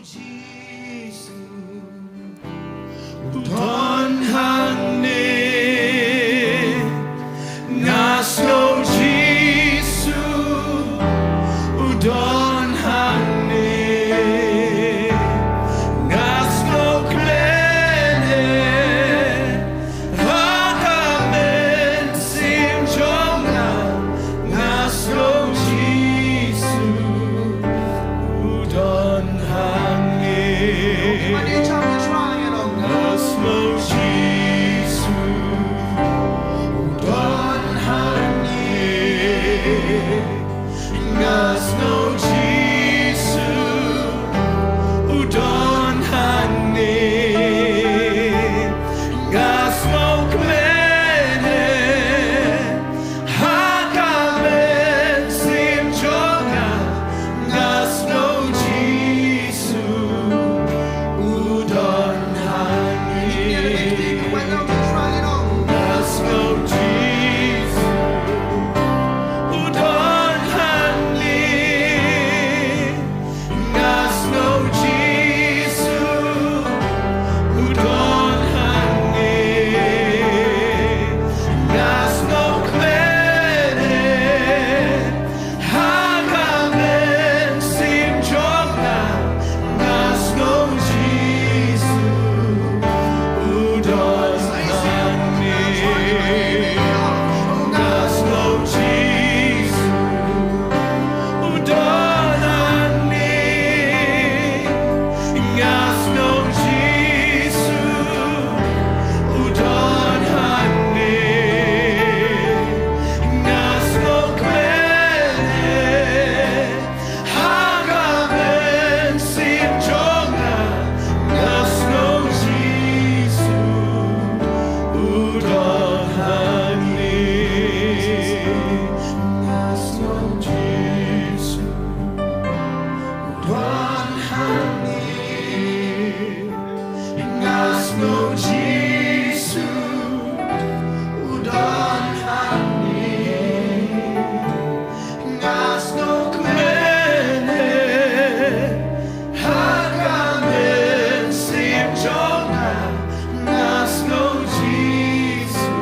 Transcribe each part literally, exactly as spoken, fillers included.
Jisu u don hangne, nga sngew Jisu u don hangne, nga sngew kmen ha ka mynsiem jong nga, nga sngew Jisu u don hangne. Nga sngew Jisu u don hangne. Nga sngew Jisu u don hangne. Nga sngew kmen ha ka mynsiem jong nga. Nga sngew Jisu u don hangne. Nga sngew Jisu u don hangne. Nga sngew Jisu u don hangne. Nga sngew kmen ha ka mynsiem jong nga. Nga sngew Jisu u don hangne. Nga sngew Jisu u don hangne. Nga sngew Jisu u don hangne. Nga sngew kmen ha ka mynsiem jong nga. Nga sngew Jisu u don hangne. Nga sngew Jisu u don hangne. Nga sngew Jisu u don hangne. Nga sngew kmen ha ka mynsiem jong nga. Nga sngew Jisu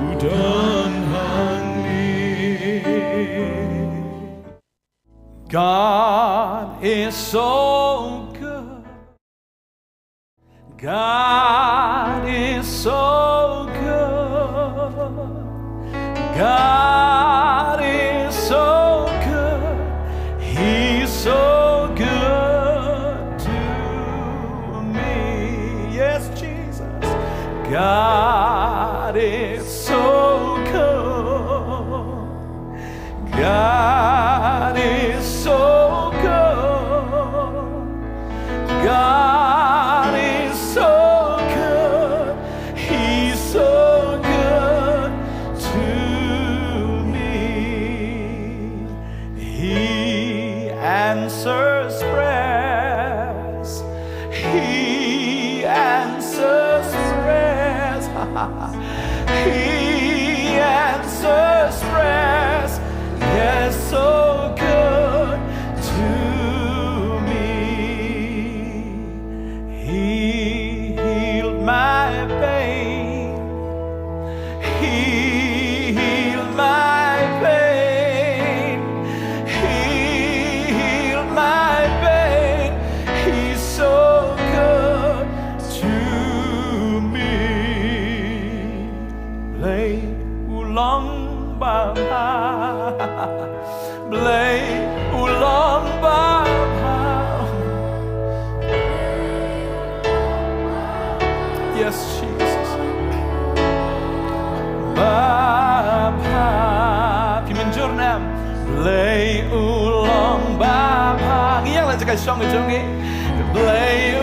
u don hangne. God is so good. God is so good. God is so good. He's so good to me. Yes, Jesus. God is so good. God is so good. God is so good. He's so good to me. He answers prayers. He answers prayers. He answers prayers. Yes, so good to me. He healed my pain. He healed my pain. He healed my pain. He's so good to me. Blei u long babha. Blei u long babha. Yes, Jesus. Babha. Phi mynjur ne em? Blei u long babha. Ngi ïeng la jaka shong jong ngi. Blei u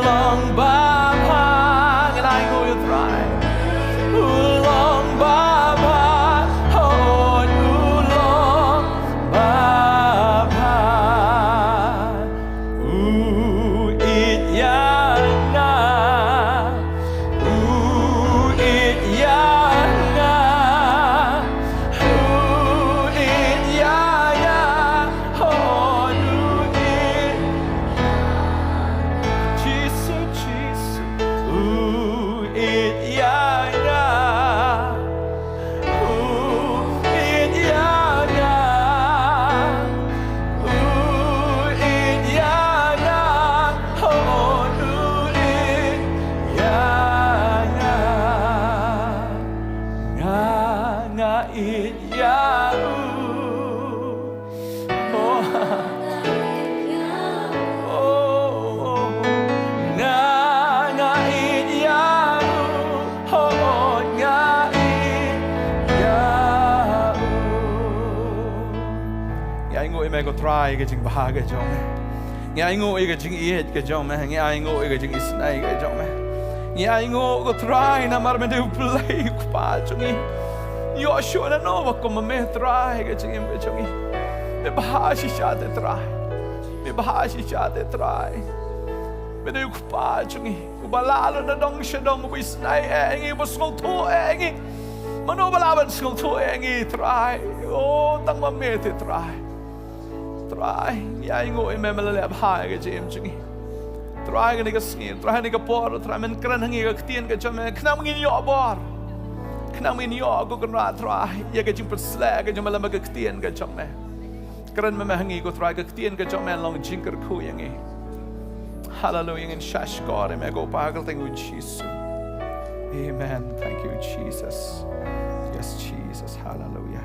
long babha. Ngi la ïeng u ïa u Trai. U long babha. Hooid u long babha. U ïeit ïa nga. U ïeit ïa nga. U ïeit ïa nga. Hooid u ïeit. Oh, nga, nga ïeit ïa u. Oh, nga ïeit ïa u. Ngi ainguh ïa me ko Trai ka jingbha ka jong me. Ngi ainguh ïa ka jingïeit ka jong me. Ngi ainguh ïa ka jingisynei ka jong me. Ngi ainguh ko Trai namar me dei u Blei u Kpa jong ngi. Ïoh shuh nano ba kum ma me Trai ka jingim ka jong ngi. Me bha shisha te Trai. Me bha shisha te Trai. Me dei u Kpa jong ngi. Uba lah lut na dong sha dong, uba isynei ïa ngi, uba sngewthuh ïa ngi. Mano ba lah ban sngewthuh ïa ngi Trai. Oh, tang ma me te Trai. Trai, ngi ainguh ïa me, me la leh bha ïa ka jingim jong ngi. Trai, kane ka sngi, Trai, kane ka por, Trai, men kren ha ngi ka ktien ka jong me, khnang ngin ïoh bor. Khnang ngin ïoh, ko Kynrad Trai, ïa ka jingpynshlur ka jong me lem bad ka ktien ka jong me. Kren me, me ha ngi ko Trai, ka ktien ka jong me long jingkyrkhu ïa ngi. Haleluia, ngin shah shkor ïa me ko Pa ha ka kyrteng u Jisu. Amen. Thank you, Jesus. Yes, Jesus. Haleluia.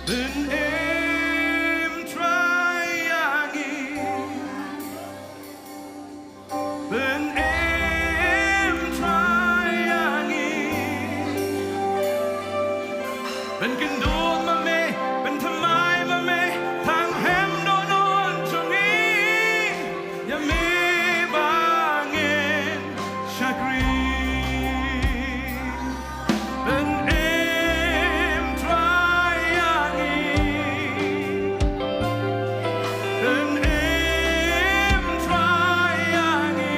Pynïm Trai ïa ngi. Pynïm Trai ïa ngi. Pynkynduh ma me, pynthymmai ma me, tang rhem dohnud jong ngi. Ïa me ba ngin shakri. Pynïm Trai ïa ngi. Pynïm Trai ïa ngi.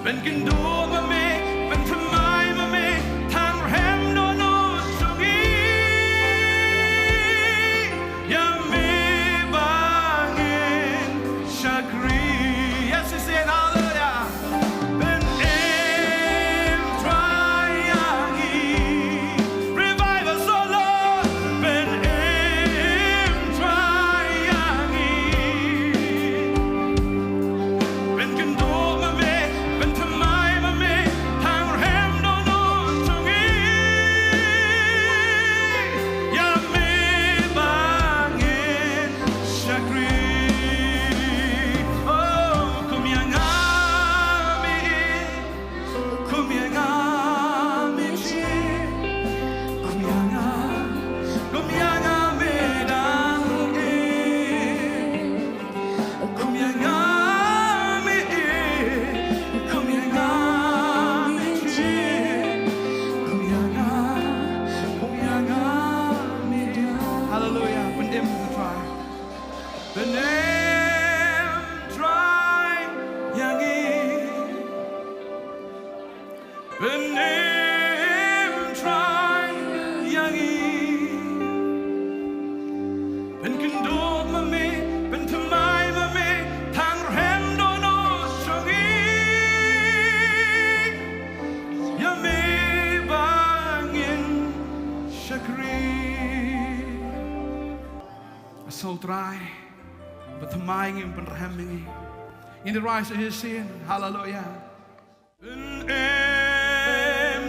Pynkynduh ma me, pynthymmai ma me, tang rhem dohnud jong ngi. Ïa me ba ngin shakri. Yes, we sing hallelujah. Pynïm Trai ïa ngi. Revive us, oh Lord. Pynïm Trai ïa ngi. Pynkynduh ma me, pynthymmai ma me, tang rhem dohnud jong ngi. Ïa me ba ngin shakri. Oh, kum ïa nga me, kum ïa nga me jied, kum ïa nga, kum ïa nga me dang ïeit. Kum ïa nga me ïeit, kum ïa nga me jied, kum ïa nga, kum ïa nga me ïeit. Hallelujah. Pynïm Trai. Pynïm Trai ïa ngi. Pynïm Trai ïa ngi. Pynkynduh ma me, pynthymmai ma me, tang rhem dohnud jong ngi. Ïa me ba ngin shakri. Sngew Trai, pynthymmai ngi, pynrhem ïa ngi. Ngin ïa rise shisien. Hallelujah. Pynïm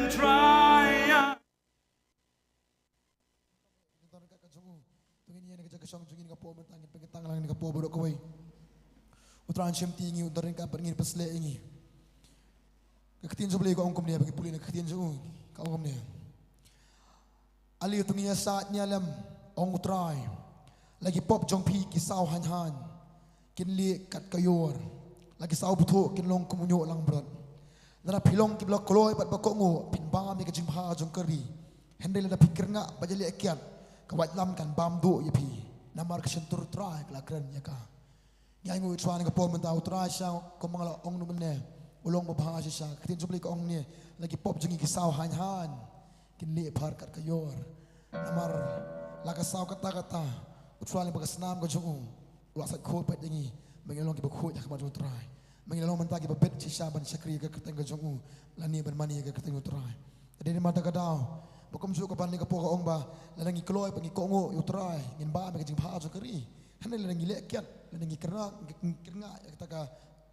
Trai ïa. Don ka jong u. To ngin ïa ka jaka shong jong ngin ka por mynta, ngin pynkyntang lang ïa ka por baroh kawei. U Trai un shim ti ïa ngi, u don ka bad ngin pynsleh ïa ngi. Ka ktien jong u Blei ka ong kumne, ba ngi pule na ka ktien jong u ka ong kumne. Ale to ngin ïa sah ñialem, ong u Trai. La ki pop jong phi ki saw haiñ haiñ kin lieh kat ka ïor. La ki saw bthuh kin long kum u ñiuh langbrot. Lada phi long kiba la kloi bad ba kohnguh, phin bam ïa ka jingbha jong ka ri. Hynrei lada phi kyrngah bad ïaleh kiad, ka waitlam kan bam duh ïa phi. Namar ka shyntur u Trai ka la kren ïa ka. Ngi ainguh ïa u Trai na ka por mynta, u Trai shisha kumba nga la ong mynne, u long uba bha shisha. Ka ktien jong u Blei ka ong ne, la ki pop jong ngi ki saw haiñ haiñ kin lieh phar kat ka ïor. Namar la ka saw katta katta, u Trai lyngba ka snam ka jong u, u la sait khuid pat ïa ngi ba ngin long kiba khuid ha khmat jong u Trai. Ba ngin long mynta kiba bit shisha ban shakri ïa ka kyrteng ka jong u, lane ban mane ïa ka kyrteng u Trai. Ka dei namar kata ka daw ba kumjuh ka ban ïa ka por ka ong ba lada ngi kloi bad ngi kohnguh ïa u Trai, ngin bam ïa ka jingbha jong ka ri. Hynrei lada ngi leh kiad, lada ngi kyrngah, ngi kyrngah ïa kata ka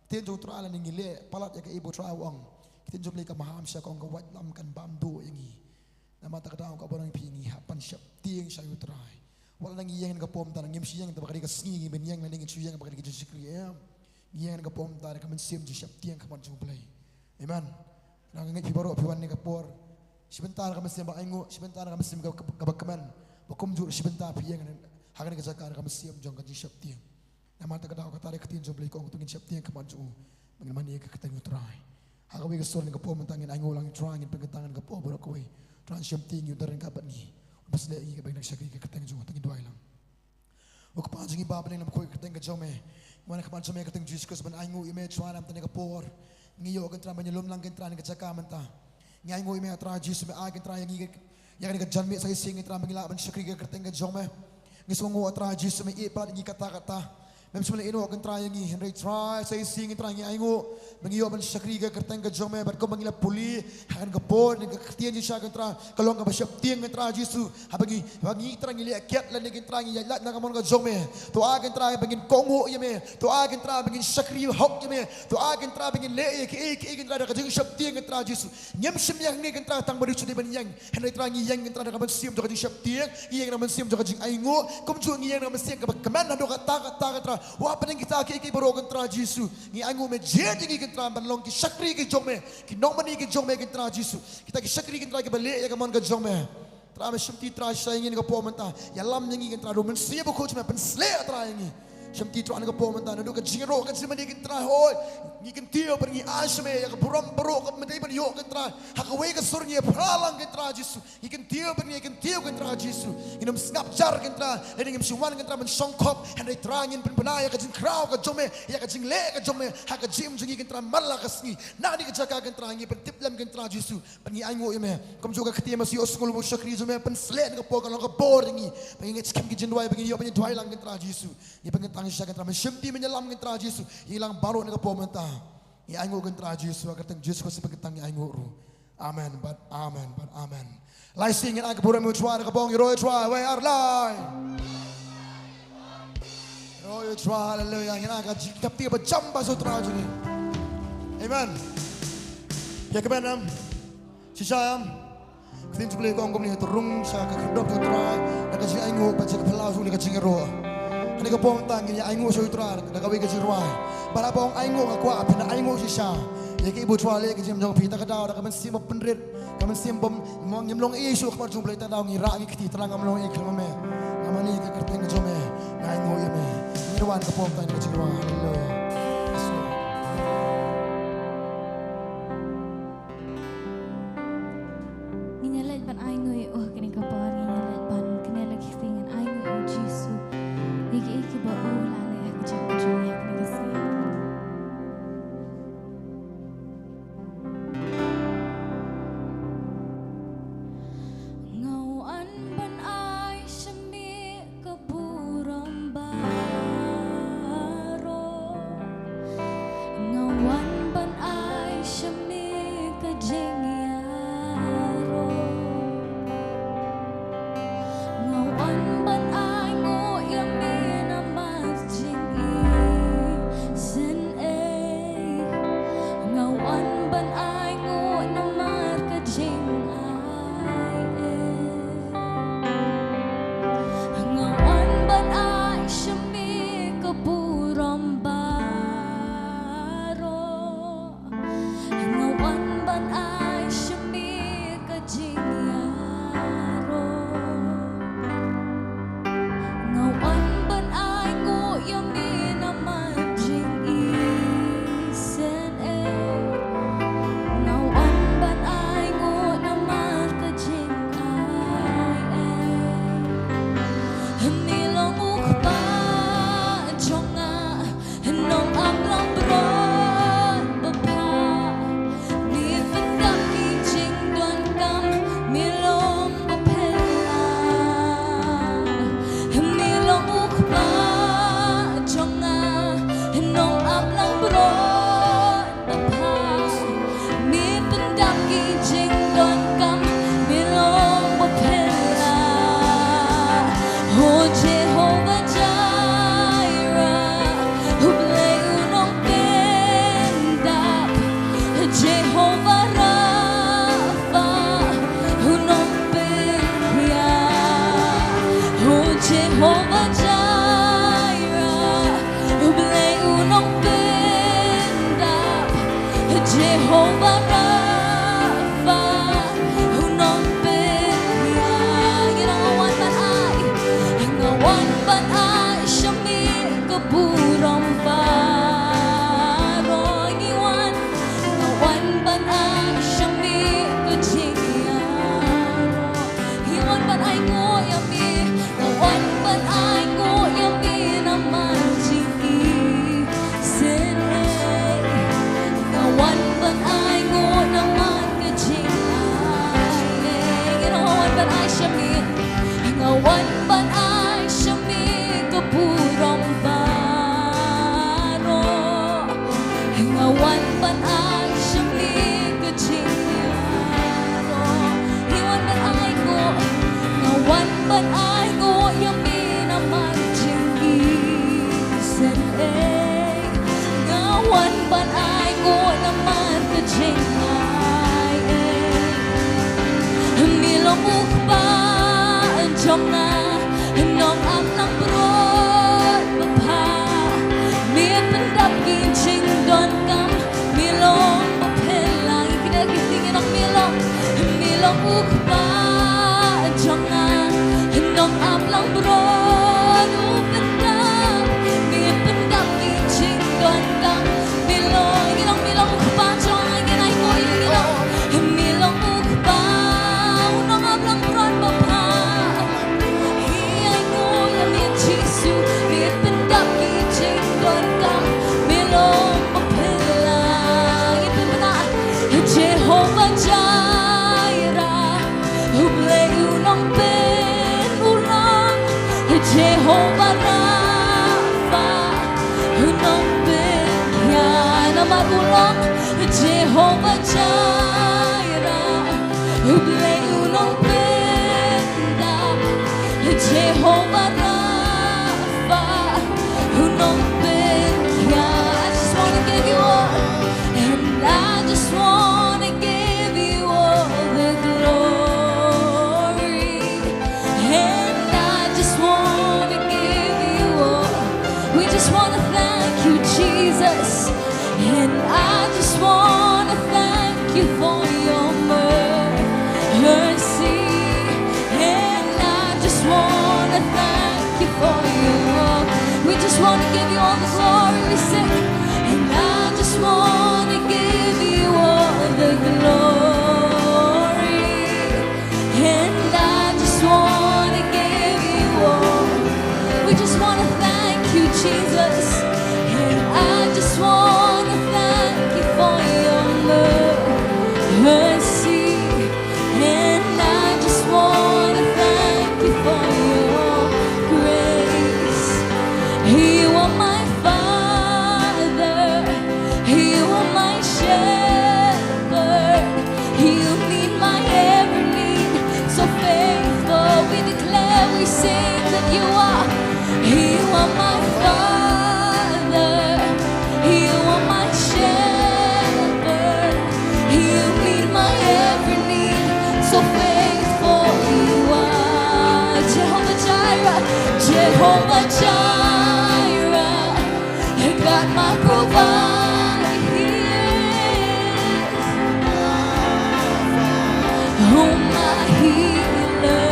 ktien jong u Trai, lada ngi leh palat ïa kaei ba u Trai u ong, ka ktien jong u Blei ka maham shisha, ka ong ka waitlam kan bam duh ïa ngi. Namar kata ka daw ka burom ïa phi, ngi hap ban sheptieng sha U Trai. Wat la ngi ïeng ha kane ka por mynta, ngim shym ïeng da kaba ka dei ka sngi, ngim ïeng lane ngin shu ïeng da kaba ka dei ka jingshakri, em. Ngi ïeng ha kane ka por mynta da ka mynsiem jingsheptieng khmat jong U Blei. Amen. Nga ngeit phi baroh phi wan ha kane ka por shi bynta da ka mynsiem ba ainguh, shi bynta da ka mynsiem kaba, kaba, kaba kmen. Ba kumjuh shi bynta phi ïeng ha kane ka jaka da ka mynsiem jong ka jingsheptieng. Namar kata ka daw kata ka ktien jong U Blei ka ong, to ngin sheptieng khmat jong u, ba ngin mane ïa ka kyrteng U Trai. Ha kawei ka sur ha kane ka por mynta ngin ainguh lang ïa U Trai, ngin pynkyntang ha kane ka por baroh kawei. U Trai un sheptieng ïa u don ryngkat bad ngi. Un pynshlur ïa ngi, ba ngin nang shakri ïa ka kyrteng jong u. To ngin duwai lang. Ko Kpa jong ngi ba ha bneng, ngi wan ha khmat jong me, ka kyrteng Jisu Khrist, ban ainguh ïa me, Trai, namar kane ka por. Ngi ïoh, ko Trai, ban ïalum lang, ko Trai, ha kane ka jaka mynta. Ngi ainguh ïa me, Trai Jisu, me ai, ko Trai, ïa ngi, ïa kane ka janmiet sa shisien, ko Trai, ba ngin lah ban shakri ïa ka kyrteng jong me. Ngi sngewnguh, Trai Jisu, me ïeit palat ïa ngi katta katta. Mem shym la ïehnoh, ko Trai, ïa ngi, hynrei Trai, sa shisien, ko Trai, ngi ainguh ba ngi ïoh ban shakri ïa ka kyrteng jong me, bad kumba ngi la pule ha kane ka por, ha kane ka ktien jingshisha, ko Trai, ka long kaba sheptieng, ko Trai Jisu. Haba ngi, haba ngi, ko Trai, ngi leh kiad lane, ko Trai, ngi ïaid lait na ka mon ka jong me, to ai, ko Trai, ba ngin kohnguh ïa me. To ai, ko Trai, ba ngin shakri hok ïa me. To ai, ko Trai, ba ngin leh ïa kiei kiei, ko Trai, da ka jingsheptieng, ko Trai Jisu. Ngim shym ïeng hangne, ko Trai, tang ban ïoh shuh ban ïeng. Hynrei, Trai, ngi ïeng, ko Trai, da ka mynsiem jong ka jingsheptieng, ngi ïeng da ka mynsiem jong ka jingainguh, kumjuh ngi ïeng da ka mynsiem kaba kmen naduh katta katta, ko Trai. Wat hapdeng kita kiei kiei baroh, ko Trai Jisu, ngi ainguh me jied ïa ngi, ko Trai, ban long ki shakri ki jong me, ki nongmane ki jong me, ko Trai Jisu. Kita ki shakri, ko Trai, kiba leh ïa ka mon ka jong me. Trai, me shimti, Trai, shisha ïa ngi ha kane ka por mynta. Ïalam ïa ngi, ko Trai, da u Mynsiem Bakhuid jong me, pynshlur, Trai, ïa ngi. Shimti, Trai, ha kane ka por mynta, naduh ka jingïaroh, ka jingmane, ko Trai, hooid, ngi kyntiew bad ngi ai sha me ïa ka burom baroh kaba me dei ban ïoh, ko Trai. Ha kawei ka sur ngi ïa phla lang, ko Trai Jisu. Ngi kyntiew bad ngi ïa kyntiew, ko Trai Jisu. Ngin ym sngap jar, ko Trai, lane ngim shym wan, ko Trai, ban shongkhop. Hynrei, Trai, ngin pynbna ïa ka jingkhraw ka jong me, ïa ka jingleh ka jong me ha ka jingim jong ngi, ko Trai, man la ka sngi. Na kane ka jaka, ko Trai, ngi pyntip lem, ko Trai Jisu, bad ngi ainguh ïa me. Kumjuh ka ktien ba shu ïohsngew lut u shakri jong me, pynshlur ha kane ka por, kan long ka bor ïa ngi, ba ngin ngeit skhem ki jingduwai, ba ngin ïoh ban ïaduwai lang, ko Trai Jisu. Ngi pynkyntang shisha, ko Trai, me shimti, me ïalam, ko Trai Jisu. Ïa ngi lang baroh ha kane ka por mynta. Ngi ainguh, ko Trai Jisu, ha ka kyrteng Jisu Khrist ngi pynkyntang, ngi ainguh ruh. Amen bad amen bad amen. Lai sien ngin ai ka burom ïa U Trai, da kaba ong, ïaroh ïa U Trai, wei ar lai. Ïaroh ïa U Trai, haleluya. Ngin ai ka jingïathap kti ba jam ba sha U Trai jong ngi. Amen. Ïa kaba nam. Shisha, em. Ka ktien jong U Blei ka ong kumne, to rung sha ka khyrdop jong U Trai da ka jingainguh, bad sha ka phyllaw jong u da ka jingïaroh. Ha kane ka por mynta ngin ïa ainguh sha U Trai da kawei ka jingrwai. Bad haba ong ainguh, nga kwah phin da ainguh shisha ïa kaei ba U Trai leh ha ka jingim jong phi. Ta ka daw da ka mynsiem bapynrit, ka mynsiem bym, ngim long ei ei shuh ha khmat jong U Blei, ta ka daw ngi rah, ngi kti, Trai, ngam long ei ei khlem me. Nga mane ïa ka kyrteng ka jong me, nga ainguh ïa me. Ngin wan ha ka por mynta ïa ka jingrwai. Haleluya. Yes, Lord. Ngin ïa leit ban ainguh ïa u ha kane ka por, ngin ïa leit ban kynnoh la ki ktien, ngin ainguh ïa u Jisu ïa kiei kiei kiba u la leh ha ka jingim jong ngi ha kane ka sngi. Nga wan ban ai sha me ka burom baroh. Nga Jehovah Jireh, U Blei u nongpyndap. Jehovah Rapha, u nongpynhiar. Nga wan ban ai, nga wan ban ai sha me ka burom baroh. Ngi wan, nga wan ban ai sha me ka jingïaroh. Ngi wan ban ai nguh ïa me, nga wan ban ai nguh ïa me namar jingïaseng. Nga wan ban ai nguh namar ka jingaiei. Nga wan ban ai sha me, nga wan ban ai sha me ka burom baroh. Nga wan ban ai sha me ka jingïaroh. Ngi wan ban ai nguh, nga wan ban ai nguh ïa me namar jingïaseng. Nga wan ban ai nguh namar ka jingaiei. Me long u Kpa jong nga, nongap langbrot bapha. Me pyndap ki jingdonkam, me long baphylla. Kine ki jingdonkam me long, me long u Kpa jong nga, nongap langbrot u pyndap. Me pyndap ki jingdonkam, me long, me long, me long u Kpa jong nga, ngi ai nguh ïa me, me long u Kpa, u nongap langbrot bapha. Ngi ai nguh ïa me Jisu, me pyndap ki jingdonkam, me long baphylla. Ngi pynbna, Jehovah Jireh, U Blei u nongpyn, u long Jehovah Rapha, u nongpynhiar. Namar u long Jehovah Jireh, U Blei u nongpyndap. Jehovah Rapha, u nongpynhiar. I just wanna give you all, and I just wanna give you all the glory. And I just wanna give you all. We just wanna thank you, Jesus. And I just wanna thank you for your mer-, mercy. And I just wanna thank you for your, we just wanna give you all the glory. We sing, and I just wanna give you all the glory. And I just wanna give you all. We just wanna thank you, Jesus. And I just wanna thank you for your mer-, mercy. And I just wanna thank you for your grace. You are my Father, you are my shepherd. You meet my every need, so faithful. We declare, we sing that you are. You are my Father, you are my shepherd. You meet my every need, so faithful you are. Jehovah Jireh, Jehovah Jireh. God my provider, oh my healer,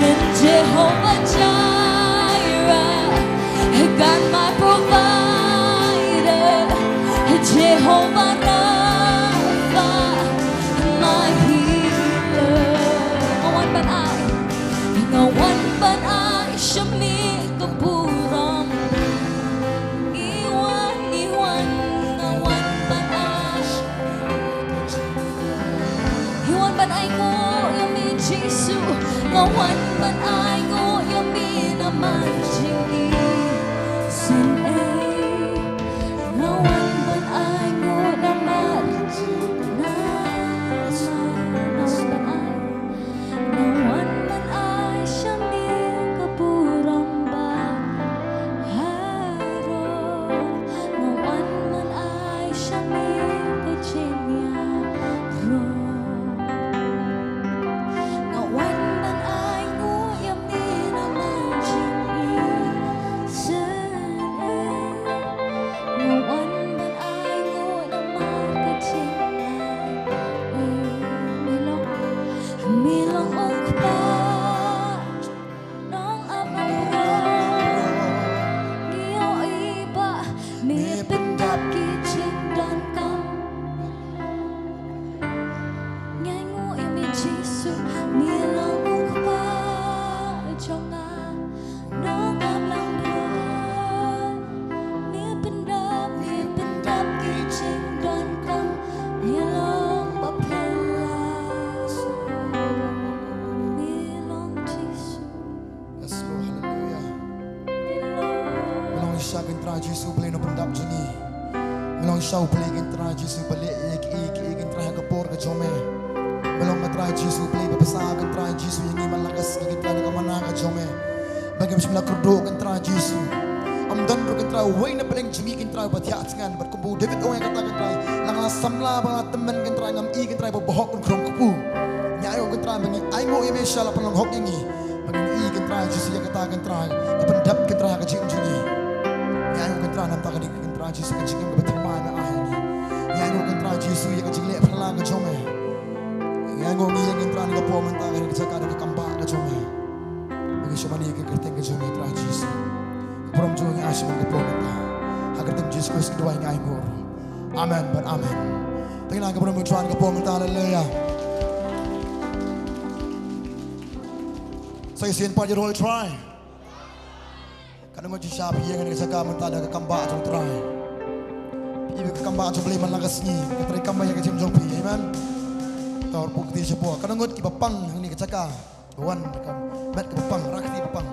and Jehovah Jireh, God my provider, Jehovah Rapha, my healer. Nga wan ban ai, nga wan ban ai sha me ka burom. Ngi wan, ngi wan, nga wan ban ai. Ngi wan ban ai nguh ïa me Jisu. Nga wan ban ai nguh ïa me namar jingïaseng. Nga wan ban ai nguh namar, namar, nga wan ban ai. Nga wan ban ai sha me ka burom baroh. Nga wan ban ai sha me ka jingïaroh. Nga wan ban ai nguh ïa Me long u Kpa nongap nongpra. Ngi ïohi ba me pyndap ki jingdonkam. Ngi ainguh ïa me Jisu, me long u Kpa jong nga. Nongap nongpra. Me pyndap, me pyndap ki jingdonkam. Me long ba phylla. Me long Jisu. Yes, Lord. Hallelujah. Me long shisha Kynrad Jisu Blei nongpyndap jong ngi. Me long shisha U Blei Kynrad Jisu ba leh ïa kiei kiei Kynrad ha ka por ka jong me. Me long Kynrad Jisu Blei ba bsa Kynrad Jisu ïa ngi man la ka sngi Kynrad na ka mana ka jong me. Ba ngim shym la kyrduh Kynrad Jisu. Ym don ruh Kynrad uwei na pdeng jong ngi Kynrad ba thiah thngan bad kumba u David u ong ïa kata Kynrad. Lang la samla ba la tymmen Kynrad ngam i Kynrad ba bahok Kynrad kpu. Ngi ainguh Kynrad ba ngi ainguh ïa me sha la pynlong hok ïa ngi. Ba ngin ïohi Kynrad Jisu ïa kata Kynrad ka pyndap Kynrad ka jingim jong ngi. Ngi ainguh Kynrad namar kane Kynrad Jisu ka jingim kaba thymmai me ai ïa ngi. Ngi ainguh Kynrad Jisu ïa ka jingleh phylla ka jong me. Ngi ainguh ngi ïa Kynrad ka por mynta ka jaka da ka kambah ka jong me. Ba ngi shu mane ïa ka kyrteng ka jong me Kynrad Jisu. Ka burom jong ngi ai sha me ka por mynta. Ha ka kyrteng Jisu Khrist ngi duwai ngi ainguh. Amen bad amen. Tang ïa ka burom jong Trai ka por mynta, haleluya. Sa shisien pat ïaroh ïa u Trai. Ka nongot shisha phi ïeng ha kane ka jaka mynta da ka kambah jong u Trai. Phi i ka kambah jong u Blei man la ka sngi, ka trei kam ïa ka jingim jong phi. Amen. To phi kti shapoh. Ka nongot kiba pang ha kane ka jaka. Wan ka met kaba pang, rah kti ba pang.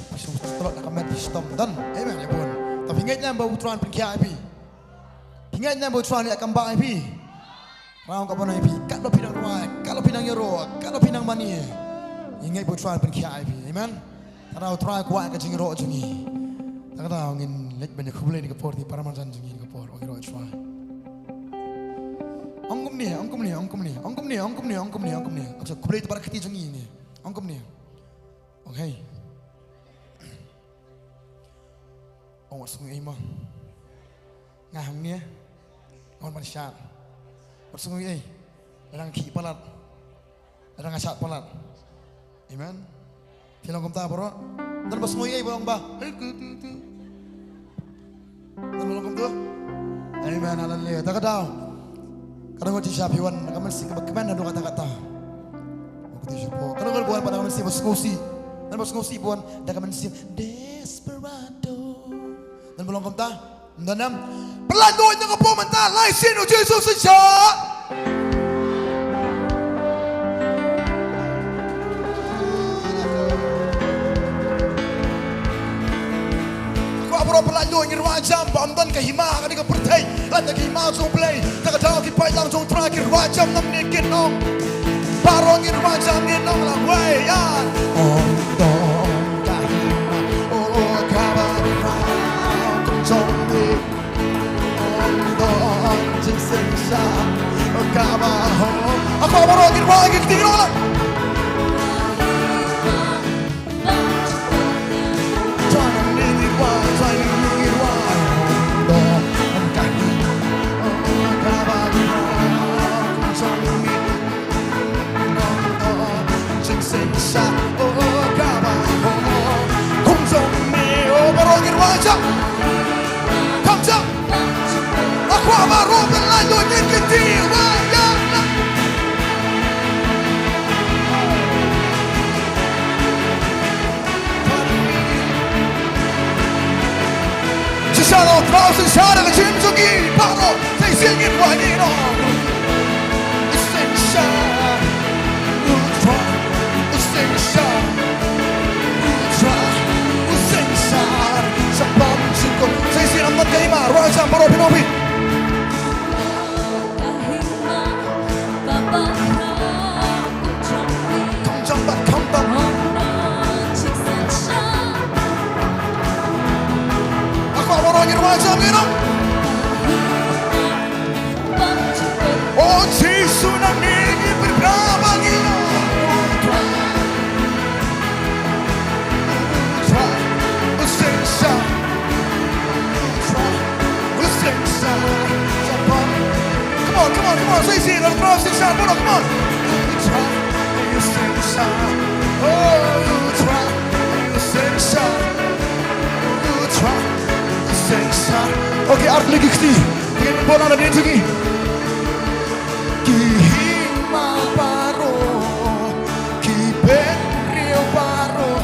Phi shu tlot da ka met phi shitom. Done. Amen. Ïa bun. To phi ngeit ne em ba u Trai un pynkhiah ïa phi. Phi ngeit ne em ba u Trai un ïa kambah ïa phi. Rau kaba na ïa phi, katba phi dang rwai, katba phi dang ïaroh, katba phi dang mane. Ngi ngeit ba u Trai un pynkhiah ïa phi. Amen. Tang da u Trai u kwah ïa ka jingïaroh jong ngi. Tang da ngin leit ban ïakhublei na ka por, te para marjan jong ngi na ka por, ong ïaroh u Trai. Ong kumne, ong kumne, ong kumne, ong kumne, ong kumne, ong kumne, ong kumne. Ong sa khublei te para kti jong ngi ne. Ong kumne. Ong hei. Ong wat sngew ei mo. Nga hangne. Ngan ban shad. Wat sngew ei. Dang khih palat. Dang shad palat. Amen. Phi long kumta baroh. Don ba sngew ei ba ong ba. Don ba long kumta. Amen. Haleluya. Ta ka daw. Ka nongot shisha phi wan da ka mynsiem kaba kmen haduh katta katta. Ka nongot ba wan da ka mynsiem ba sngewsih. Don ba sngewsih ba wan da ka mynsiem desperado. Don ba long kumta. Ym don em? Pynlait noh ïa ka por mynta, la shisien, U Jisu shisha. Kwah baroh pynlait noh, ngin rwai jam ba ym don ka hima ha kane ka pyrthei. Lait na ka hima jong U Blei. Ta ka daw ki paidlang jong U Trai ki rwai jam nangne kin ong. Baroh ngin rwai jam ngin ong lawei ïa. Ym don ka hima, oh, kaba hima kum jong me. Ym don jingshynshar kaba hok. Hakoh baroh ngin rwai ki kti noh la. Come on. Shisha la u Trai u synshar ïa ka jingim jong ngi baroh. Sa shisien ngin wan ïa u Trai u synshar. U Trai u synshar. U Trai u synshar. Shaphang jingkut. Sa shisien ym don ka hima, rwai jam baroh phi nong phi. Kham jam bad kham tam. Hakoh baroh ngin rwai jam ïa u. Lagi kti. Ngin bol lang da bniah jong ngi. Ki hima baroh, ki bynriew baroh,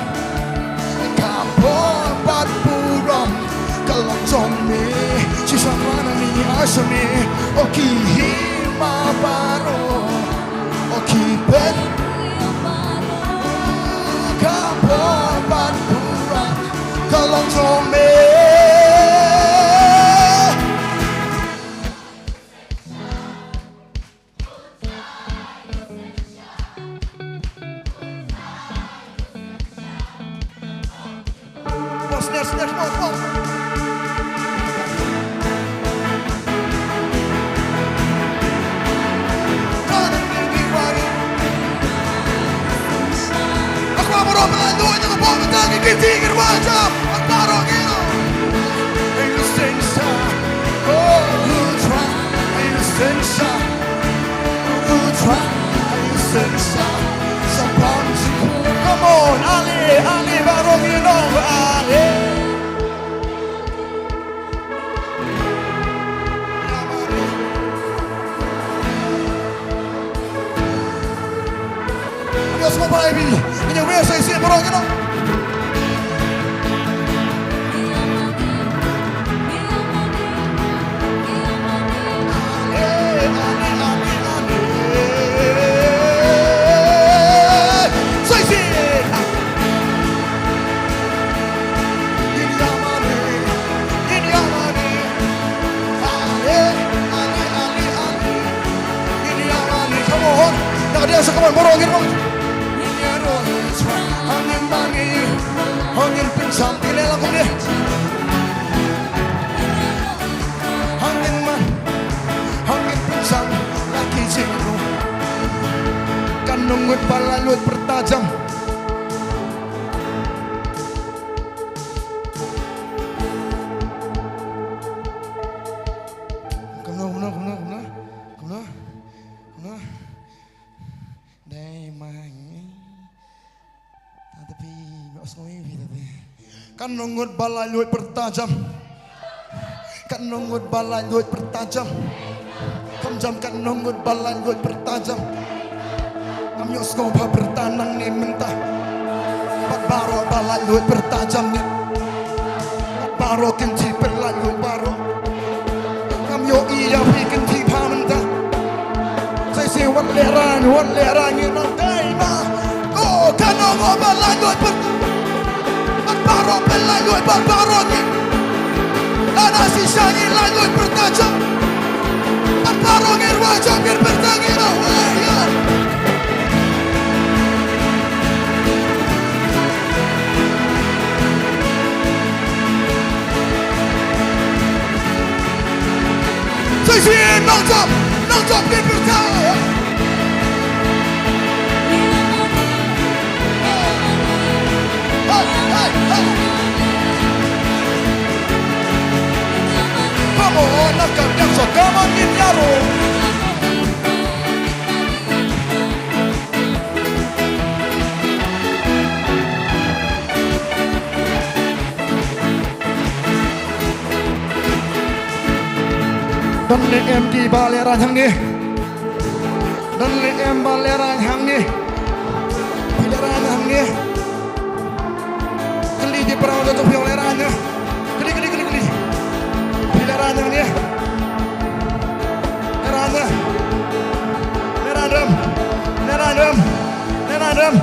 ka bor bad burom ka long jong me. Shisha ma ngi ïa shisha me. O ki hima baroh, o ki bynriew baroh, ka bor bad burom ka long jong me. Boss, next, next, boss, boss. Akwa baroh pynlait luid ïa ka bor mynta, ngi kynti ngi rwai jam. Akwa baroh ngi. Are you sing star? Oh, who try? Are you sing star? Who try? Are you sing star? Sa pang si. Come on, ale, ale, baroh ngi long, ale. Adios mo para ibi. Ngi ïa wei sa isi baroh ngi no. Sa isi. Ngin ïa mane, ngin ïa mane. Ale, ale, ale, ale. Ngin ïa mane, come on. Dak dia sa, come on, baroh ngin mane. Ngin ïa ro, ha ngin mane. Ha ngin pynsham, phi leh lang kumne. Ha ngin mane. Ha ngin pynsham, la ki jingno. Kan nongut ba la luid pyrta jam. Kumno, kumno, kumno, kumno, kumno, kumno, kumno. Dei mai. Tata pi, os ngoi pi tata. Kan nongut ba la luid pyrta jam. Kan nongut ba la luid pyrta jam. Kam jam kan nongut ba la luid pyrta jam. Ngam ïoh sngewbha pyrta nangne mynta. Bad baroh ba la luid pyrta jam ne. Bad baroh kynti pynlait luid baroh. Ngam ïohi ïa phi kynti bha mynta. Sa isi wat lehraiñ, wat lehraiñ ngi nang dei ma. Ko ka nongot ba la luid pyrta. Bad baroh pynlait luid bad baroh ngi. Lada shisha ngi lait luid pyrta jam. Bad baroh ngi rwai jam ngin pyrta ngi rwai ïa. Sa isi nang jam, nang jam ngin pyrta. Hey, hey, hey. Come on, let's go, let's go, come on, ngin ïa rung. Don ne em kiba lehraiñ hangne? Don ne em ba lehraiñ hangne? Phi lehraiñ hangne? Kylli ki para, to phi lehraiñ ne? Kylli, kylli, kylli, kylli. Phi lehraiñ hangne? Lehraiñ ne? Lehraiñ rem. Lehraiñ rem. Lehraiñ rem.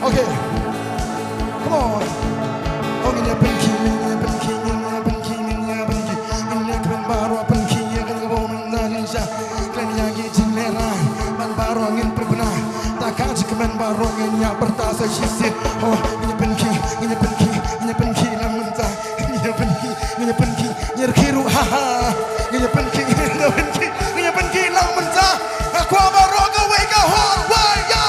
Okay. Come on. Oh, ngin ïa pynkhih, ngin ïa pynkhih, ngin ïa pynkhih, ngin ïa pynkhih. Ngin ïa kmen baroh pynkhih ïa kane ka bor mynta shisha. Khlem ïa ki jinglehraiñ, man baroh ngin pynbna. Ta ka jingkmen baroh ngin ïa pyrta sa shisien. Oh, ngin ïa pynkhih, ngin ïa pynkhih, ngin ïa pynkhih lang mynta. Ngin ïa pynkhih, ngin ïa pynkhih, ngin ïa rkhie ruh, ha ha. Ngin ïa pynkhih, ngin ïa pynkhih, ngin ïa pynkhih lang mynta. Nga kwah baroh kawei ka hok wai ïa.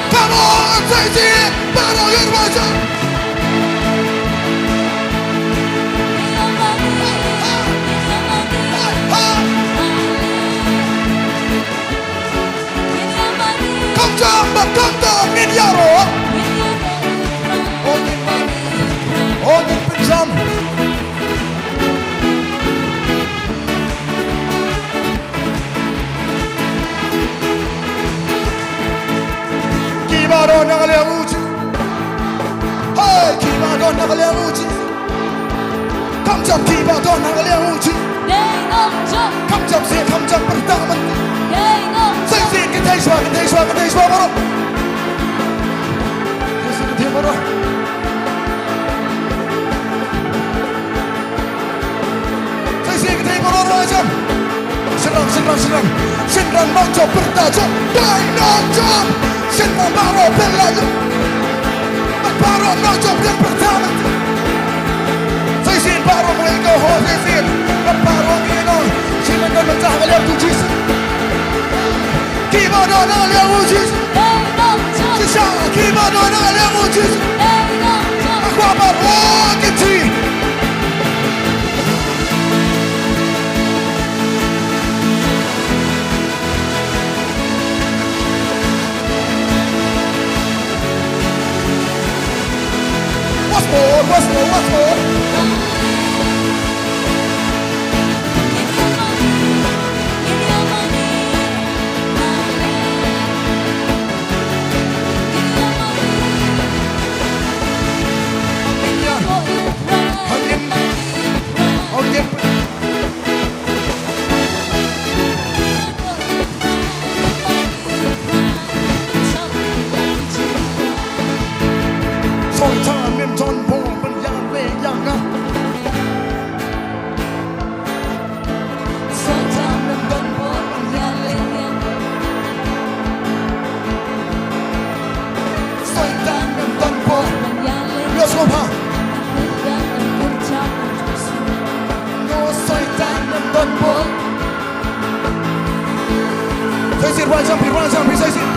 Come on, say it, baroh ngin rwai jam. Kiba don na ka liang u Jisu. Kam jop kiba don na ka liang u Jisu. Kam jop shisha, kam jop pyrta man. Sa shisien, kynthei shuwa, kynthei shuwa, kynthei shuwa baroh. Kynthei shuwa, kynthei baroh. Sa shisien kynthei baroh, rwai jam. Shynrang, shynrang, shynrang. Shynrang nongjop pyrta jop. Dei nongjop. Shynrang baroh pyrta jop. Baroh nongjop pyrta jop. Sa shisien baroh, mo ïa ka ho sa shisien. Baroh ki nong. Shisien nongjop pyrta jop. Kiba don na ka liang u Jisu. Shisha, kiba don na ka liang u Jisu. Ka kwah baroh ki ti. Once more, once more, once more. Soitan mem don bor ban ïaleh ïa nga. Soitan mem don bor ban ïaleh ïa nga. Soitan mem don bor ban ïaleh ïa nga. Yo, Soitan mem don bor. Sa shisien rwai jam, rwai jam, sa shisien.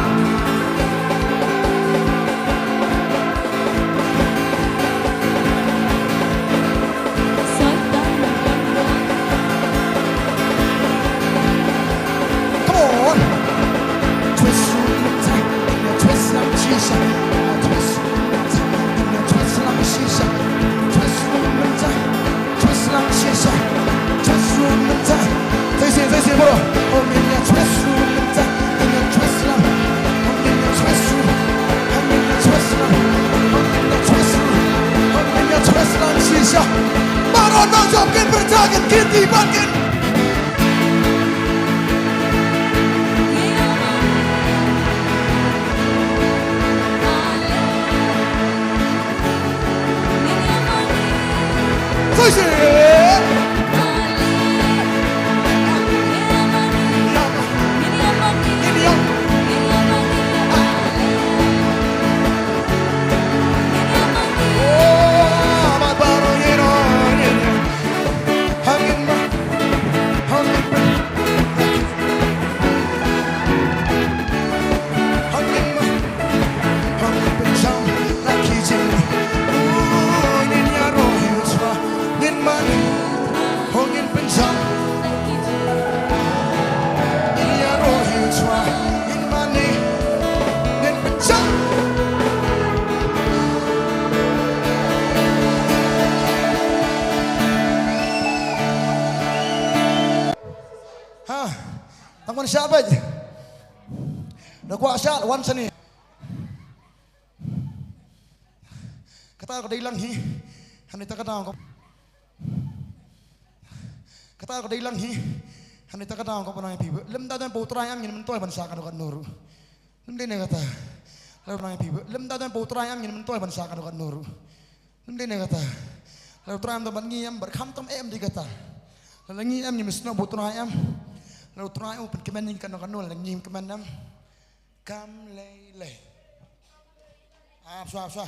Come on. Twist ruh mynta, twist lang shisha. Twist ruh mynta, twist lang shisha. Twist ruh mynta, twist lang shisha. Twist ruh mynta. Sa shisien, sa shisien baroh. Oh, ngin ïa twist ruh mynta. Ngin ïa twist lang. Oh, ngin ïa twist ruh. Oh, ngin ïa twist lang. Oh, ngin ïa twist ruh. Oh, ngin ïa twist lang shisha. Baroh nongjop kin pyrta, kin kynti bad kin. Ha, tang ban shah bad. Da kwah shah wan shane. Kata ka dei lang hi. Hangne ta ka daw ka. Kata ka dei lang hi. Hangne ta ka daw ka, ba nang ïa phi ba lym da don ba U Trai em ngin myntoi ban shah kano kano ruh. Lym dei ne kata. Lada nang ïa phi ba lym da don ba U Trai em ngin myntoi ban shah kano kano ruh. Lym dei ne kata. Lada U Trai em da ban ngi em, bad khamtam em dei kata. Lada ngi em ngim sngewthuh ba U Trai em. Lada U Trai u pynkmen ïa ngi kano kano, lada ngim kmen em. Kam lei lei. Ap shuwa, ap shuwa.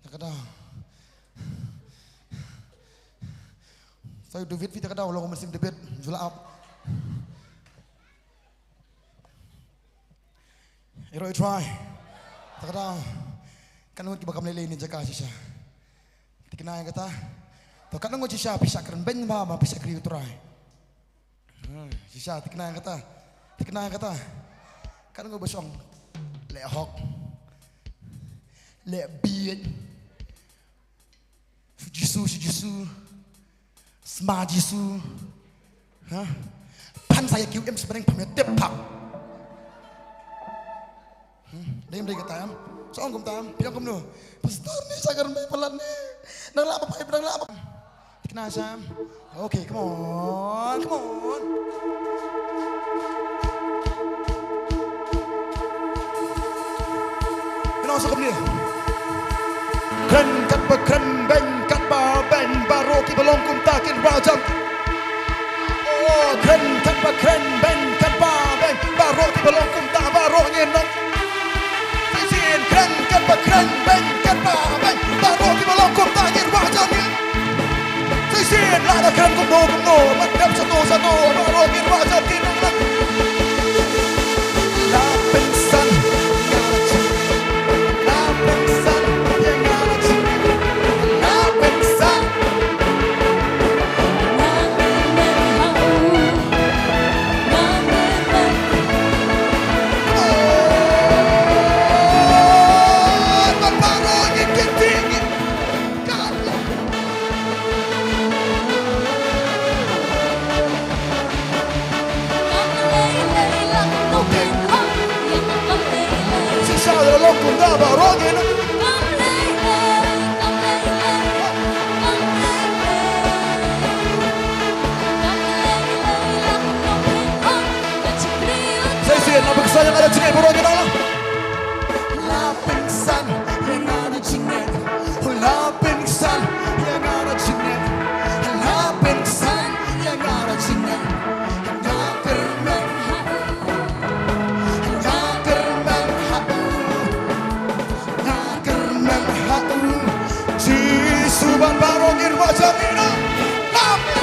Ta ka daw. Sa u David, phi ta ka daw, long mynsiem David, ju la ap. Ïaroh ïa U Trai. Ta ka daw. Katno ngut kiba kam lei lei ne jaka shisha. Thikna ïa kata. To katno ngut shisha phi shah kren beiñ ba, ba phi shah kren ïa U Trai. Hmm, shisha, thikna ïa kata. Thikna ïa kata. Katno ngut ba shong leh hok, leh bieit. Shu Jisu, shu Jisu. Sma Jisu. Ha? Phan sa ïa kiw im sbring phan ïa tip thak. Hmm. Dei, dei kata em. Sa ong kumta em. Phi ong kumno? Pastor ne sa kren bad palat ne. Nang lah ba pai, nang lah ba. Kena sa em. Okay, come on, come on. Kena sa kumne. Kren katba kren, beiñ katba beiñ, baroh kiba long kumta kin rah jam. Oh, kren katba kren, beiñ katba beiñ, baroh kiba long kumta baroh ngin long. Shisien, kren katba kren, beiñ katba beiñ, baroh kiba long kumta ngin rah jam ngin. Shisien, lada kren kumno kumno, ban dep shato shato, baroh ngin rah jam ngin nang nang. La pynsan, la pynsan, la pynsan. Sa shisien, la pynsan ïa nga da jingngeit baroh ngi nang la. La pynsan ïa nga da jingngeit. La pynsan ïa nga da jingngeit. La pynsan ïa nga da jingngeit. Nga kyrmen ha u. Nga kyrmen ha u. Nga kyrmen ha u. Jisu ban baroh ngin rah jam ïa u. Amen.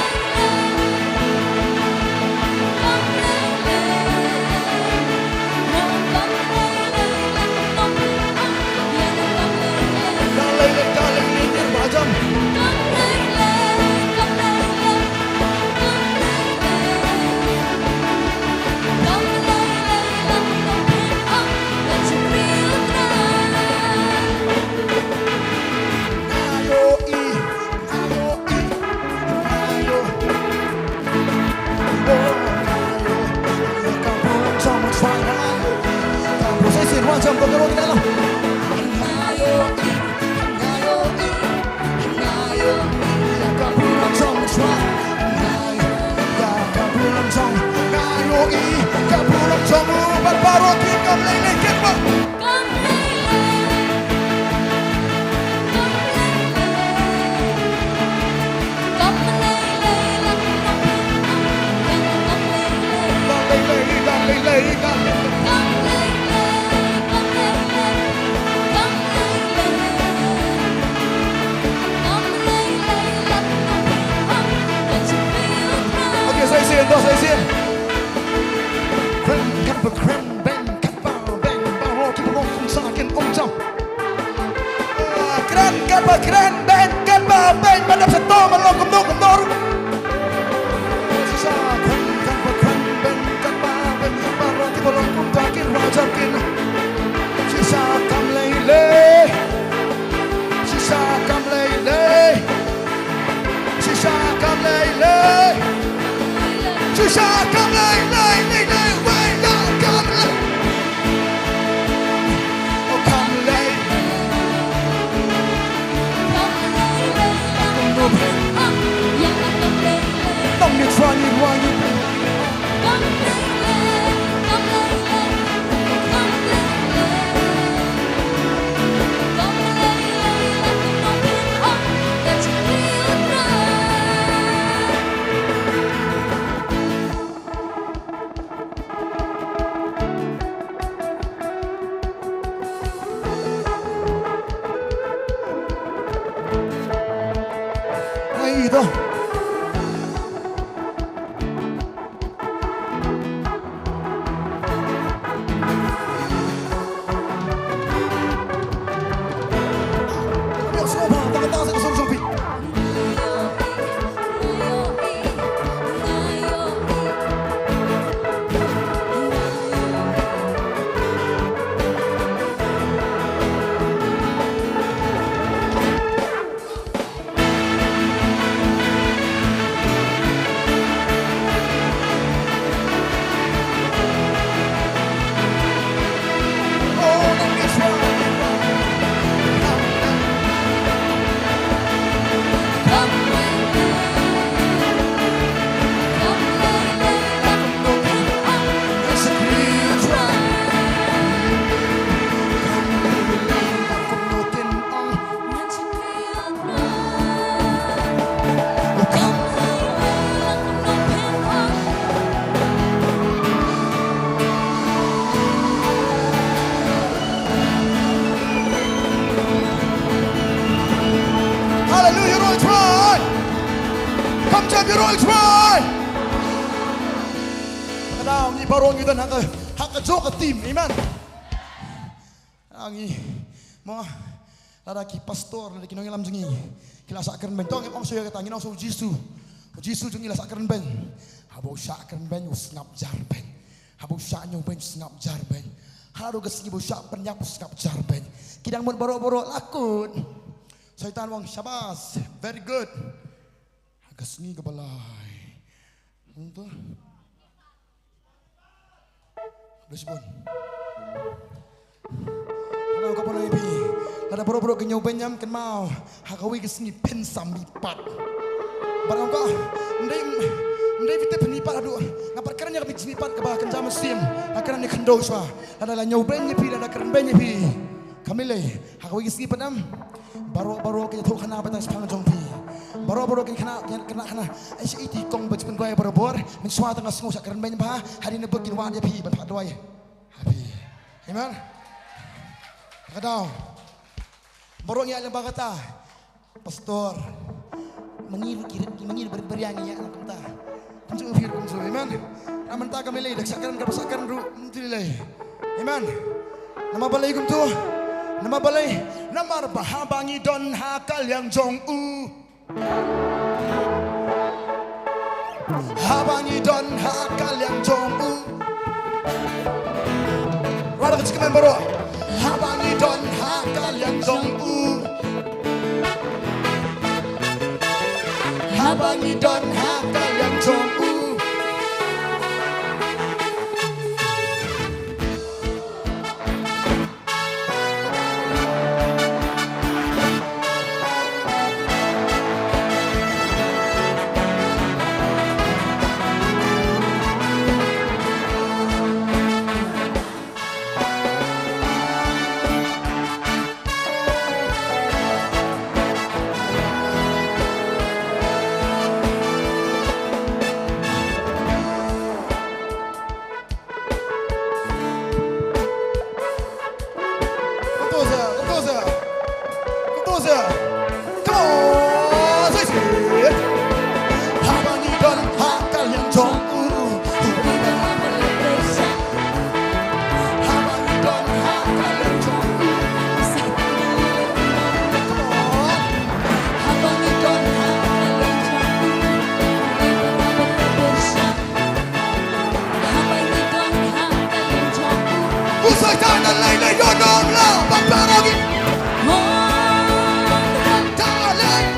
Okay, sa shisien, to sa shisien. Kren katba kren, beiñ katba beiñ, baroh kiba long kumta kin ym jam. Ah, kren katba kren, beiñ katba beiñ, ban dep shato ban long kumno kumno ruh. Shisha, kren katba kren, beiñ katba beiñ, baroh kiba long kumta kin rah jam kin. Shisha kam lei lei. Shisha kam lei lei. Shisha kam lei lei. Shisha kam lei lei, lei lei, wei la kam lei. Oh, kam lei. Nong ni twa ni rwa ni. Ai, ito. Give it all a try. Ka daw ngi baroh ngi don ha ka, ha kajuh ka team. Amen. Ah, ngi, mo, lada ki pastor, lada ki nongïalam jong ngi ki la shah kren beiñ, to ngim ong shuh ïa kata, ngin ong shuh U Jisu. U Jisu jong ngi la shah kren beiñ. Haba u shah kren beiñ u sngap jar beiñ. Haba u shah ñiew beiñ u sngap jar beiñ. Haduh ka sngi ba u shah pynïap u sngap jar beiñ. Ki dang mut baroh baroh la kut. Soitan u ong shabas, very good. Ha ka sngi kaba lai. Hangto. Bless bun. Hello, ka pynlong ïa phi. Lada baroh baroh ki ñiew beiñ ym kynmaw, ha kawei ka sngi phin sa mihpat. Bad ong ko, ym dei, ym dei phi te phin mihpat haduh. Nga pat kren ïa ka jingmihpat kaba kynja mynsiem. Nga kren ïa khyndew shuwa. Lada la ñiew beiñ ïa phi, lada kren beiñ ïa phi, kam lei lei. Ha kawei ka sngi pat ym. Baroh baroh ki ïathuh khana ba tang shaphang jong phi. Baroh baroh ki khynnah, ki khynnah khana. Ai sha iti kong ba jingpynduwai barabor. Mynshuwa tang nga sngew shah kren beiñ bha. Hadien ba kin wad ïa phi ban phah duwai ha phi. Amen. Ka daw. Baroh ngi ïa lem ba kata. Pastor. Mangi ruh ki rit, mangi ruh ber ber ïa ngi ïa lem kumta. Kumjuh phi ruh kumjuh. Amen. Namar mynta ka mele dak shah kren ka shah kren ruh. Alhamdulillah. Amen. Namar balei kumto? Namar balei? Namar ba haba ngi don ha ka liang jong u. Haba ngi don ha ka liang jong u. Wada ka jingkmen baroh. Haba ngi don ha ka liang jong u. Haba ngi don ha ka liang jong u. Bulldozer, bulldozer, bulldozer. Come on, say it. Haba ngi don ha ka liang jong u. Haba ngi don ha ka liang jong u. Come on. Haba ngi don ha ka liang jong u. U Soitan u leit leit ïoh nym lah ban baroh ngi. Darling.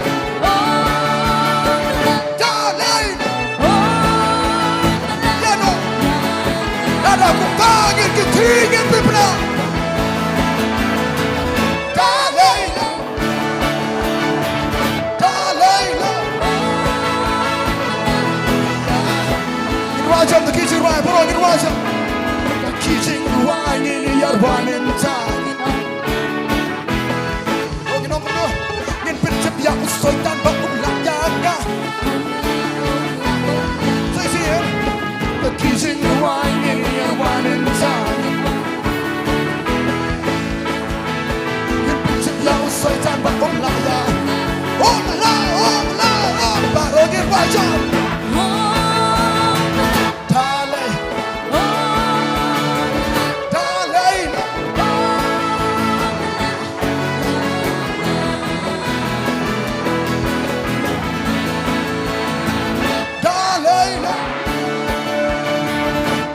Darling. Ïa no. Lada kumta ngin kynti ngin pynbna. Darling. Darling. Ngin wajam, the kitchen right, bro, ngin wajam. The kitchen right, ngin ïa wan in time. Oh, ngin ong kumno? Ngin pyntip ïa u Soitan ba um lah ïa ka. Say, say it. The kitchen right, ngin ïa wan in time. Ngin pyntip ïa u Soitan ba um lah ïa. Um lah, um lah, um lah. Baroh ngin wajam. Darling. Darling. Darling.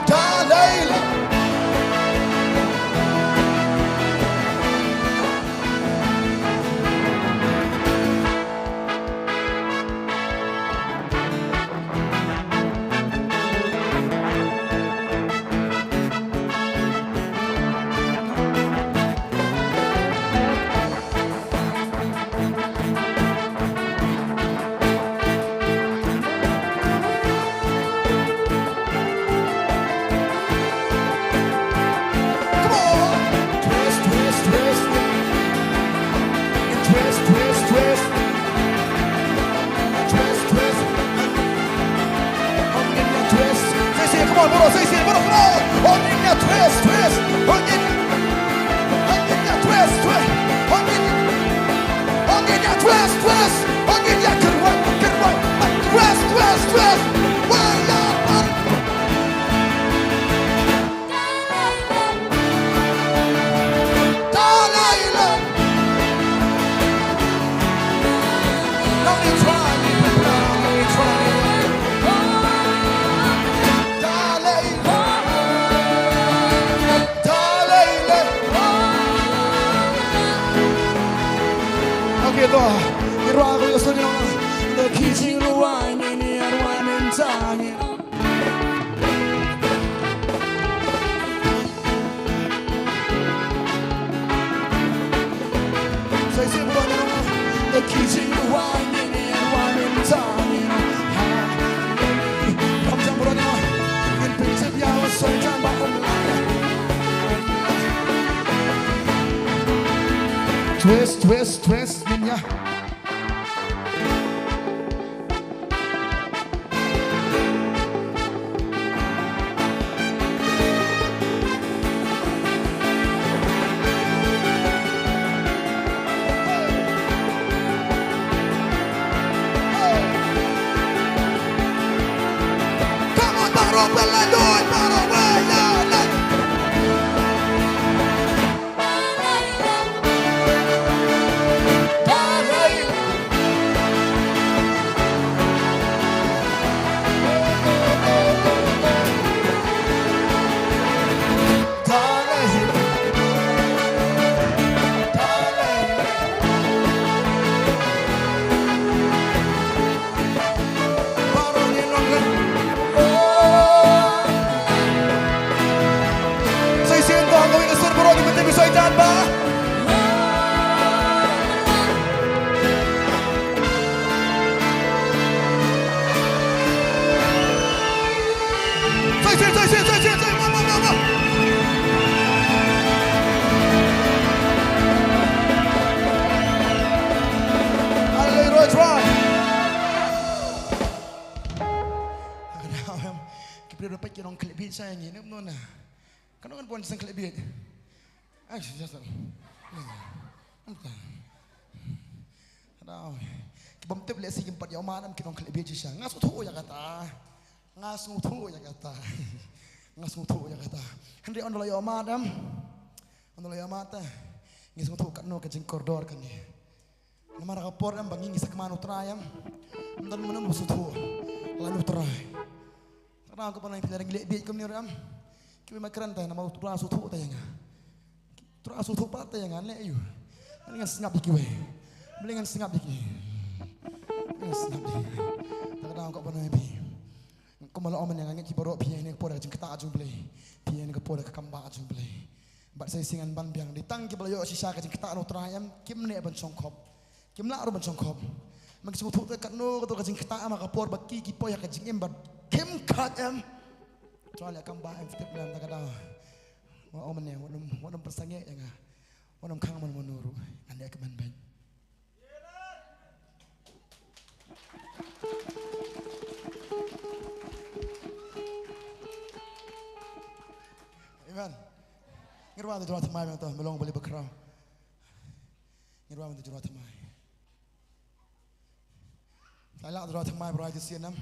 Darling. Ko, ngi rwai ko ïa u sur ngi ong. Da ki jingrwai ngi, ngi ïa rwai mynta ngi ong. Sa shisien baroh ngi ong. Da ki jingrwai ngi, ngi ïa rwai mynta ngi ong. Ha. Kham jam baroh ngi ong. Ngin pyntip ïa u Soitan ba um lah. Twist, twist, twist, ngin ïa. Come on, baroh, baroh, baroh, baroh. Sa shisien to, kawei ka sur baroh ngi pyntip ïa u Soitan ba. Sa shisien, sa shisien, sa shisien, sa shisien, ma, ma, ma, ma. Hallelujah, Lord, right. Ka dei em, ki briew da peit ki nongkhleh bieit sha ïa ngi, ne kumno na? Kano kan bun sngewkhleh bieit? Ai, shisha. Ka dei. Ki bym tip lehse kim pat ïohmad em ki nongkhleh bieit shisha. Nga sngewthuh ïa kata. Nga sngewthuh ïa kata. Nga sngewthuh ïa kata. Hynrei ynda la ïohmad em. Ynda la ïohmad te. Ngi sngewthuh katno ka jingkordor kane. Namar ha ka por em ba ngi ngi sakma na U Trai em, ym don mano ba sngewthuh, la U Trai. Ka dei ka ban ngi phi lada ngi leh bieit kumne ruh em, kiwei ma kren te namar U Trai sngewthuh te ïa nga. U Trai sngewthuh pat te ïa nga, leh aïu? Balei ngan sngap ïa kiwei? Balei ngan sngap ïa ki? Balei ngan sngap ïa ki? Ka dei ka ban ngi phi. Kumba la ong mynne, nga ngeit ki baroh phi ïa kane ka por ka jingktah jong U Blei. Phi ïa kane ka por ka kam bah jong U Blei. Bad sa shisien ngan ban biang, dei tang kiba la ïoh shisha ka jingktah na U Trai em, kim neh ban shongkhop. Kim lah ruh ban shongkhop. Ma ki sngewthuh te katno kato ka jingktah em ha ka por ba ki ki poi ha ka jingim bad kim khat em. U Trai leh kam bah em, tip lem da ka daw. Nga ong mynne, wat nym, wat nym pynsangeh ïa nga. Wat nym khang mano mano ruh. Ngan leh kmen beit. Amen. Ngi rwai da jrong thymmai, me long u Blei bakhraw. Ngi rwai da jrong thymmai. Sa lah da jrong thymmai, baroh ai jingïaseng.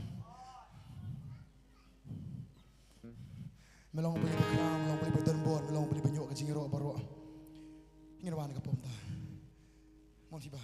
Me long u Blei bakhraw, me long u Blei badonbor, me long u Blei ba ïoh ka jingïaroh baroh. Ngi rwai na ka por mynta. Mon fiba.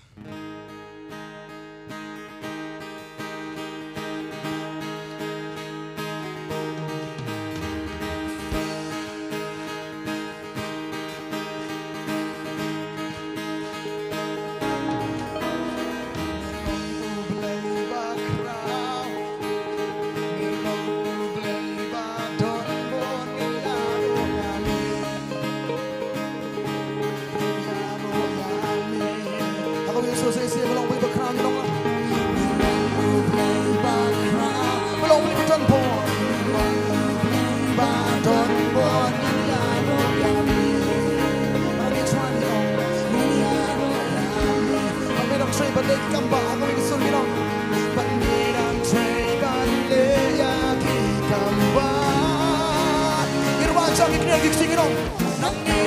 Ngi rwai jam ïa kine ki ktien, ngi ong. Nangne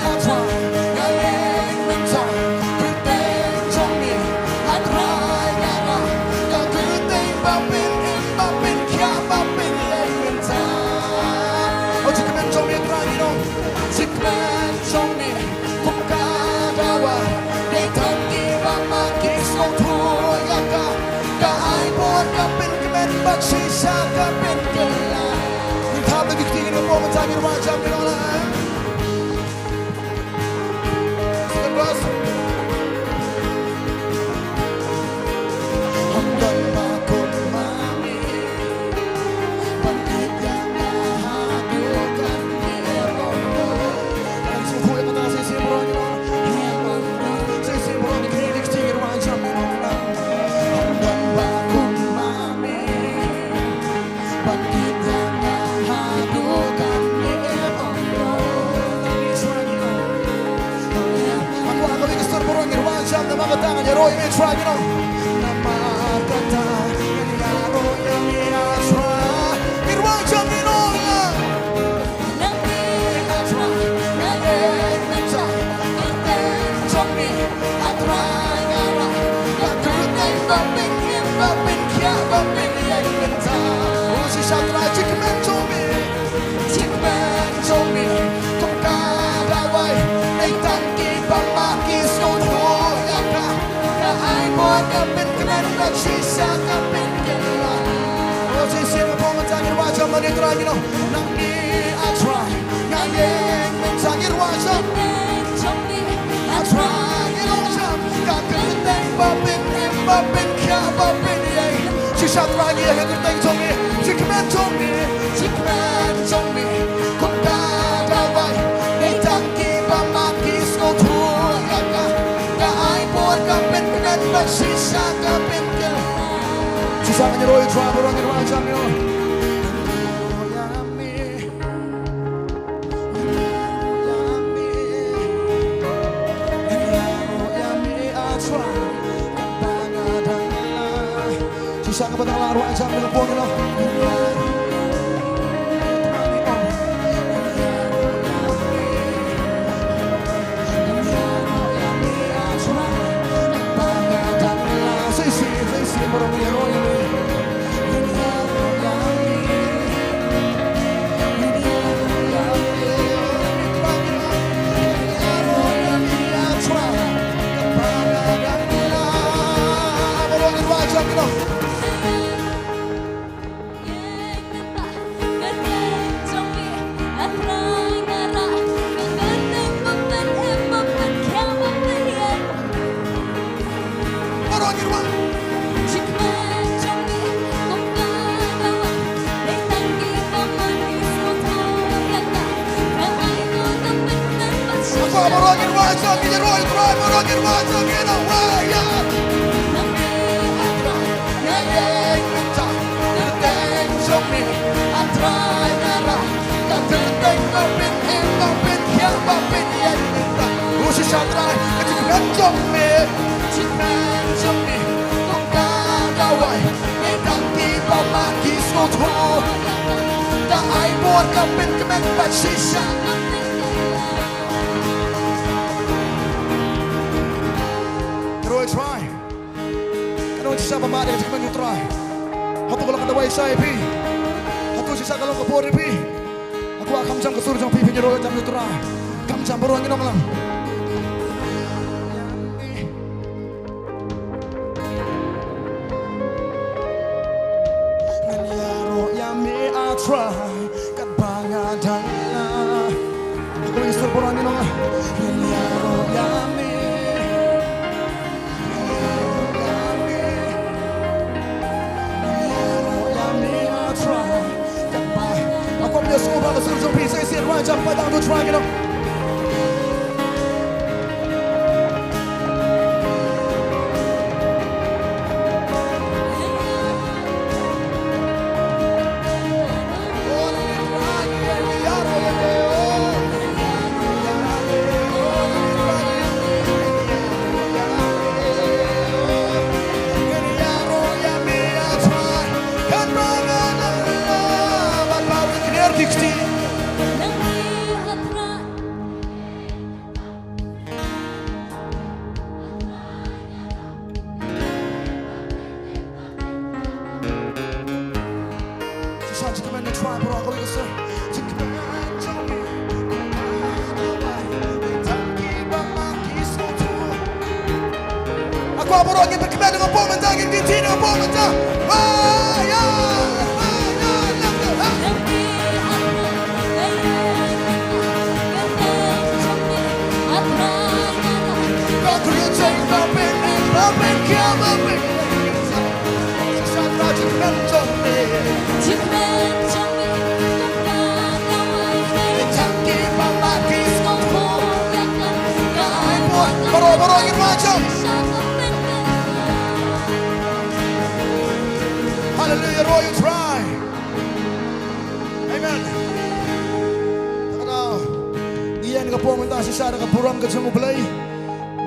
ha Trai nga ïeng mynta, kyrteng jong me ha Trai nga rah, ka kyrteng ba pynïeng, ba pynkhiah, ba pynlong mynta. O jingkmen jong me Trai, ngi ong, jingkmen jong me. Kum ka dawa, dei tang kiba ma ki sngewthuh ïa ka. Ka ai bor ka pynkmen bad shisha ka pynkylla. Ngi thap da ki kti ngi ngi pom mynta ngi rwai jam ngi long la. Second verse. Namar kata ngan ïaroh ïa me, Trai, you know. Namar kata ngan ïaroh ïa me, ah Trai. Ngin rwai jam, you know, la. Namar kata ngan ïaroh ïa me, ah Trai. Kyrteng jong me, ah Trai, nga rai. Ka kyrteng ba pynïeng, ba pynkhiah, ba pynïeng mynta. Oh, shisha Trai, jingkmen jong me. Jingkmen jong me kum ka dawai. Dei tang kiba ma ki sngewthuh ïa ka. Ka ai bor, ka pynkmen bad shisha ka pynkylla. Oh, shisien nga buh mynta, ngin rwai jam ma me, Trai, you know. Namar me, ah Trai, nga ïeng mynta, ngin rwai jam. Jingkmen jong me, ah Trai, ngin rwai jam. Ka kyrteng ba pynïeng, ba pynkhiah, ba pynïeng. Shisha Trai, ngi ïa ka kyrteng jong me. Jingkmen jong me, jingkmen jong me kum ka dawai. Dei tang kiba ma ki sngewthuh ïa ka. Ka ai bor, ka pynkmen bad shisha ka pynkylla. Shisha ngan ïaroh ïa u Trai, baroh ngin rwai jam, you know. Shisha kaba dang lah rwai jam, ka pong, you know. Shisha, shisha, baroh ngin ïaroh ïa me. Baroh ngin rwai jam, ngin rwai, rwai, baroh ngin rwai jam, ngin rwai, yeah. Nga ïeng mynta, kyrteng jong me, ah Trai, nga rai. Ka kyrteng ba pynïeng, ba pynkhiah, ba pynïeng mynta. Oh shisha Trai, ka jingkmen jong me, jingkmen jong me kum ka dawai. Dei tang kiba ma ki sngewthuh. Ka ai bor, ka pynkmen bad shisha. Ka roi Trai. Ka don shisha ba mad ïa ka jingkmen jong u Trai? Hato ka long ka dawai shisha ïa phi? Hato shisha ka long ka bor ïa phi? Nga kwah kham jam ka sur jong phi, phin ïaroh jam ïa u Trai. Kham jam, baroh ngin ong lang. Ngan ïaroh ïa me, ah Trai, katba nga dang lah. Kawei ka sur, baroh ngin ong lang. Ngan ïaroh ïa me. Nga kwah baroh ngin pynkmen da ka bor mynta, ngin kyntiew da ka bor mynta. Wa ya, wa ya, wa ya. Baroh, baroh, ngin rwai jam. Hallelujah, rwai ïa u Trai. Amen. Ngi ïeng ha ka por mynta shisha da ka burom ka jong U Blei.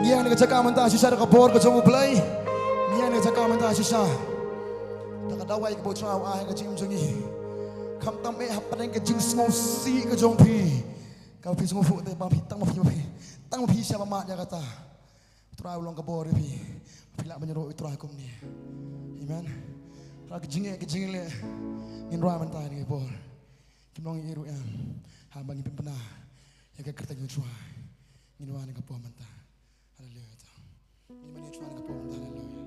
Ngi ïa ka jaka mynta shisha da ka bor ka jong U Blei. Ngi ïa ka jaka mynta shisha da ka dawai kaba U Trai u ai ha ka jingim jong ngi. Khamtam eh hapdeng ka jingsngewsih ka jong phi, kaba phi sngewthuh te ba phi tang ma phi, ma phi tang ma phi sha ba mad ïa kata. U Trai u long ka bor ïa phi. Phi lah ban ïaroh U Trai kumne. Amen. Ka jingeh ka jingeh ngin rwai mynta ïa ka bor. Kim long ïa ruh ïa. Haba ngin pynbna ïa ka kyrteng U Trai. Ngin wan ka por mynta. Haleluya. Ngin wan ka por mynta. Haleluya.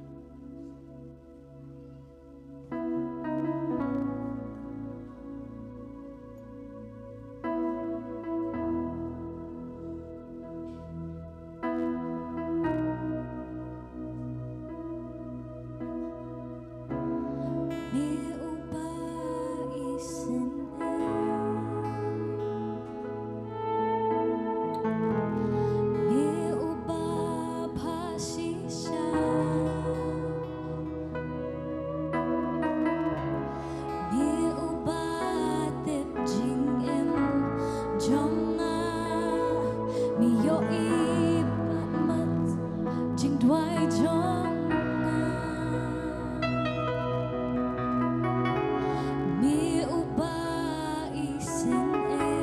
Me uba isynei, me uba bha shisha, me uba tip jingim jong nga, me ïohi bad mat jingduwai jong nga. Me uba isynei,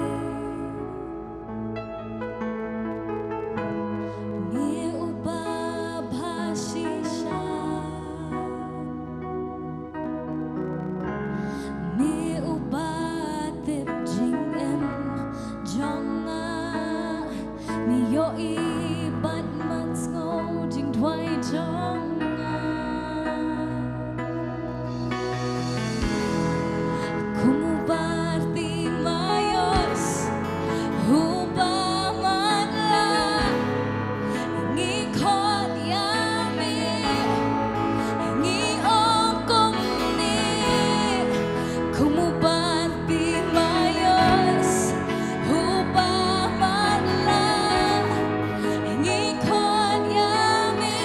me uba bha shisha, me uba tip jingim jong nga, me ïohi bad mat sngew jingduwai jong nga. Kum u Bartimaios uba matlah, ngi khot ïa me, ngi ong kumne. Kum u Bartimaios uba matlah, ngi khot ïa me.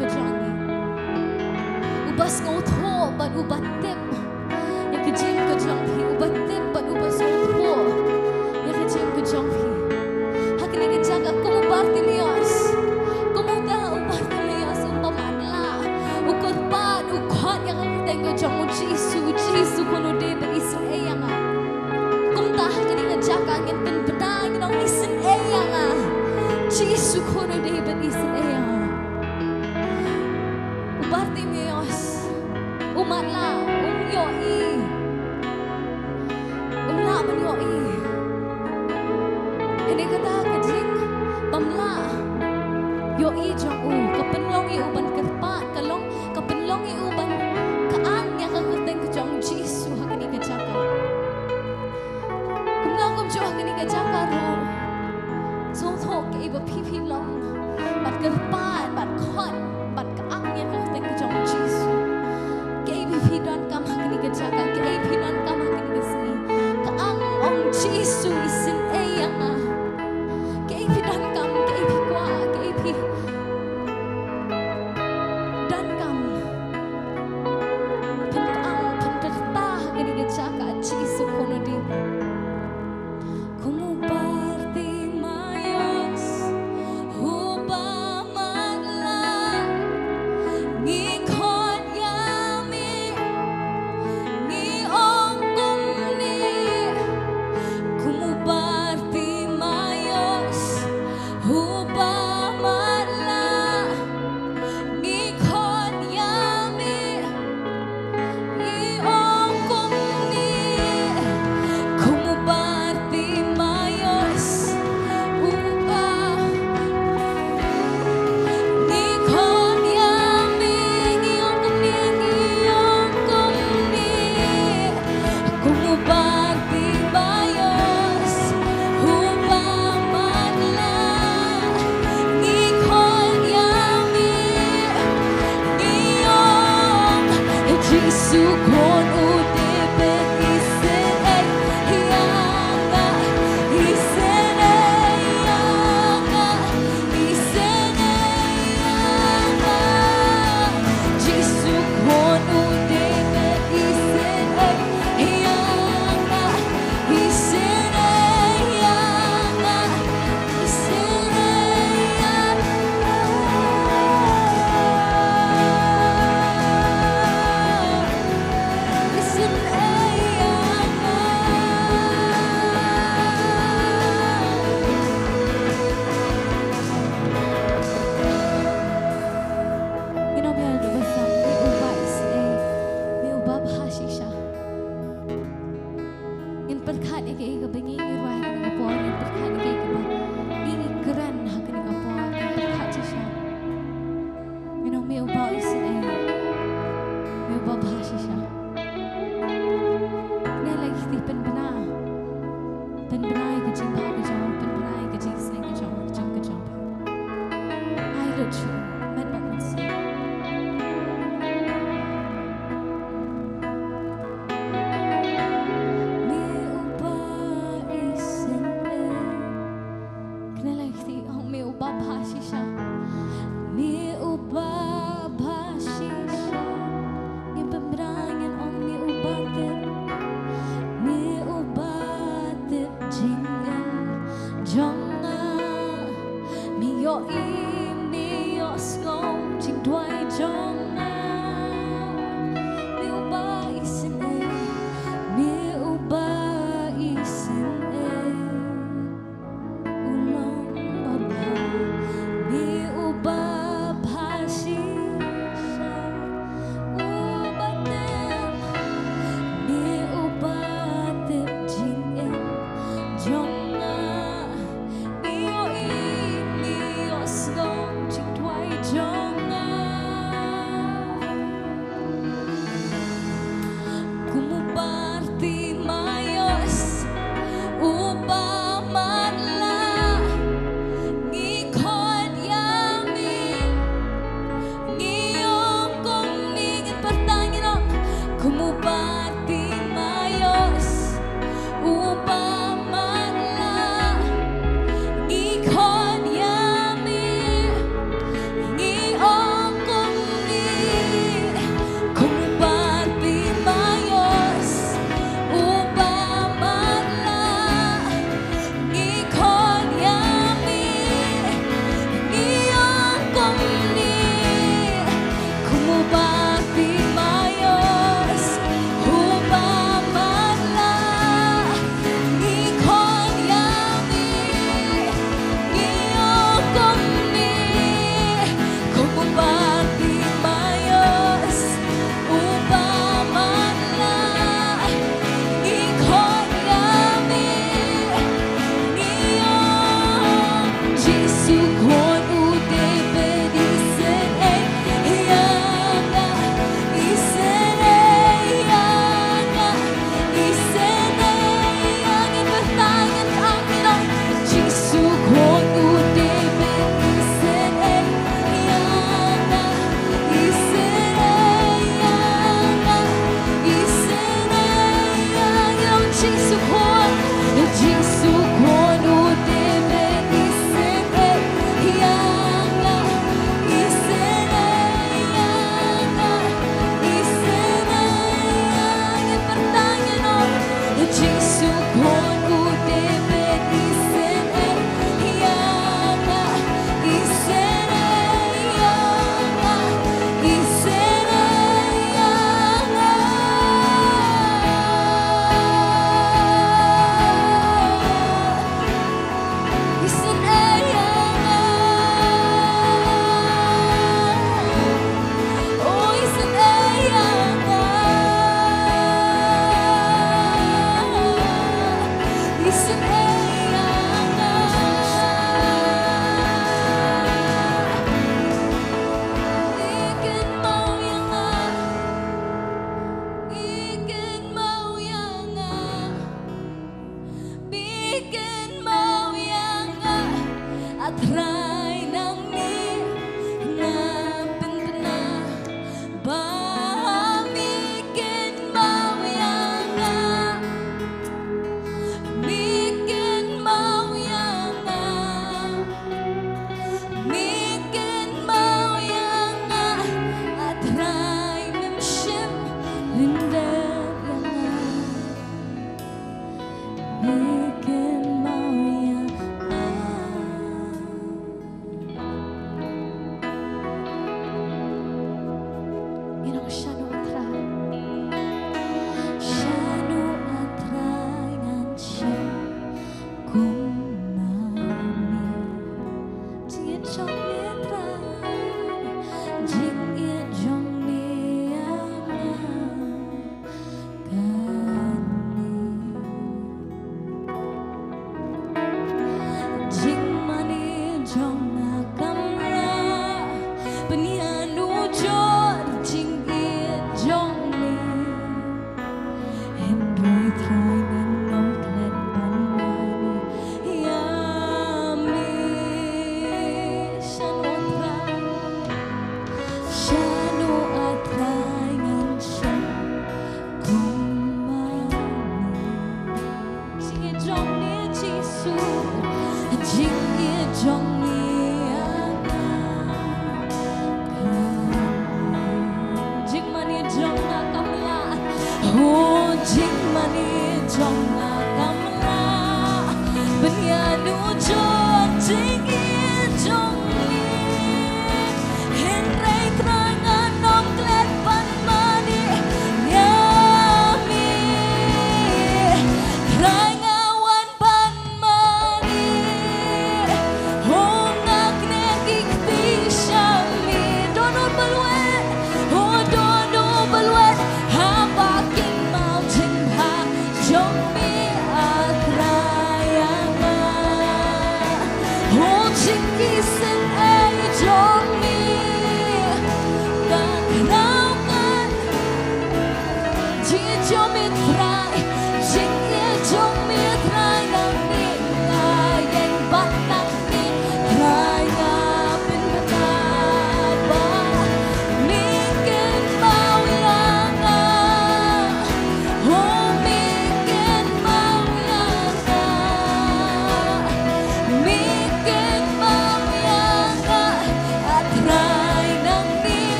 ka jong ngi. Uba sngewthuh bad uba tip ïa ka jingim ka jong phi, uba tip bad uba sngewthuh ïa ka jingim ka jong phi. Ha kane ka jaka kum u Bartimeus, kum uta u Bartimeus, uba matlah, u kyrpad, u khot ïa ka kyrteng ka jong u Jisu, u Jisu khun u David, isynei ïa nga. Kumta ha kane ka jaka ngin pynbna, ngin ong isynei ïa nga. Jisu khun u David, isynei ïa nga. U Bartimeus, u matlah, um ïohi. Um lah ban ïohi. Hynrei kata ka jingbym lah ïohi jong u ka pynlong ïa u ban kyrpad, ka long, ka pynlong ïa u ban kyang ïa ka kyrteng ka jong u Jisu ha kane ka jaka. Kumno kumjuh ha kane ka jaka ruh. Sngewthuh kaei ba phi phi long. Bad kyrpad, bad khot, bad kyang ïa ka kyrteng ka jong u Jisu. Kaei ba phi donkam ha kane ka jaka, kaei phi donkam ha kane ka sngi. Kyang, ong Jisu isynei ïa nga. Kaei phi donkam, kaei phi kwah, kaei phi donkam. Pynkyang, pynrta ha kane ka jaka, Jisu khun u David. Kum u Bartimeus, uba matlah, ngi khot ïa me, ngi ong kumne, kum u Bartimeus, uba matlah, ngi khot ïa me, ngi ong kumne, kum u Bartimeus, uba, ngi khot ïa me, ngi ong kumne, ngi ong kumne. Kum u Bartimeus, uba matlah, ngi khot ïa me, ngi ong, Jisu khun u David, isynei ïa nga, isynei ïa nga. Isynei ïa nga, Jisu khun u David, isynei ïa nga, isynei ïa nga, isynei ïa nga, isynei ïa nga. Ngin ong biang ïa uba sam, me uba isynei, me uba bha shisha. Ngin pyrkhat ïa kaei kaba ngi ngi rwai ha kane ka por, ngin pyrkhat ïa kaei kaba ngi ngi kren ha kane ka por, ngin pyrkhat shisha. Ngin ong me uba isynei, me uba bha shisha. Kane la ki kti pynbna. Pynbna ïa ka jingbha ka jong, pynbna ïa ka jingisynei ka jong, ka jong, ka jong. Ai lut shuh, met bad mynsiem. Me uba isynei. Kane la ki kti, ong me uba bha shisha. Me uba bha shisha. Ngin pynbna, ngin ong me uba tip. Me uba tip jingim jong nga. Me ïohi, me ïoh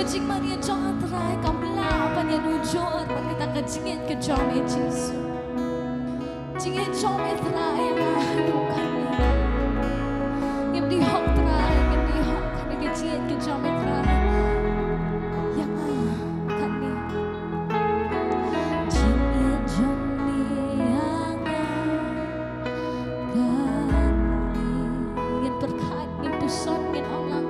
Jingmane jong nga Trai kam lah ban ïanujor bad kata ka jingngeit ka jong me Jisu. Jingngeit jong me Trai ïa nga haduh katne. Ngim dei hok Trai, ngim dei hok kane ka jingngeit ka jong me Trai ïa nga katne. Jingngeit jong me ïa nga. Ngin pyrkhat, ngin puson, ngin ong lang.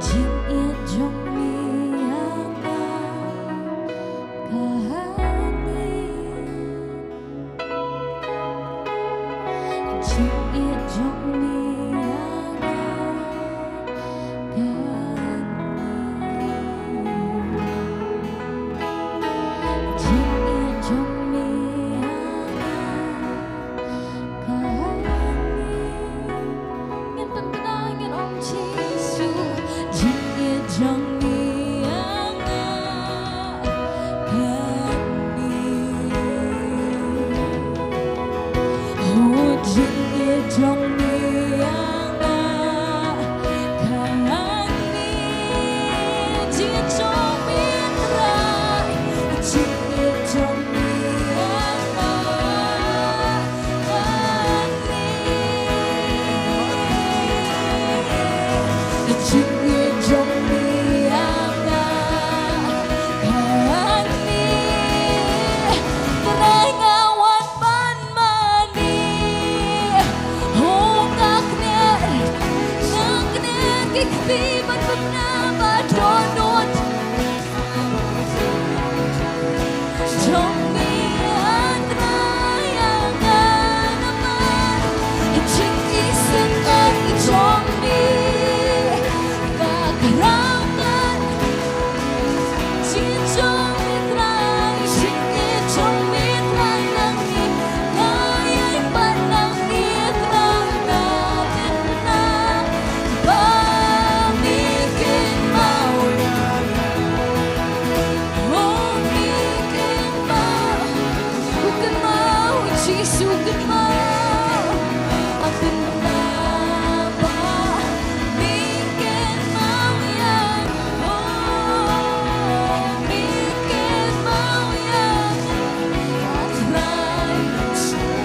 Jingngeit jong me ïa nga kane. Jingngeit jong me ïa nga kane. Jingngeit jong me ïa nga. Ngin pynbna, ngin ong Jisu, jingngeit jong me ïa nga kane. Oh, jingngeit jong me ïa nga kane. Jingngeit jong me Trai, jingngeit jong me ïa nga. Jong me ïa nga namar jingïaseng jong me ka khraw kan. Jingïaseng jong me Trai, jingïaseng jong me Trai nangne, nga ïeng pat nangne Trai nga pynbna ba me kynmaw ïa nga. Oh, me kynmaw. U kynmaw, Jisu u kynmaw. Nga pynbna ba me kynmaw ïa nga. Oh, me kynmaw ïa nga. Trai,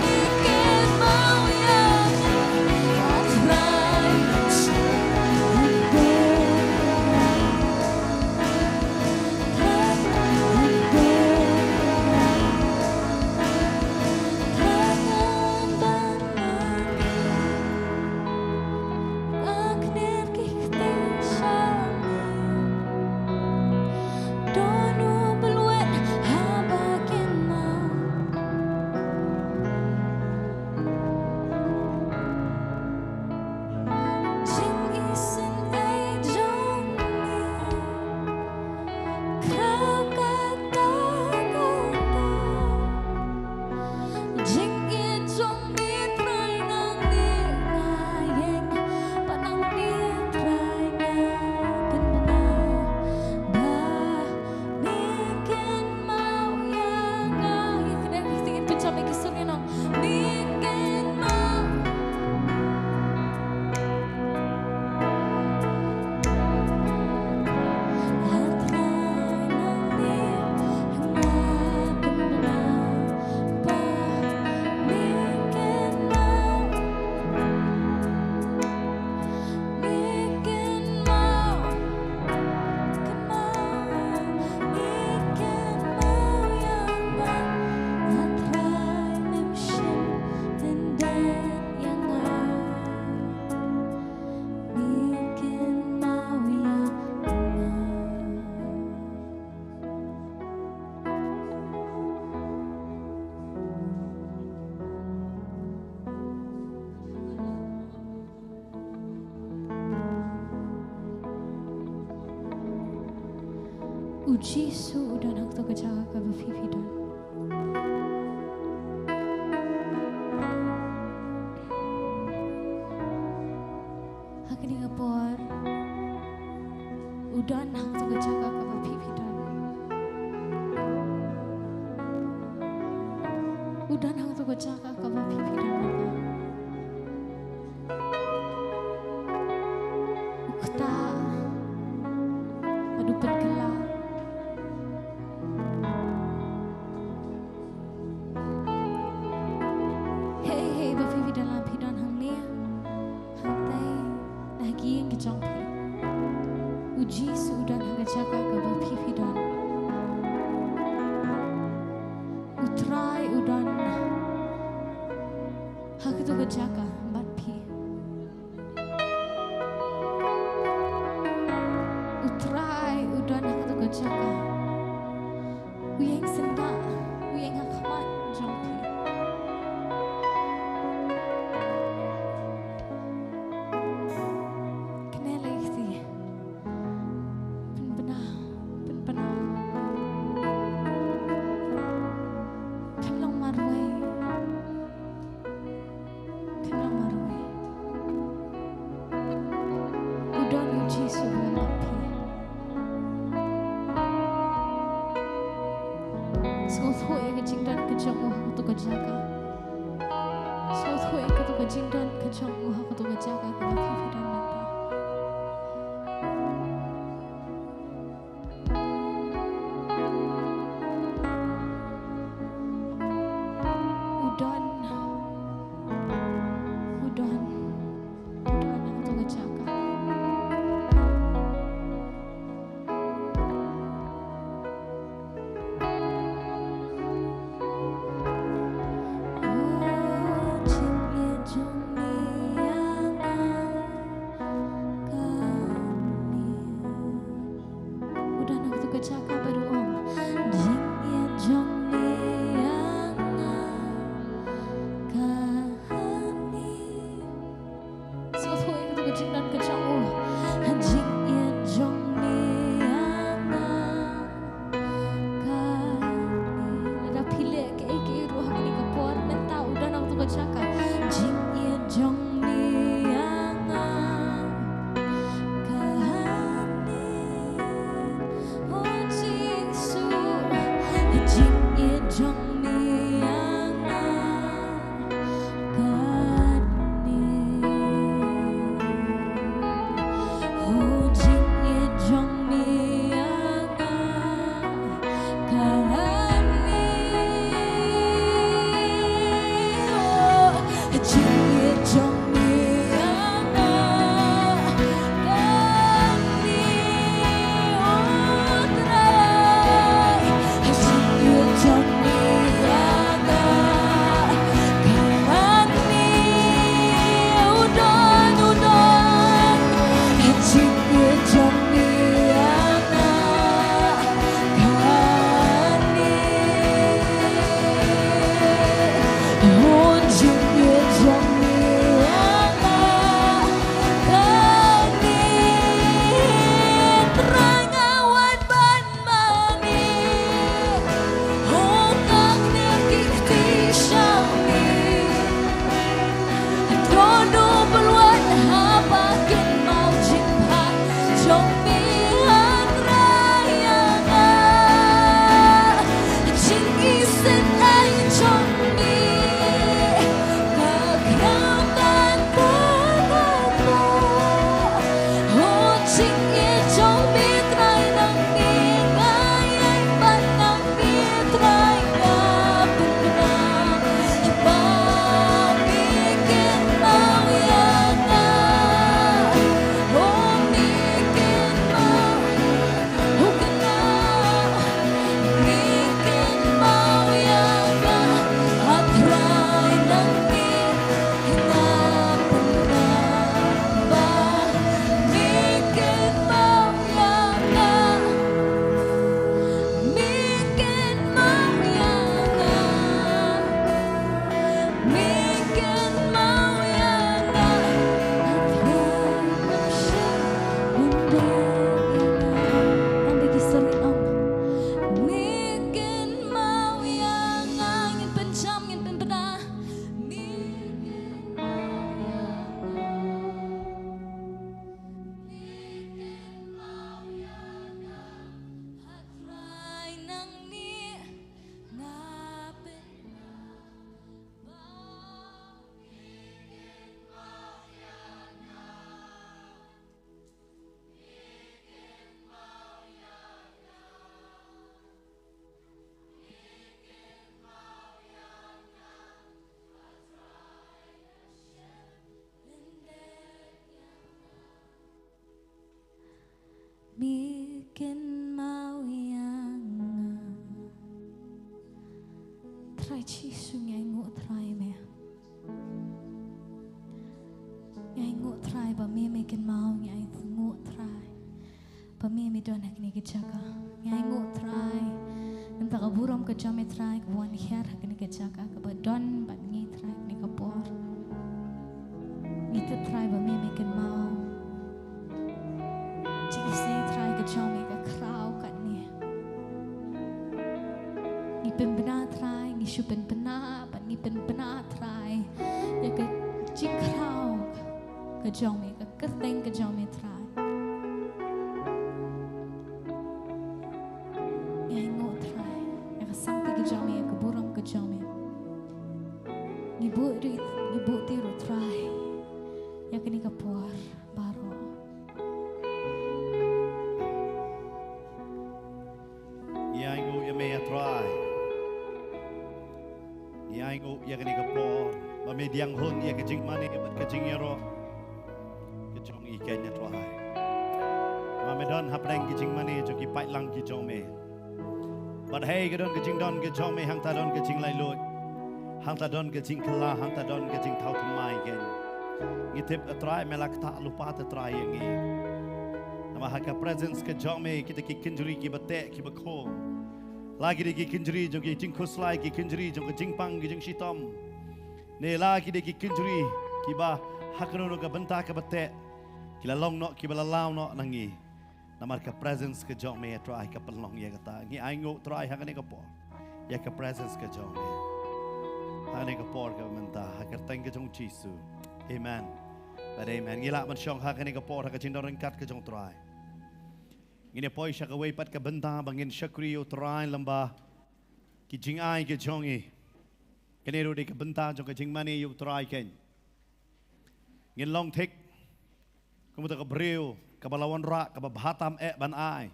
me kynmaw ïa nga. Trai, Jingïeit jong me Trai nangne nga ïeng pat nangne Trai nga pynbna ba me kynmaw ïa nga. Ïa kane ka ktien pynjam ïa ki sur ngi nong. Me kynmaw. U Jisu u don ha kato ka jaka kaba phi phi don. Ha kane ka por u don ha kato ka jaka kaba phi phi don. U don ha kato ka jaka kaba phi phi don. U ktah. jaka. U ïeng syndah, u ïeng ha khmat jong phi. Kane lei kti. Pynbna, pynbna. Pynlong marwei. Pynlong marwei. U don u Jisu u lap phi. Sngewthuh ïa ka jingdon ka jong u ha kato ka jaka. Sngewthuh ïa kato ka jingdon ka jong u ha kato ka jaka kaba phi phi don mynta. U don. U don. U don ha kato ka jaka. U don ha kato ka jaka ba u ong. Jingïeit jong me ïa nga kane. Sngewthuh ïa kato ka jingdon ka jong u. Jingïeit jong me ïa nga kane. Lada phi leh kaei kaei ruh ha kane ka por, mynta u don ha kato ka jaka. Jingïeit jong me ïa nga kane. O Jisu, jingïeit jong me ïa nga kane. O jingïeit jong me ïa nga kane. O jingïeit jong me ïa nga kane. O Trai, jingïeit jong me ïa nga kane. U don, u don. Jingïeit jong me ïa nga kane. O jingïeit jong me ïa nga kane. Trai, nga wan ban mane. Ho kane ki kti sha me. Dohnud pynlong ha ba kin mawjin ha jong me, ha Trai ïa nga. Jingïaseng ai jong me ka khraw tang ka kyrpad. Ho jingïeit jong me Trai nangne, nga ïai pan nangne Trai, nga pynbna ba me kynmaw ïa nga. Ho me kynmaw, ho kynmaw, me kynmaw ïa nga, ha Trai nangne. Nga pynbna ba me kynmaw ïa nga, me kynmaw ïa nga, me kynmaw ïa nga. Ngan da ki seri ong, me kynmaw ïa nga. Ngin pynjam, ngin pynbna. Me kynmaw ïa nga. Me kynmaw ïa nga. Ha Trai nangne nga pynbna ba me kynmaw ïa nga. Me kynmaw ïa nga. Trai Jisu, ngi ainguh Trai me. Ngi ainguh Trai ba me, me kynmaw, ngi ainguh Trai ba me, me don ha kane ka jaka. Ngi ainguh Burom ka jong me Trai kaba wan hiar ha kane ka jaka kaba don bad ngi Trai kane ka por. Ngi tip Trai ba me me kynmaw. Jingisynei Trai ka jong me ka khraw katne. Ngi pynbna Trai, ngi shu pynbna bad ngi pynbna Trai ïa ka jingkhraw ka jong me, ka kyrteng ka jong me Trai. Ngi ainguh Trai ïa ka sangti ka jong me, ïa ka burom ka jong me. Ngi buh ri, ngi buh ti ruh Trai ïa kane ka por baroh. Ngi ainguh ïa me ïa Trai. Ngi ainguh ïa kane ka por ba me diang hun ïa ka jingmane bad ka jingïaroh ka jong ngi keiñ ïa Trai. Ba me don hapdeng ka jingmane jong ki paidlang ki jong me. Bad hei ka don ka jingdon ka jong me hangta don ka jinglaitluid. Hangta don ka jingkylla, hangta don ka jingthaw thymmai keiñ. Ngi tip ïa Trai me la ktah lypa ïa Trai ïa ngi. Namar ha ka presence ka jong me kita ki kynjri kiba teh kiba khum. La ki dei ki kynjri jong ki jingkhuslai, ki kynjri jong ka jingpang ki jingshitom. Ne la ki dei ki kynjri kiba ha kano kano ka bynta kaba teh ki la long noh, kiba la law noh na ngi. Namar ka presence ka jong me ïa Trai ka pynlong ïa kata. Ngi ainguh Trai ha kane ka por ïa ka presence ka jong me ha kane ka por kaba mynta, ha ka kyrteng ka jong Jisu. Amen. Bad amen. Ngi lah ban shong ha kane ka por ha ka jingdon ryngkat ka jong Trai. Ngin ïa poi sha kawei pat ka bynta ba ngin shakri ïa u Trai lyngba ki jingai ki jong ngi. Kane ruh dei ka bynta jong ka jingmane ïa u Trai keiñ. Ngin long thik kum uta ka briew kaba la wanrah, kaba bha tam eh ban ai.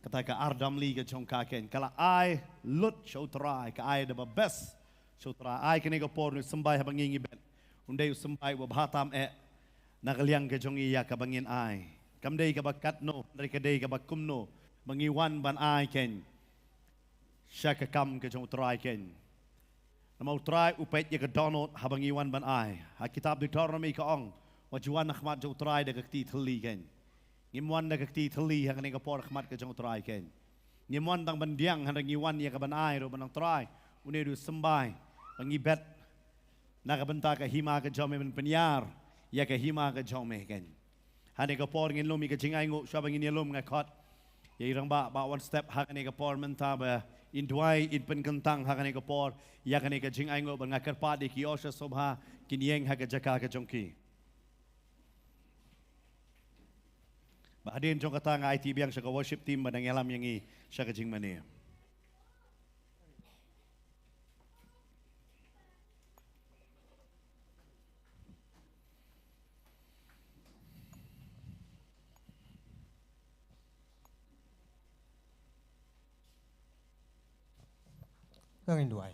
Kata ka ardam li ka jong ka keiñ, ka la ai lut sha u Trai, ka ai da ba best sha u Trai. Ai kane ka por, u symbai haba ngi ngi bet, un dei u symbai uba bha tam eh na ka liang ka jong ngi ïa kaba ngin ai. Kam dei kaba katno, hynrei ka dei kaba kumno ba ngi wan ban ai keiñ sha ka kam ka jong u Trai keiñ. Namar u Trai u peit ïa ka dohnud haba ngi wan ban ai. Ha kitab Deuteronomy ka ong, wat ju wan ha khmat jong u Trai da ka kti thylli keiñ. Ngim wan da ka kti thylli ha kane ka por ha khmat ka jong u Trai keiñ. Ngim wan tang ban diang, hynrei ngi wan ïa ka ban ai ruh ban ong, Trai, une u dei u symbai ba ngi bet na ka bynta ka hima ka jong me, ban pynïar ïa ka hima ka jong me keiñ. Ha kane ka por ngin lum ïa ka jingainguh, shuwa ba ngin ïalum nga khot ïa i rangbah Bah Wanstep ha kane ka por mynta ba in duwai, in pynkyntang ha kane ka por ïa kane ka jingainguh, bad nga kyrpad ïa ki usher sngewbha kin ïeng ha ka jaka ka jong ki. Bad hadien jong kata nga aiti biang sha ka worship team ba dang ïalam ïa ngi sha ka jingmane. Ka ngin duwai.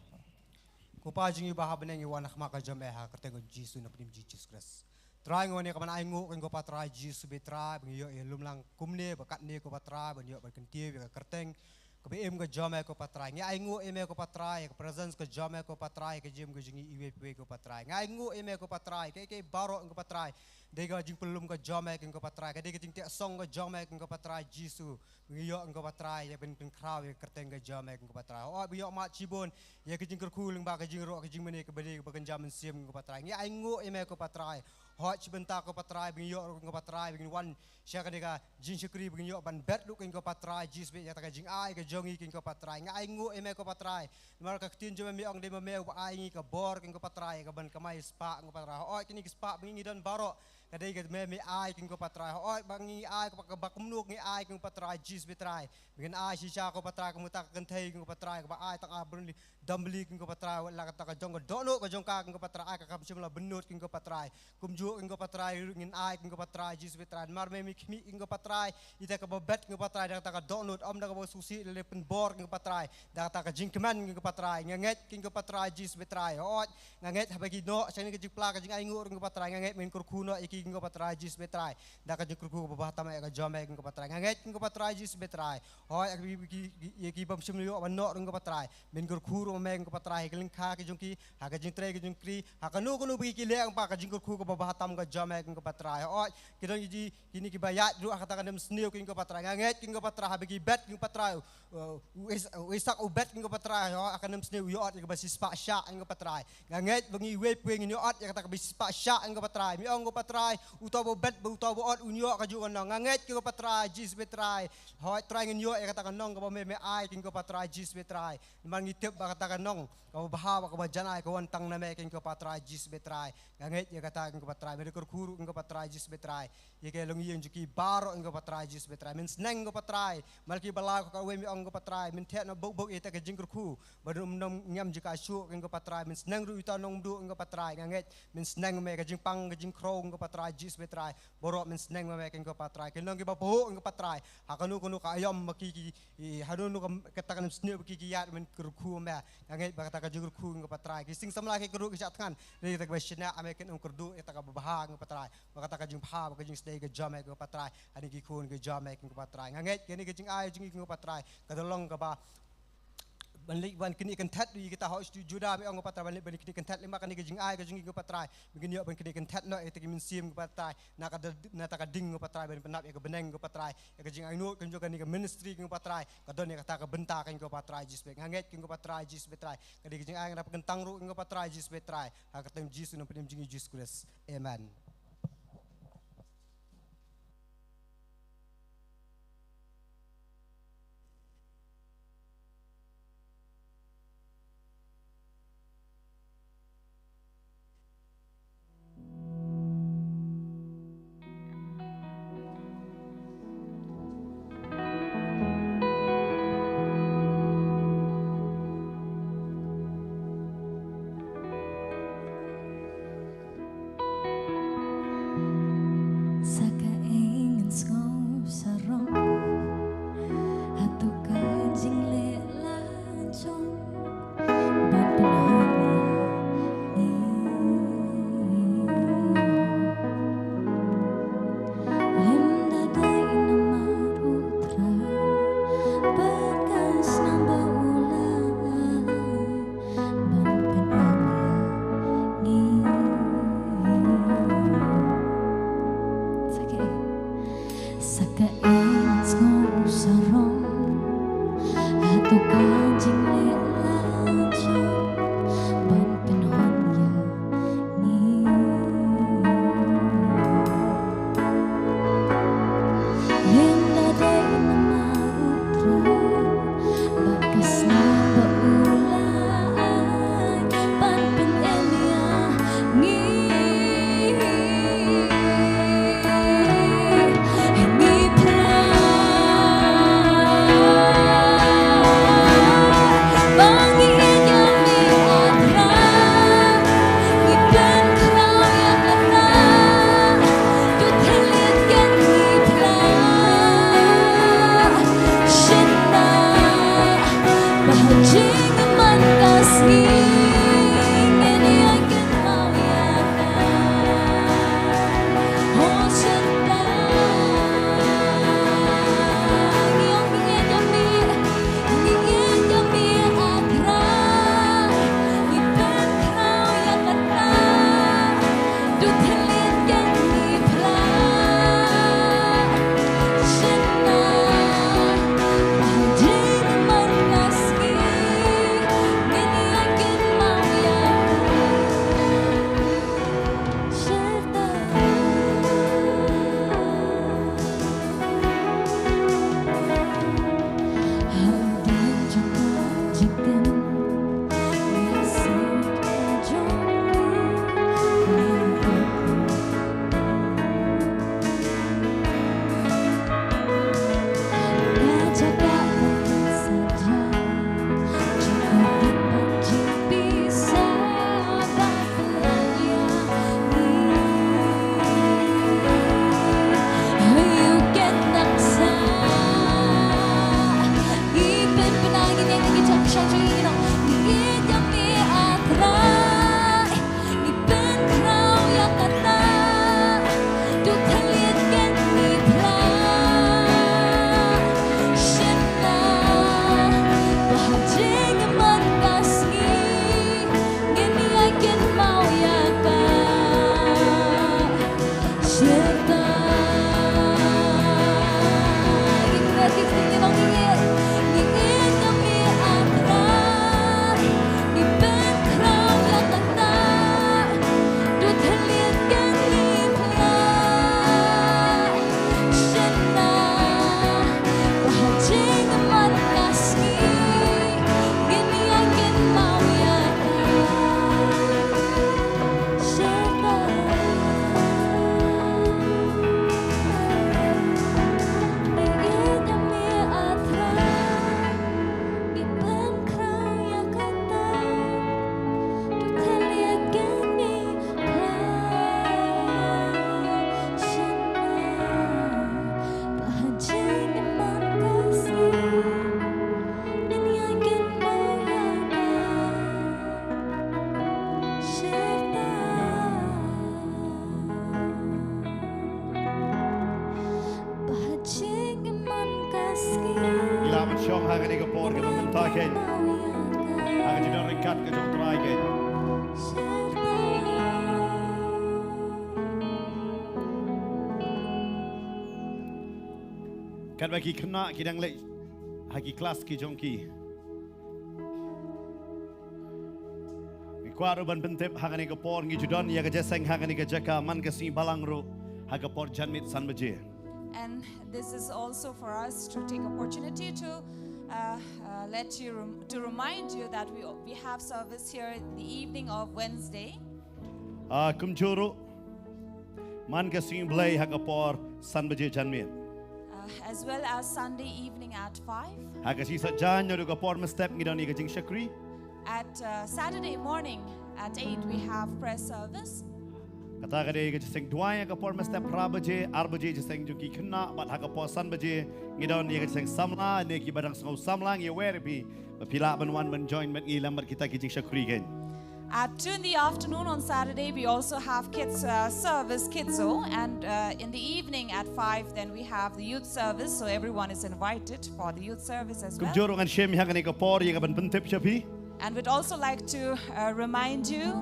Ko Pa jong ngi ba ha bneng, ngi wan ha khmat ka jong me ha ka kyrteng ka Jisu, na ka kyrteng Jisu Khrist. Trai, ngi wan ïa ka ban ainguh keiñ ko Pa Trai Jisu bad Trai, ba ngi ïoh ïa lum lang kumne bad katne ko Pa Trai, ba ngi ïoh ban kyntiew ïa ka kyrteng kaba im ka jong me ko Pa Trai. Ngi ainguh ïa me ko Pa Trai, ïa ka presence ka jong me ko Pa Trai, ka jingim ka jong ngi iwei pa iwei ko Pa Trai. Ngi ainguh ïa me ko Pa Trai, kiei kiei baroh ko Pa Trai. Dei ka jingpynlum ka jong me keiñ ko Pa Trai, ka dei ka jingteh song ka jong me keiñ ko Pa Trai Jisu. Ba ngi ïoh keiñ ko Pa Trai ïa ban pynkhraw ïa ka kyrteng ka jong me keiñ ko Pa Trai. Hooid ba ngi ïoh mad shibun ïa ka jingkyrkhu lyngba ka jingroh ka jingmane kaba dei kaba kynja mynsiem keiñ ko Pa Trai. Ngi ainguh ïa me ko Pa Trai. Hooid shi bynta ko Pa Trai ba ngi ïoh ruh keiñ ko Pa Trai ba ngin wan sha kane ka jingshakri ba ngin ïoh ban bet ruh keiñ ko Pa Trai Jisu bad ïa kata ka jingai ka jong ngi keiñ ko Pa Trai. Ngi ainguh ïa me ko Pa Trai. Namar ka ktien jong me me ong dei ma me uba ai ngi ka bor keiñ ko Pa Trai, ka ban kamai spah keiñ ko Pa Trai. Hooid kine ki spah ba ngi ngi don baroh ka dei ka me me ai keiñ ko Pa Trai. Hooid ba ngi ai ka ba kumno ngi ai keiñ ko Pa Trai Jisu bad Trai. Ba ngin ai shisha ko Pa Trai, ka mut ka kynthei keiñ ko Pa Trai, kaba ai tang ar bun li dam bli keiñ ko Pa Trai, wat la kata ka jong ka dohnud ka jong ka keiñ ko Pa Trai, ai ka kam shym la bynnud keiñ ko Pa Trai. Kumjuh keiñ ko Pa Trai, ngin ai keiñ ko Pa Trai Jisu bad Trai. Namar me me khmih keiñ ko Pa Trai ïa kata kaba bet keiñ ko Pa Trai, da kata ka dohnud, ym da kaba sngewsih, lei pynbor keiñ ko Pa Trai, da kata ka jingkmen keiñ ko Pa Trai. Nga ngeit keiñ ko Pa Trai Jisu bad Trai. Hooid nga ngeit haba ki noh sha kane ka jingpla ka jingainguh keiñ ko Pa Trai, nga ngeit men kyrkhu noh ïa ki ïa ki, ko Pa Trai Jisu Trai. Da ka jingkyrkhu kaba bha tam ïa ka jong me, ko Pa Trai. Nga ngeit, ko Pa Trai Jisu Trai. Hooid, ïa ki, ki, ki, ïa ki bym shym la ïoh ban noh, ko Pa Trai. Men kyrkhu ruh ma me, ko Pa Trai, ha ki lyngkha ki jong ki, ha ka jingtrei ka jingkri, ha kano kano ba ki leh, ko Pa, ka jingkyrkhu kaba bha tam ka jong me, ko Pa Trai. Hooid, ki don ki, kine kiba ïaid ruh ha kata ka nemsniew, ko Pa Trai. Nga ngeit, ko Pa Trai, haba ki bet, ko Pa Trai. Uh, u Is-, u Isak u bet, ko Pa Trai, ha ka nemsniew, u ïoh ïa kaba shispah shah, ko Pa Trai. Nga ngeit ba ngi iwei pa iwei ngin ïoh ïa kata kaba shispah shah, ko Pa Trai. Me ong, ko Pa Trai, uta uba bet bad uta uba ot un ïoh kajuh ka nong. Nga ngeit, ko Pa Trai Jisu Trai. Hooid Trai, ngin ïoh ïa kata ka nong kaba me, me ai, ko Pa Trai Jisu Trai. Namar ngi tip ba kata ka nong kaba bha bad kaba janai ka wan tang na me, ko Pa Trai Jisu Trai. Nga ngeit ïa kata, ko Pa Trai. Me da kyrkhu ruh, ko Pa Trai Jisu Trai, ïa ki longïing jong ki baroh, ko Pa Trai Jisu Trai. Men sneng, ko Pa Trai. Malaki ba lai, ka wei, me ong, ko Pa Trai. Men theh noh buk buk ïa kata ka jingkyrkhu ba ym don ngam jingkyrkhu, ko Pa Trai. Men sneng ruh ïa uta u nongmduh, ko Pa Trai. Nga ngeit men sneng me, ka jingpang ka jingkhraw, ko Pa Trai Jisu Trai. Baroh men sneng me, ko Pa Trai. Ki long kiba pahuh, ko Pa Trai, ha kano kano ka aïom ba ki, ki, ha kano kano ka, kata ka nemsniew ba ki, ki ïaid, men kyrkhu me. Nga ngeit ba kata ka jingkyrkhu, ko Pa Trai, ki sing samla ki kyrduh ki shah thngan. Ïa kata kaba shna, me kin ym kyrduh ïa kata kaba bha, ko Pa Trai. Ba kata ka jingbha bad ka jingsdei ka jong me, ko Pa Trai, ha kine ki khun ki jong me, ko Pa Trai. Nga ngeit kane ka jingai jong ngi, ko Pa Trai, ka da long kaba ban leit ban knieh kynthet ïa kita ha u shnong Judah, me ong, ko Pa Trai, ban leit ban knieh kynthet lem bad kane ka jingai ka jong ngi, ko Pa Trai. Me kin ïoh ban knieh kynthet noh ïa kita ki mynsiem, ko Pa Trai, na ka da-, na kata ka ding, ko Pa Trai, ban pyndap ïa ka bneng, ko Pa Trai, ïa ka jingaiñguh ka jong kane ka ministry, ko Pa Trai, ka don ïa kata ka bynta, ko Pa Trai Jisu. Nga ngeit, ko Pa Trai Jisu Trai, kane ka jingai nga da pynkyntang ruh, ko Pa Trai Jisu Trai, ha ka kyrteng Jisu, nongpynim jong ngi Jisu Khrist. Amen. Sa kaei ngan sngew sarong hato ka jingleh la jong ban pynhun ïa ngi. Lymda dei namar u Trai bad ka snam ba u la ai ban pynïaid ïa ngi. Sa kaei, sa kaei ngan sngew sarong hato ka jingleh la jong ban pynhun ïa ngi. Lymda dei namar u Trai bad ka snam ba u la ai ban pynïaid ïa ngi. Ngi phla ba Jong ha kane ka por kaba mynta kein, ha ka jingdon ryngkat ka jong U Trai kein. Katba ki khynnah ki dang leit ha ki klas ki jong ki, ngi kwah ruh ban pyntip ha kane ka por ngi ju don ïa ka jingïaseng ha kane ka jaka man ka sngi Balang ruh ha ka por janmiet san baje. And this is also for us to take opportunity to, uh, uh, let you rem- to remind you that we we have service here in the evening of Wednesday. Ah, kumjuh ruh man ka sngi Blei ha ka por san baje janmiet. Uh, as well as Sunday evening at five. Ha ka sngi Saitjaiñ naduh ka por mynstep ngi don ïa ka jingshakri. At, uh, Saturday morning at eight, we have prayer service. Kata ka dei ka jingïaseng duwai ha ka por mynstep phra baje, ar baje jingïaseng jong ki khynnah, bad ha ka por san baje ngi don ïa ka jingïaseng samla, ne ki ba dang sngew samla ngi wer ïa phi ba phi lah ban wan ban join bad ngi lem bad kita ki jingshakri kein. At two in the afternoon on Saturday, we also have kids, uh, service, Kidzo, and, uh, in the evening at five, then we have the youth service, so everyone is invited for the youth service as well. Kumjuh ruh ngan shim ha kane ka por ïa ka ban pyntip sha phi. And we'd also like to, uh, remind you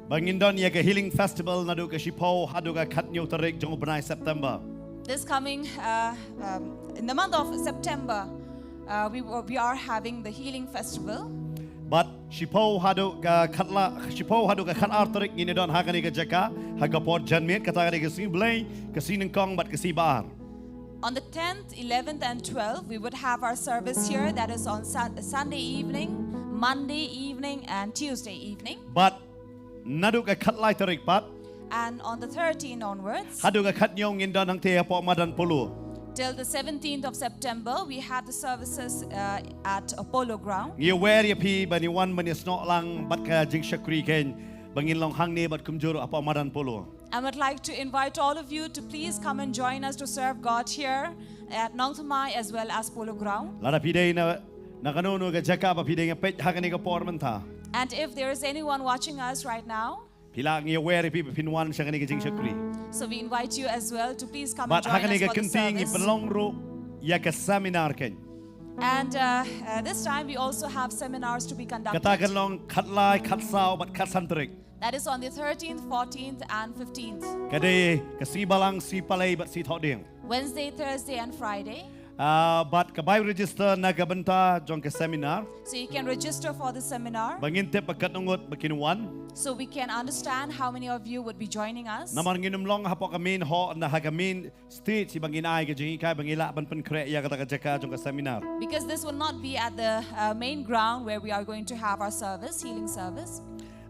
ba ngin don ïa ka Healing Festival naduh ka shiphew haduh ka khathynñiew tarik jong u bnai September. This coming, uh, um, in the month of September, uh, we, will- we are having the Healing Festival. Bad shiphew haduh ka khatla, shiphew haduh ka khatar tarik ngin don ha kane ka jaka ha ka por janmiet, kata ka dei ka sngi Blei, ka sngi nyngkong bad ka sngi ba ar. On the tenth, eleventh, and twelfth, we would have our service here. That is on Sun- Sunday evening, Monday evening, and Tuesday evening. Bad naduh ka khatlai tarik pat, and on the thirteenth onwards, haduh ka khathynñiew ngin don hangtei hapoh madan Polo. Till the seventeenth of September, we have the services, uh, at Apollo Ground. Ngi wer ïa phi ban ïa wan ban ïasnoh lang bad ka jingshakri kein ba ngin long hangne bad kumjuh ruh hapoh madan Polo. I would like to invite all of you to please come and join us to serve God here at Nongthymmai as well as Polo Ground. Lada phi dei na, na kano kano ka jaka ba phi dei nga peit ha kane ka por mynta. And if there is anyone watching us right now, phi lah ngi wer ïa phi ba phin wan sha kane ka jingshakri. So we invite you as well to please come and join us for the service. Bad ha kane ka kynti ngi pynlong ruh ïa ka seminar kein. And, uh, uh, this time we also have seminars to be conducted. Kata kan long khatlai, khatsaw bad khatsan tarik. That is on the thirteenth, fourteenth, and fifteenth. Ka dei ka sngi Balang, sngi Palei bad sngi Thohdieng. Wednesday, Thursday, and Friday. Ah, bad ka bai register na ka bynta jong ka seminar. So you can register for the seminar. Ba ngin tip ba katno ngut ba kin wan. So we can understand how many of you would be joining us. Namar ngin ym long hapoh ka main hall, na ha ka main stage ba ngin ai ka jinghikai, ba ngin lah ban pynkhreh ïa kata ka jaka jong ka seminar. Because this will not be at the, uh, main ground where we are going to have our service, healing service.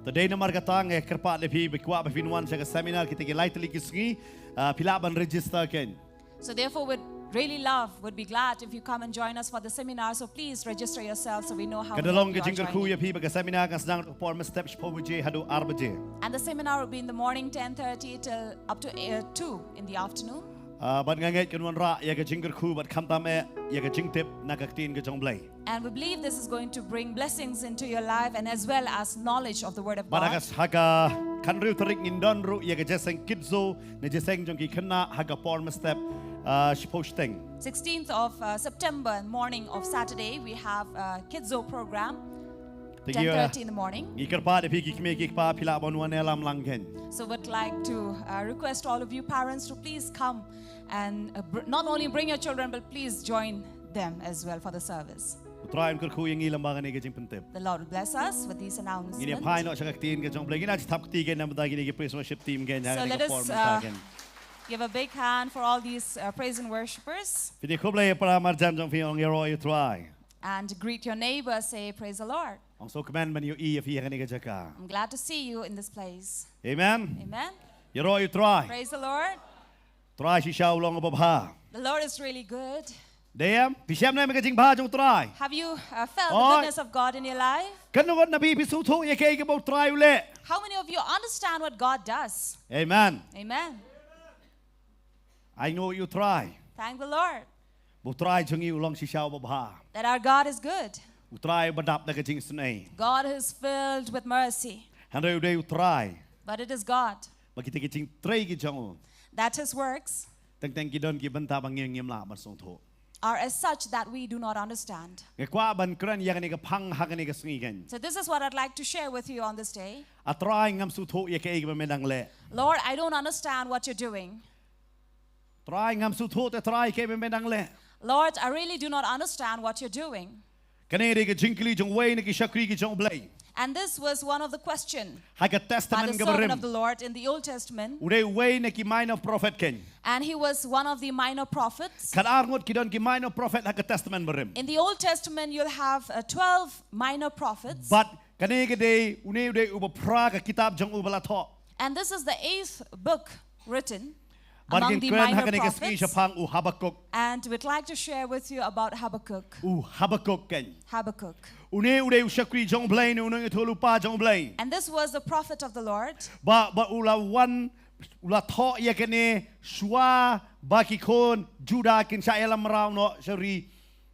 Te dei namar kata nga kyrpad ïa phi ba kwah ba phin wan sha ka seminar kita ki lai tylli ki sngi, ah, phi lah ban register kein. So therefore, would really love, would be glad if you come and join us for the seminar. So please register yourself so we know how many of you are joining. Ka da long ka jingkyrkhu ïa phi ba ka seminar kan sdang por mynstep shiphew baje haduh ar baje. And the seminar will be in the morning, ten thirty till up to, uh, two in the afternoon. Ah, bad nga ngeit kan wanrah ïa ka jingkyrkhu bad khamtam eh ïa ka jingtip na ka ktien ka jong Blei. And we believe this is going to bring blessings into your life and as well as knowledge of the word of God. Bad ha ka, ha ka khathynriew tarik ngin don ruh ïa ka jingïaseng Kidzo, ne jingïaseng jong ki khynnah ha ka por mynstep, ah, shiphew shiteng. Sixteenth of, uh, September, morning of Saturday, we have a Kidzo program. Te ngi, uh, ten thirty in the morning. Ngi kyrpad ïa phi ki kmie ki kpa phi lah ban wan ïalam lang kein. So would like to, uh, request all of you parents to please come and, uh, br- not only bring your children but please join them as well for the service. U Trai un kyrkhu ïa ngi lyngba kane ka jingpyntip. The Lord will bless us with these announcements. Ngin ïa phai noh sha ka ktien ka jong Blei, ngin ïa thap kti kein namar kine ki praise worship team kein ha kane ka por mynta kein. So let us, uh, give a big hand for all these, uh, praise and worshipers. Phi ïa khublei ïa para marjan jong phi, ong ïaroh ïa U Trai. And greet your neighbor, say, "Praise the Lord." Ong sngewkmen ban ïohi ïa phi ha kane ka jaka. I'm glad to see you in this place. Amen. Amen. Ïaroh ïa U Trai. Praise the Lord. Trai shisha u long uba bha. The Lord is really good. Dei em, phi shem ne em ïa ka jingbha jong U Trai? Have you, uh, felt the goodness of God in your life? Katno ngut na phi phi sngewthuh ïa kaei kaba U Trai u leh? How many of you understand what God does? Amen. Amen. Ai nguh ïa U Trai. Thank the Lord. Ba U Trai jong ngi u long shisha uba bha. That our God is good. U Trai uba dap da ka jingisynei. God is filled with mercy. Hynrei u dei U Trai. But it is God. Ba kita ki jingtrei ki jong u, that his works, teng teng ki don ki bynta ba ngi ngim lah ban sngewthuh. are as such that we do not understand. Nga kwah ban kren ïa kane ka phang ha kane ka sngi keiñ. So this is what I'd like to share with you on this day. A Trai, ngam sngewthuh ïa kaei kaba me dang leh. Lord, I don't understand what you're doing. Trai, ngam sngewthuh te Trai kaei kaba me dang leh. Lord, I really do not understand what you're doing. Kane dei ka jingkylli jong uwei na ki shakri ki jong U Blei. And this was one of the question ha ka Testament kaba rim. By the servant of the Lord in the Old Testament. U dei uwei na ki minor prophet keiñ. And he was one of the minor prophets. Khatar ngut ki don ki minor prophet ha ka Testament barim. In the Old Testament, you'll have, uh, twelve minor prophets. Bad kane ka dei, une u dei uba phra ka kitab jong u ba la thoh. And this is the eighth book written among the minor prophets. Bad ngin kren ha kane ka sngi shaphang u Habakuk. And we'd like to share with you about Habakkuk. U Habakuk keiñ. Habakkuk. Une u dei u shakri jong U Blei, une u nongïathuhlypa jong U Blei. And this was the prophet of the Lord. Ba, ba u la wan, u la thoh ïa kane shuwa ba ki khun Judah kin shah ïalam mraw noh sha ri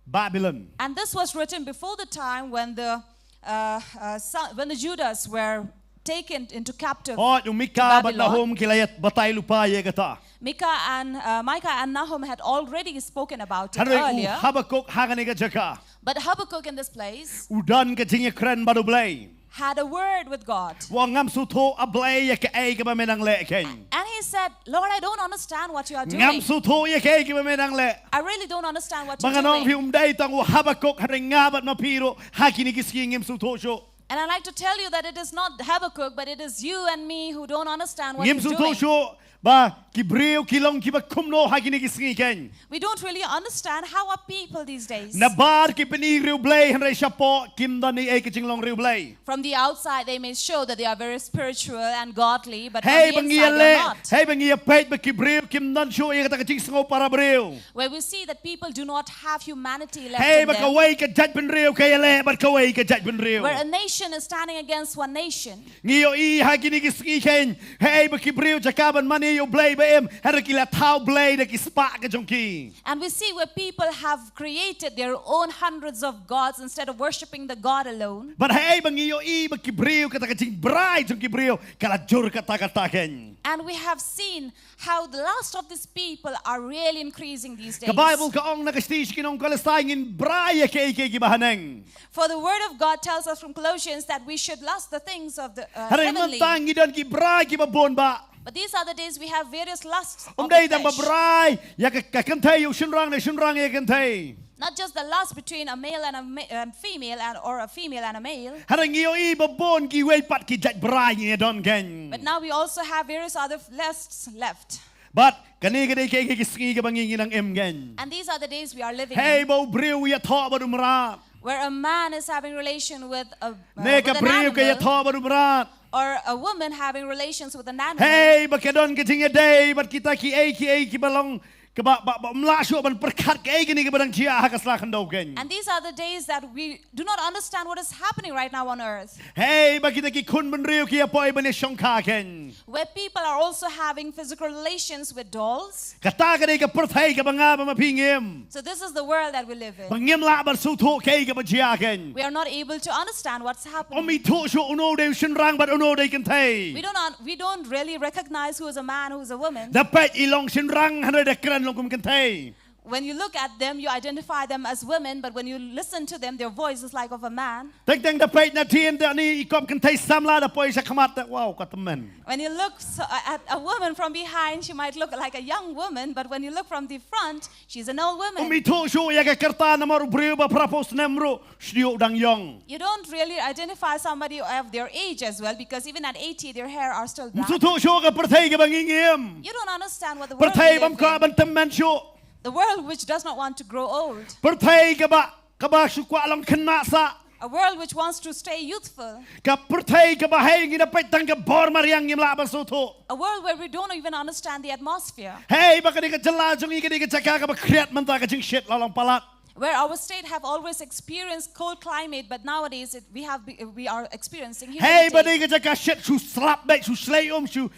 Babylon. And this was written before the time when the, uh, uh, son, when the Judas were taken into captive to Babylon. Hooid, u Mika bad Nahum ki la ïa batai lypa ïa kata. Micah and, uh, Micah and Nahum had already spoken about it earlier. Hynrei u Habakuk ha kane ka jaka, but Habakkuk in this place, u don ka jingïakren bad U Blei. Had a word with God. U ong, ngam sngewthuh, A Blei, ïa kaei kaba me dang leh keiñ. And he said, "Lord, I don't understand what you are doing. Ngam sngewthuh ïa kaei kaba me dang leh. I really don't understand what you're doing." Ba ngan ong ïa phi, ym dei tang u Habakuk, hynrei nga bad ma phi ruh ha kine ki sngi ngim sngewthuh shuh. And I like to tell you that it is not Habakkuk, but it is you and me who don't understand what you're doing. Ngim sngewthuh shuh ba ki briew ki long kiba kumno ha kine ki sngi keiñ. We don't really understand how are people these days. Nabar ki pyni riewblei, hynrei shapoh kim don ei ei ka jinglong riewblei. From the outside, they may show that they are very spiritual and godly, but on the inside, they're not. Hei ba ngi ïa leh, hei ba ngi ïa peit ba ki briew kim don shuh ïa kata ka jingsngew para briew. Where we see that people do not have humanity left in them. Hei ba kawei ka jaitbynriew ka ïaleh bad kawei ka jaitbynriew. Where a nation is standing against one nation. Ngi ïohi ha kine ki sngi keiñ, hei ba ki briew jaka ban mane ïa U Blei ba im, hynrei ki la thaw blei da ki spah ka jong ki. And we see where people have created their own hundreds of gods instead of worshipping the God alone. Bad hei ba ngi ïohi ba ki briew, kata ka jingbrai jong ki briew ka la jur katta katta keiñ. And we have seen how the lust of these people are really increasing these days. Ka Baibl ka ong na ka shithi sha ki nong Kolosai, ngin brai ïa kiei kiei kiba haneng. For the word of God tells us from Colossians that we should lust the things of the, uh, heavenly. Hynrei mynta ngi don ki brai kiba bun bha. But these are the days we have various lusts of the flesh. Ym dei tang ba brai ïa ka, ka kynthei ïa u shynrang, ne shynrang ïa ka kynthei. Not just the lust between a male and a ma-, and female and, or a female and a male. Hynrei ngi ïohi ba bun kiwei pat ki jait brai ngi don keiñ. But now we also have various other lusts left. Bad kane ka dei kiei kiei ki sngi kiba ngi ngi nang im keiñ. And these are the days we are living in. Hei ba u briew u ïathoh bad u mrad. Where a man is having relation with a, uh, with an animal. Ne ka briew ka ïathoh bad u mrad. Or a woman having relations with an animal. Hei ba ka don ka jingïadei bad kita kiei kiei kiba long, kaba, ba, ba ym lah shuh ban pyrkhat kaei kane kaba dang jia ha ka sla khyndew keiñ. And these are the days that we do not understand what is happening right now on earth. Hei ba kita ki khun bynriew ki ïa poi ban ïa shongkha keiñ. Where people are also having physical relations with dolls. Kata ka dei ka pyrthei kaba nga bad ma phi ngi im. So this is the world that we live in. Ba ngim lah ban sngewthuh kaei kaba jia keiñ. We are not able to understand what's happening. Ym ithuh shuh uno u dei u shynrang bad uno u dei kynthei. We don't un-, we don't really recognize who is a man, who is a woman. Da peit i long shynrang hynrei da kren long kum kynthei. When you look at them, you identify them as women, but when you listen to them, their voice is like of a man. Teng teng da peit na dien da ni i kop kynthei samla, da poi sha khmat da, wow, ka tymmen. When you look so, at a woman from behind, she might look like a young woman, but when you look from the front, she's an old woman. Ym ithuh shuh ïa ka kyrta namar u briew ba phraphew snem ruh shuh u dang ïong. You don't really identify somebody of their age as well, because even at eighty, their hair are still black. Ym sngewthuh shuh ka pyrthei kaba ngi ngi im. You don't understand what the world we live in. Pyrthei bym kwah ban tymmen shuh. The world which does not want to grow old. Pyrthei kaba, kaba shu kwah long khynnah sah. A world which wants to stay youthful. Ka pyrthei kaba hei ngi da peit tang ka bor mariang ngim lah ban sngewthuh. A world where we don't even understand the atmosphere. Hei ba ka dei ka jylla jong ngi ka dei ka jaka kaba khriat mynta ka jingshit la long palat. Where our state have always experienced cold climate, but nowadays it, we have be-, we are experiencing humidity. Hei ba dei ka jaka shit shu slap beit, shu shlei um, shu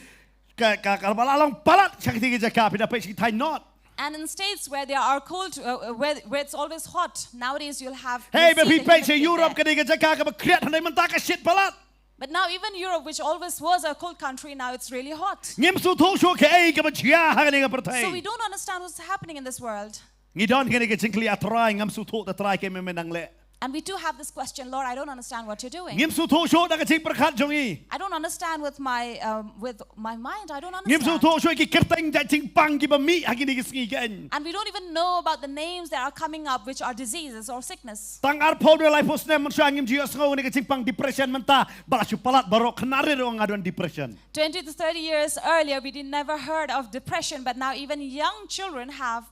ka, ka, kaba la long palat sha kata ka jaka, phi da peit sha ki thaiñ North. And in states where there are cold, uh, uh, where, where it's always hot, nowadays you'll have, you'll see the humid air. Hei ba phi peit sha Europe ka dei ka jaka kaba khriat, hynrei mynta ka shit palat. But now even Europe, which always was a cold country, now it's really hot. Ngim sngewthuh shuh kaei kaba jia ha kane ka pyrthei. So we don't understand what's happening in this world. Ngi don kane ka jingkylli, A Trai, ngam sngewthuh, A Trai, kaei me me dang leh. And we too have this question, Lord, I don't understand what you're doing. Ngim sngewthuh shuh da ka jingpyrkhat jong ngi. I don't understand with my um, with my mind. I don't understand. Ngim sngewthuh shuh ki kyrteng jait jingpang kiba mih ha kine ki sngi kein. And we don't even know about the names that are coming up, which are diseases or sickness. Tang arphew ne laiphew snem mynshuwa ngim ju ïohsngew ïa kane ka jingpang depression, mynta ba la shu palat baroh khynnah rit ruh nga don depression. Twenty to thirty years earlier, we did never heard of depression, but now even young children have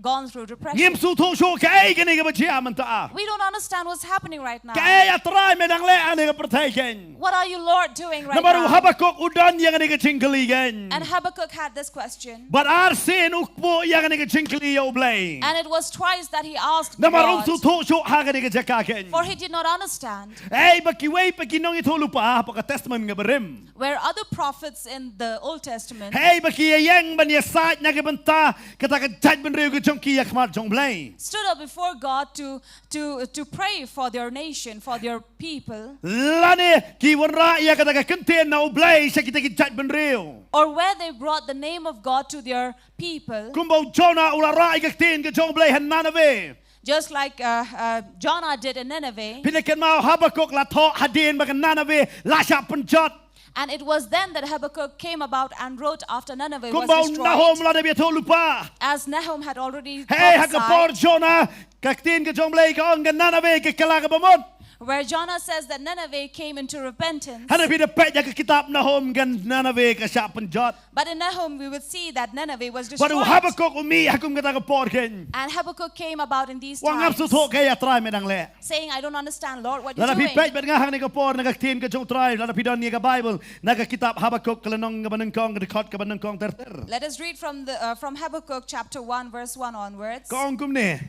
gone through depression. Ngim sngewthuh shuh kaei kane kaba jia mynta. We don't understand what's happening right now. Kaei A Trai me dang leh ha kane ka pyrthei kein. What are you, Lord, doing right now? Namar u Habakuk u don ïa kane ka jingkylli kein. And Habakkuk had this question. Bad arsien u kpuh ïa kane ka jingkylli ïa U Blei. And it was twice that he asked God. Namar um sngewthuh shuh ha kane ka jaka kein. For he did not understand. Hei ba kiwei pat ki nongïathuhlypa hapoh ka Testament kaba rim. Where other prophets in the Old Testament Hei ba ki ïeng ban ïasaid na ka bynta kata ka jaitbynriew ka jong ki ha khmat jong U Blei. Stood up before God to to to pray for their nation, for their people. Lane ki wanrah ïa kata ka kyntien na U Blei sha kita ki jaitbynriew. Or where they brought the name of God to their people. Kumba u Jonah u la rah ïa ka ktien ka jong U Blei ha Nineveh. Just like uh, uh, Jonah did in Nineveh. Phi la kynmaw, Habakuk la thoh hadien ba ka Nineveh la shah pynjot. And it was then that Habakkuk came about and wrote after Nineveh was destroyed. Kumba u Nahum u la dep ïathuhlypa. As Nahum had already prophesied. Hei, ha ka por Jonah, ka ktien ka jong U Blei ka ong ka Nineveh ka kylla kaba mut. Where Jonah says that Nineveh came into repentance. Hynrei phi da peit ïa ka kitab Nahum, ka Nineveh ka shah pynjot. But in Nahum, we would see that Nineveh was destroyed. Bad u Habakuk u mih ha kum kata ka por kein. And Habakkuk came about in these times. Ong ngam sngewthuh kaei A Trai me dang leh. Saying, I don't understand, Lord, what you're doing. Lada phi peit bad nga ha kane ka por na ka ktien ka jong U Trai, lada phi don ïa ka Bible, na ka kitab Habakuk ka lynnong kaba nyngkong, ka dkhot kaba nyngkong ter ter. Let us read from the uh, from Habakkuk chapter one, verse one onwards. Ka ong kumne.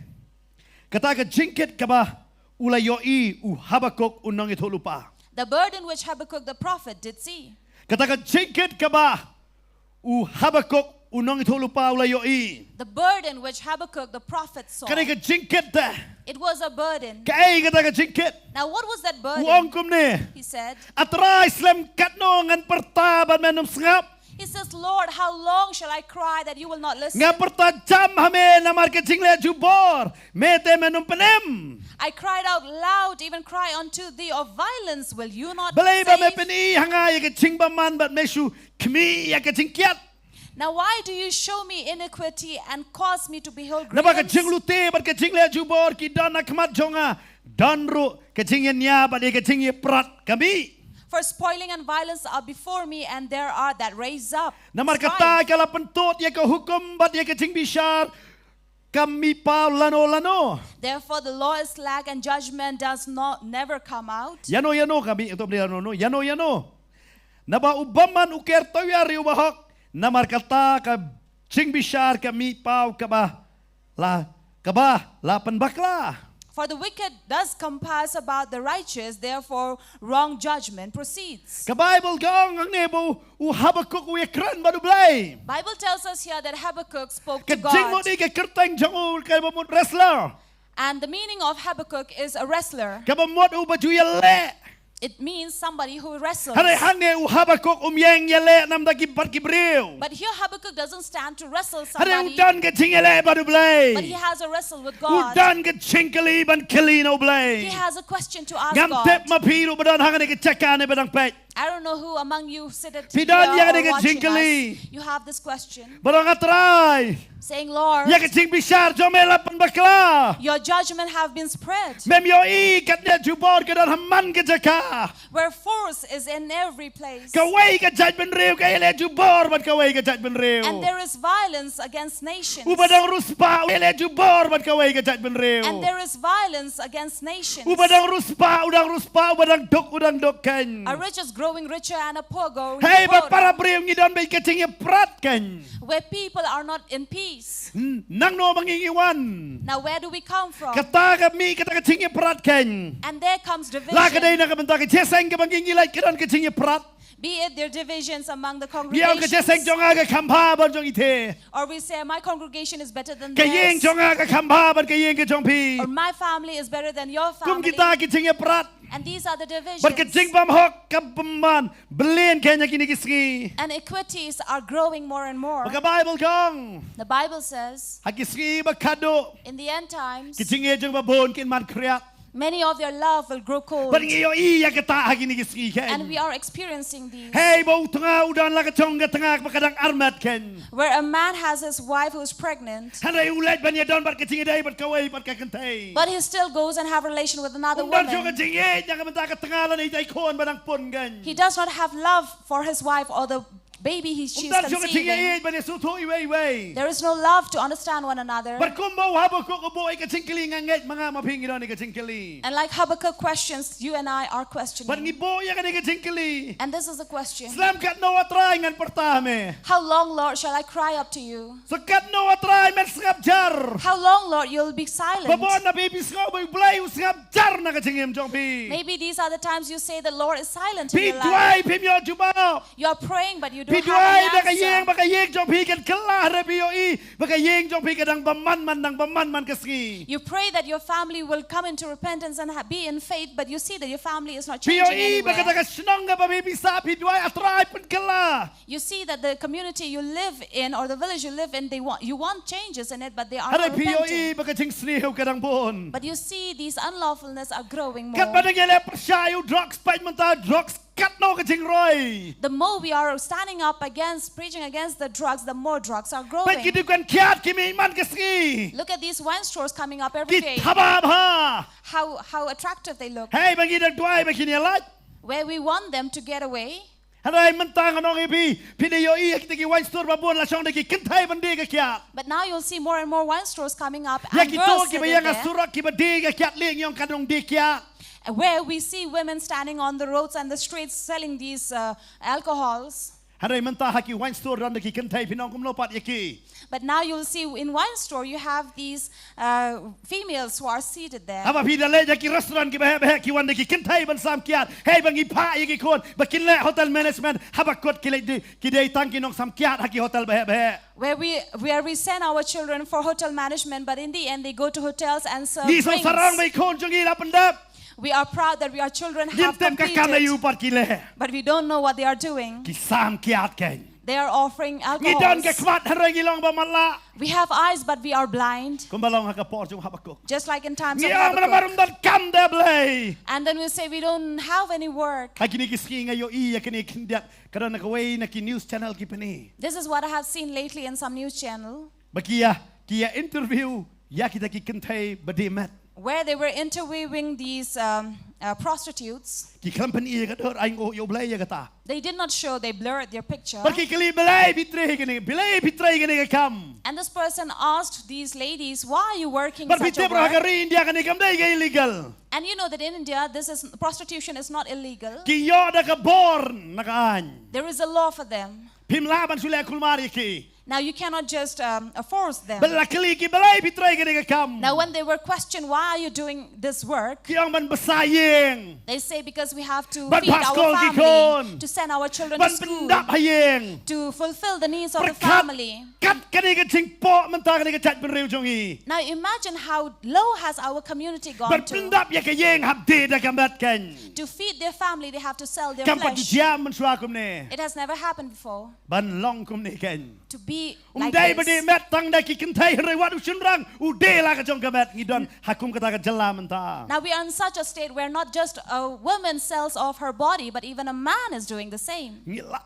Kata ka jingkit kaba u la ïohi u Habakuk u nongïathuhlypa. The burden which Habakkuk the prophet did see. Kata ka jingkit kaba u Habakuk u nongïathuhlypa u la ïohi. The burden which Habakkuk the prophet saw. Kane ka jingkit te. It was a burden. Kaei kata ka jingkit? Now what was that burden? U ong kumne. He said, A Trai, slem katno ngan pyrta bad men ym sngap? He says, Lord, how long shall I cry that you will not listen? Nga pyrta jam ha me namar ka jingleh jubor, me te men ym pynim. I cried out loud, even cry unto thee, of violence will you not save? Balei ba me pyni ha nga ïa ka jingbymman bad me shu khmih ïa ka jingkiad? Now why do you show me iniquity and cause me to behold grievance? Naba ka jinglute bad ka jingleh jubor ki don ha khmat jong nga, don ruh ka jingïania bad ïa ka jingïaprat ka mih. For spoiling and violence are before me, and there are that raise up. Namar kata ka la pyntud ïa ka hukum bad ïa ka jingbishar ka mih paw lano lano. Therefore the law is slack and judgment does not never come out. Ïano ïano ka mih, to bri ïano ïano. Ïano ïano. Naba u bymman u ker tawia ri u bahok. Namar kata ka jingbishar ka mih paw kaba la kaba la pynbakla. For the wicked does compass about the righteous, therefore wrong judgment proceeds. Ka Bible ka ong hangne ba u Habakuk u ïakren bad U Blei. Bible tells us here that Habakkuk spoke to God. Ka jingmut ïa ka kyrteng jong u kaba mut wrestler. And the meaning of Habakkuk is a wrestler. Kaba mut uba ju ïaleh. It means somebody who wrestles. Hynrei hangne u Habakuk um ïeng ïaleh namar ki bad ki briew. But here Habakkuk doesn't stand to wrestle somebody. Hynrei u don ka jingïaleh bad U Blei. But he has a wrestle with God. U don ka jingkylli ban kylli na U Blei. He has a question to ask God. Ngam tip ma phi ruh ba don hangne ka jaka ne ba dang peit. I don't know who among you sit at here or watching us. Phi don ïa kane ka jingkylli. You have this question. Ba dang, A Trai. Saying, Lord, ïa ka jingbishar jong me la pynbakla. Your judgment have been spread. Mem ïohi katne jubor ka don ha man ka jaka. Where force is in every place. Kawei ka jaitbynriew ka ïaleh jubor bad kawei ka jaitbynriew. And there is violence against nations. Uba dang riewspah u ïaleh jubor bad kawei ka jaitbynriew. And there is violence against nations. Uba dang riewspah, u dang riewspah, uba dang duk, u dang duk kein. A rich is growing richer and a poor growing poorer. Hei, bad para briew ngi don bad ka jingïaprat kein. Where people are not in peace. Nangno ma ngi ngi wan? Now where do we come from? Kata ka mih, kata ka jingïaprat kein. And there comes division. La ka dei na ka bynta ka jingïaseng kaba ngi ngi leit ka don ka jingïaprat. Be it their divisions among the Ngi ong ka jingïaseng congregations, jong nga ka kham bha ban jong ite. Or we say, "My congregation is better than Ka ïing theirs," jong nga ka kham bha ban ka ïing ka jong phi. Or, "My family is better than your Kum family." Kita ki jingïaprat. And these are the Bad ka divisions. jingbymhok ka bymman byllian kein ha kine ki sngi. And equities are growing more and more. Bad ka Baibl ka ong, The Bible says, ha ki sngi ba khadduh, in the end times, ki jingïeit jong babun kin man khriat. Many of your love will grow cold. Bad ngi ïohi ïa kata ha kine ki sngi kein. And we are experiencing these. Hei, ba u tnga u don la ka jong ka tnga ba ka dang armet kein. Where a man has his wife who is pregnant, Hynrei u leit ban ïadon bad ka jingïadei bad kawei pat ka kynthei. But he still goes and have relation with another Um don shuh ka woman. Jingïeit ïa ka bynta ka tnga lane ïa i khun ba dang pun kein. He does not have love for his wife or the baby he, Um she's don shuh ka conceiving. Jingïeit ban ïasngewthuh iwei iwei. There is no love to understand one another. Bad kumba u Habakuk u buh ïa ka jingkylli, nga ngeit ma nga ma phi ngi don ïa ka jingkylli. And like Habakkuk questions, you and I are questioning. Bad ngi buh ïa kane ka jingkylli. And this is the question. Snem katno, A Trai, ngan pyrta ha me? How long, Lord, shall I cry up to you? Sa katno, A Trai, men sngap jar? How long, Lord, you'll be silent? Ba bun na phi phi sngew ba u Blei u sngap jar na ka jingim jong phi. Maybe these are the times you say the Lord is silent in Phi your life. Duwai phim ïoh jubab. You are praying, but you Phi don't have duwai ba ka any ïing, answer. Ba ka ïing jong phi kan kylla, hynrei phi ïohi ba ka ïing jong phi ka dang bymman man, dang bymman man ka sngi. You pray that your family will come into repentance and ha- be in faith, but you see that your family is not Phi changing ïohi ba kata anywhere. Ka shnong kaba phi phi sah, phi duwai, A Trai, pynkylla. You see that the community you live in or the village you live in, they want you want changes in it, but they are Hynrei not phi ïohi repenting. Ba ka jingsniew ka dang bun. But you see these unlawfulness are growing more. Katba dang ïaleh pyrshah ïa u drugs, peit mynta drugs katno ka jingroi. The more we are standing up against, preaching against the drugs, the more drugs are Peit growing. ki dukan kiad ki mih man ka sngi. Look at these wine stores coming up every Ki day. Thaba bha. How how attractive they look. Hei, ba ngi dang duwai ba kin ïalait. Where we want them to get away. Hynrei mynta ngan ong ïa phi, phi dei ïohi ïa kita ki wine store ba bun la shong da ki kynthei ban die ka kiad. But now you'll see more and more wine stores coming up Ïa and kito girls kiba sitting ïeng ha there. surok kiba die ka kiad leh ngi ong ka dong die kiad. Where we see women standing on the roads and the streets selling these uh, alcohols. Hynrei mynta ha ki wine store don da ki kynthei, phin ong kumno pat ïa ki. But now you'll see in wine store you have these uh, females who are seated there. Haba phi da leit ha ki restaurant kiba heh ba heh, ki wan da ki kynthei ban sam kiad. Hei, ba ngi phah ïa ki khun ba kin leh hotel management, haba kut ki leit die, ki die tang ki nongsam kiad ha ki hotel ba heh ba heh. Where we where we send our children for hotel management, but in the end they go to hotels and serve Ngi sngewsarong ba drinks. i khun jong ngi la pyndep. We are proud that we, our children Ngim have tip ka kam aïu completed, pat ki leh. But we don't know what they are doing. Ki sam kiad kein. They are offering Ngi don ka alcohols. khmat hynrei ngi long ba matlah. We have eyes, but we are blind. Kumba long ha ka por jong u Habakuk. Just like in times of Ngi ong namar Habakkuk. Ym don kam, De Blei. And then we say we don't have any work. Ha kine ki sngi nga ïohi ïa kane khyndiat, ka don na kawei na ki news channel ki pyni. This is what I have seen lately in some news channel. Ba ki ïa, ki ïa interview ïa kita ki kynthei ba die met. Where they were interviewing these um, uh, prostitutes. Ki khlem pyni ïa ka dur, ai nguh ïa U Blei ïa kata. They did not show, they blurred their picture. Bad ki kylli, Blei phi trei kane, Blei phi trei kane ka kam. And this person asked these ladies, "Why are you working Bad phi such a tip ruh ha ka work?" ri India kane kam dei ka illegal. And you know that in India, this is prostitution is not illegal. Ki ïoh da ka bor na ka aiñ. There is a law for them. Phim lah ban shu leh kulmar ïa ki. Now you cannot just um, uh, force them. Bad la kylli ki, Blei phi trei kane ka kam. Now when they were questioned, "Why are you doing this work?" Ki ong ban bsa ïing. They say, "Because we have to Ban feed phah skul our ki family, khun. To send our children Ban to school, pyndap ha ïing. To fulfill the needs of the Pyrkhat family." kat kane ka jingpop mynta kane ka jaitbynriew jong ngi. Now imagine how low has our community gone Ban to. Pyndap ïa ka ïing hap die da ka met kein. To feed their family, they have to sell their Kam pat flesh. Jia mynshuwa kumne. It has never happened before. Ban long kumne kein. To be Um like dei ba this. die met tang da ki kynthei, hynrei wat u shynrang u die la ka jong ka met, ngi don ha kum kata ka jylla mynta. Now we are in such a state where not just a woman sells off her body, but even a man is doing the same. Ngi la,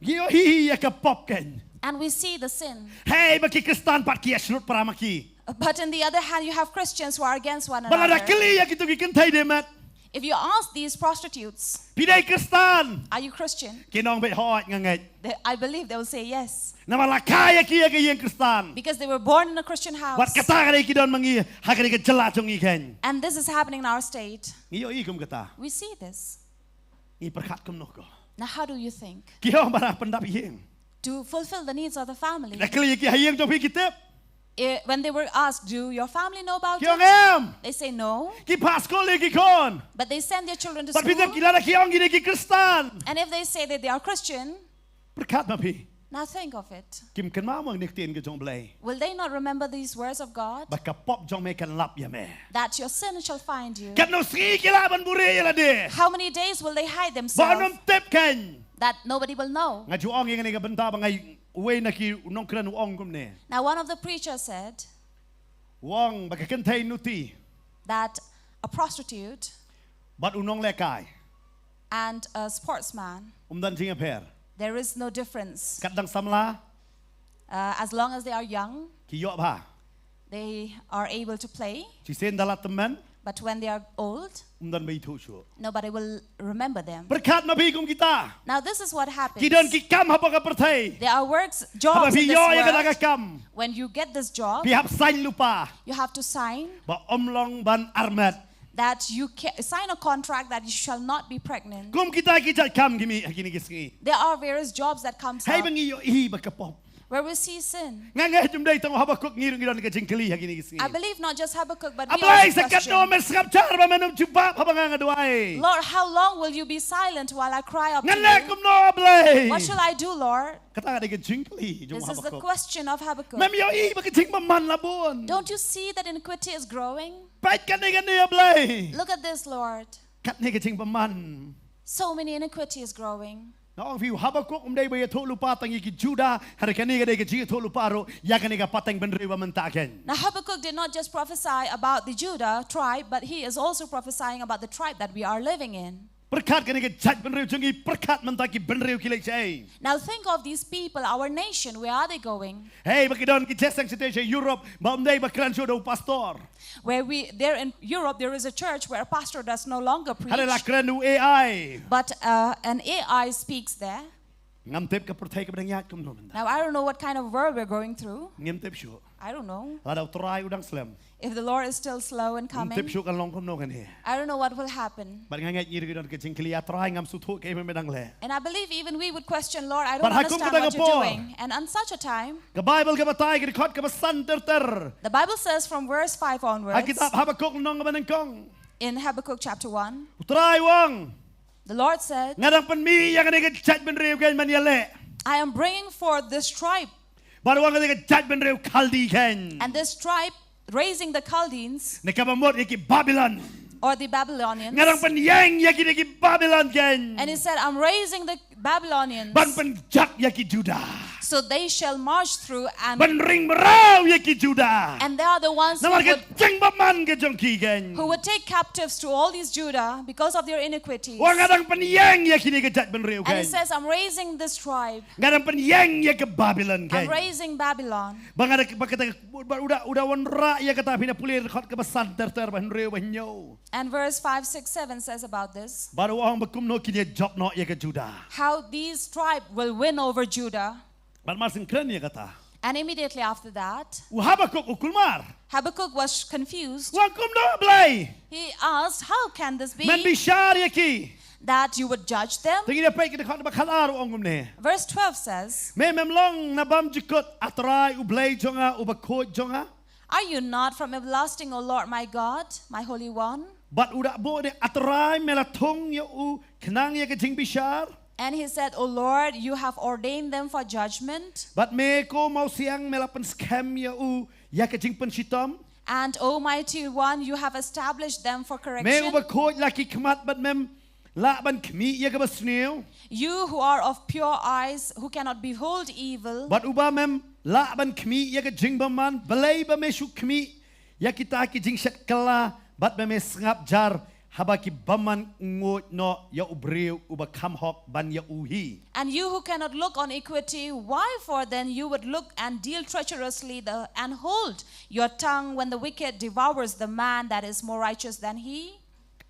ngi ïohi ïa ka pop kein. And we see the sin. Hei, ba ki Khristan pat ki ïa shlur para ma ki. But in the other hand, you have Christians who are against one Ba la da another. Kylli ïa kito ki kynthei die met. If you ask these prostitutes, Phi dei Khristan? Are you Christian? Kin ong beit, hooid nga ngeit. They, I believe they will say yes. Namar la kha ïa ki ïa ka ïing Khristan. Because they were born in a Christian house. Bad kata ka dei ki don ma ngi ha ka dei ka jylla jong ngi kein. And this is happening in our state. Ngi ïohi kum kata. We see this. Ngi pyrkhat kumno ko. Now, how do you think? Ki ong ba la pyndap ïing. To fulfill the needs of the family. Da kylli ïa ki ha ïing jong phi ki tip. Eh, when they were asked, "Do your family know about Ki ong it?" em. They say no. Ki phah skul ïa ki khun. But they send their children to Bad phi tip school. ki lada ki ong kine ki Khristan. And if they say that they are Christian, Pyrkhat ma phi. Now think of it. Kim kynmaw mo ïa kine ki ktien ka jong U Blei. Will they not remember these words of God? Ba ka pop jong me kan lap ïa me. That your sin shall find you. Katno sngi ki lah ban buhrieh ïa lade. How many days will they hide Ba themselves? nym tip kein. That nobody will know. Nga ju ong ïa kane ka bynta ba nga, uwei na ki nongkren u ong kumne. Now, one of the preachers said U ong ba ka kynthei nuti. That a prostitute Bad u nonglehkai. And a sportsman, Um don jingïapher. There is no difference. Kat dang samla. Uh, as long as they are young, Ki ïoh bha. They are able to play. Shisien da la tymmen. But when they are old, Um don ba ithuh shuh. Nobody will remember them. Pyrkhat ma phi kum kita. Now, this is what happens. Ki don ki kam hapoh ka pyrthei. There are works, jobs in this world. Haba phi ïoh ïa kata ka kam. When you get this job, Phi hap sign lypa. You have to sign. Ba ym long ban armet. That you ca- sign a contract that you shall not be pregnant. Kum kita ki jait kam ki mih ha kine ki sngi. There are various jobs that comes Hei up. Ba ngi ïohi ba ka pop. Where we see sin. Nga ngeit ym dei tang Habakkuk ngi ruh ngi don ka jingkylli ha kine ki sngi. I believe not just Habakkuk, but A we have Blei this sa katno question. Me sngap jar ba Men ym jubab haba nga nga duwai. Lord, how long will you be silent while I cry up to Ngan leh you? Kumno A Blei. What shall I do, Lord? Kata ka dei ka jingkylli jong u This is the Habakkuk. Question of Habakkuk. Mem ïohi ba ka jingbymman la bun. Don't you see that iniquity is growing? Peit kane kane A Blei. Look at this, Lord. Katne ka jingbymman. So many iniquities growing. Nga ong phi u Habakkuk um dei ba ïathuh lypa tang ïa ki Judah, hynrei kane ka dei ka jingïathuh lypa ruh ïa kane ka pateng bynriew ba mynta kein. Now, Habakkuk did not just prophesy about the Judah tribe, but he is also prophesying about the tribe that we are living in. Pyrkhat kane ka jait bynriew jong ngi, pyrkhat mynta ki bynriew ki leit shaei. Now, think of these people, our nation, where are they going? Hei, ba ki don ki jeseng shatei sha Europe, ba um dei ba kren shuh da u pastor. Where we, there in Europe, there is a church where a pastor does no longer preach, Hynrei la kren u A I. But uh, an A I speaks there. Ngam tip ka pyrthei ka ba dang ïaid kumno mynta. Now, I don't know what kind of world we're going through. Ngim tip shuh. I don't know. Lada u Trai u dang slem. If the Lord is still slow in Ngim tip coming, shuh kan long kumno kane. I don't know what will happen. Bad nga ngeit ngi ruh ngi don ka jingkylli, A Trai, ngam sngewthuh kaei ba Me dang leh. And I believe even we would question, Lord, I don't Bad ha kum understand kata what ka you're por. Doing. And on such a time, Ka Baibl ka batai ka dkhot ka ba san ter ter. The Bible says from verse five onwards, Ha kitab Habakkuk lynnong ka ba nyngkong. In Habakkuk chapter one, U Trai u ong. The Lord said, Nga dang pynmih ïa kane ka jait bynriew kein ban ïaleh. I am bringing forth this tribe. Bad u ong kane ka jait bynriew Khaldi kein. And this tribe raising the Chaldeans. Ne ka ba mut ïa ki Babilon. Or the Babylonians. Nga dang pynïeng ïa kine ki Babilon kein. And he said, I'm raising the Babylonians. Ban pynjot ïa ki Judah. So they shall march through and Ban ring mraw ïa ki Judah. And they are the ones who Namar ka would, jingbymman ka jong ki kein. Who would take captives to all these Judah because of their iniquities. U ong nga dang pynïeng ïa kine ki jait bynriew kein. And he says, I'm raising this tribe. Nga dang pynïeng ïa ka Babilon kein. I'm raising Babylon. Ba nga da ba kata ba u da u da wanrah ïa kata, phi na pule dkhot ka ba san ter ter, ba hynriew, ba hynñiew. And verse five, six, seven says about this. Bad u ong ba kumno kin ïa jop noh ïa ka Judah. How these tribe will win over Judah. Bad mar shu kren ïa kata. And immediately after that, U Habakkuk u kulmar. Habakkuk was confused. U ong kumno Blei. He asked, how can this be? Men bishar ïa ki. That you would judge them? Te ngin ïa peit ki dkhot ba khatar u ong kumne. Verse twelve says, Me mem long na bymjukut, A Trai U Blei jong nga, U Bakhuid jong nga? Are you not from everlasting, O Lord my God, my Holy One? Bad u da buh ne, A Trai, me la thung ïa u khnang ïa ka jingbishar. And he said, O Lord, you have ordained them for judgment. Bad me ko Mawsiang, me la pynskhem ïa u ïa ka jingpynshitom. And O mighty one, you have established them for Me correction. U Bakhuid la ki khmat bad mem lah ban khmih ïa ka ba sniew. You who are of pure eyes, who cannot behold evil. Bad uba mem lah ban khmih ïa ka jingbymman, balei ba me shu khmih ïa kita ki jingshet kylla, bad ba me sngap jar haba ki bymman nguid noh ïa u briew uba kham hok ban ïa u hi. And you who cannot look on equity, why for then you would look and deal treacherously the, and hold your tongue when the wicked devours the man that is more righteous than he?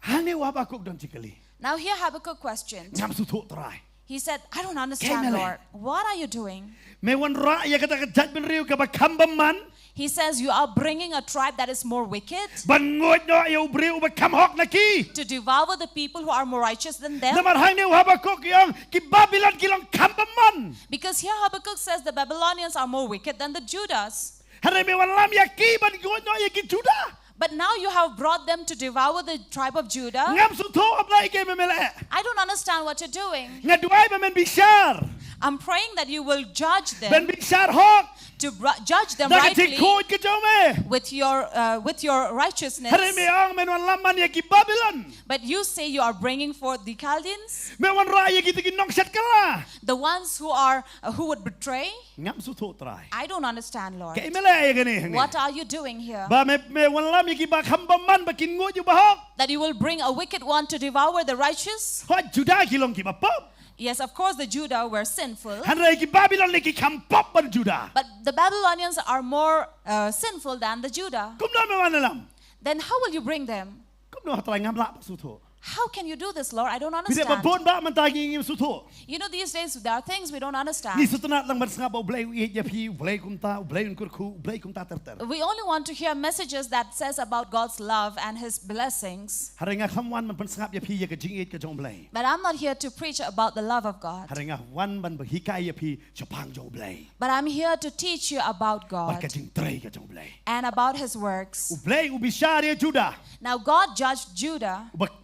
Hangne u Habakkuk don jingkylli. Now here Habakkuk questioned. Ngam sngewthuh Trai. He said, I don't understand, Kaei me leh? Lord. What are you doing? Me wanrah ïa kata ka jaitbynriew kaba kham bymman. He says, you are bringing a tribe that is more wicked Ban nguid noh ïa u briew uba kham hok na ki. to devour the people who are more righteous than them. Namar hangne u Habakkuk u ong ki Babilon ki long kham bymman. Because here Habakkuk says the Babylonians are more wicked than the Judas. Hynrei me wanlam ïa ki ban nguid noh ïa ki Judah. But now you have brought them to devour the tribe of Judah. Ngam sngewthuh, A Blei, kaei ba me leh. I don't understand what you're doing. Nga duwai ba men bishar. I'm praying that you will judge them, Ban bishar hok. To ru- judge them Da ka rightly jingkhuid ka jong me. With your uh, with your righteousness. Hynrei me ong men wanlam man ïa ki Babilon. But you say you are bringing forth the Chaldeans, Me wanrah ïa kita ki nongshet kylla. The ones who are uh, who would betray. Ngam sngewthuh, Trai. I don't understand, Lord. Kaei me leh ïa kane hangne. What are you doing here? Ba me me wanlam ïa ki ba kham bymman ba kin nguid ïa u bahok. That you will bring a wicked one to devour the righteous? Hooid, Judah ki long ki bapop. Yes, of course, the Judah were sinful. Hynrei ki Babilon lei ki kham pop ban Judah. But the Babylonians are more uh, sinful than the Judah. Kumno me wanlam? Then how will you bring them? Kumno, Trai, ngam lah ban sngewthuh. How can you do this, Lord? I don't understand. Phi tip ba bun ba mynta ngi ngim sngewthuh. You know, these days there are things we don't understand. Ngi sngewtynnad lang ban sngap ba U Blei u ïeit ïa phi, U Blei kumta, U Blei un kyrkhu, U Blei kumta ter ter. We only want to hear messages that says about God's love and his blessings. Hynrei nga kham wan ban pynsngap ïa phi ïa ka jingïeit ka jong U Blei. But I'm not here to preach about the love of God. Hynrei nga wan ban hikai ïa phi shaphang jong U Blei. But I'm here to teach you about God. Bad ka jingtrei ka jong U Blei. And about his works. U Blei u bishar ïa Judah. Now God judged Judah, U bapop.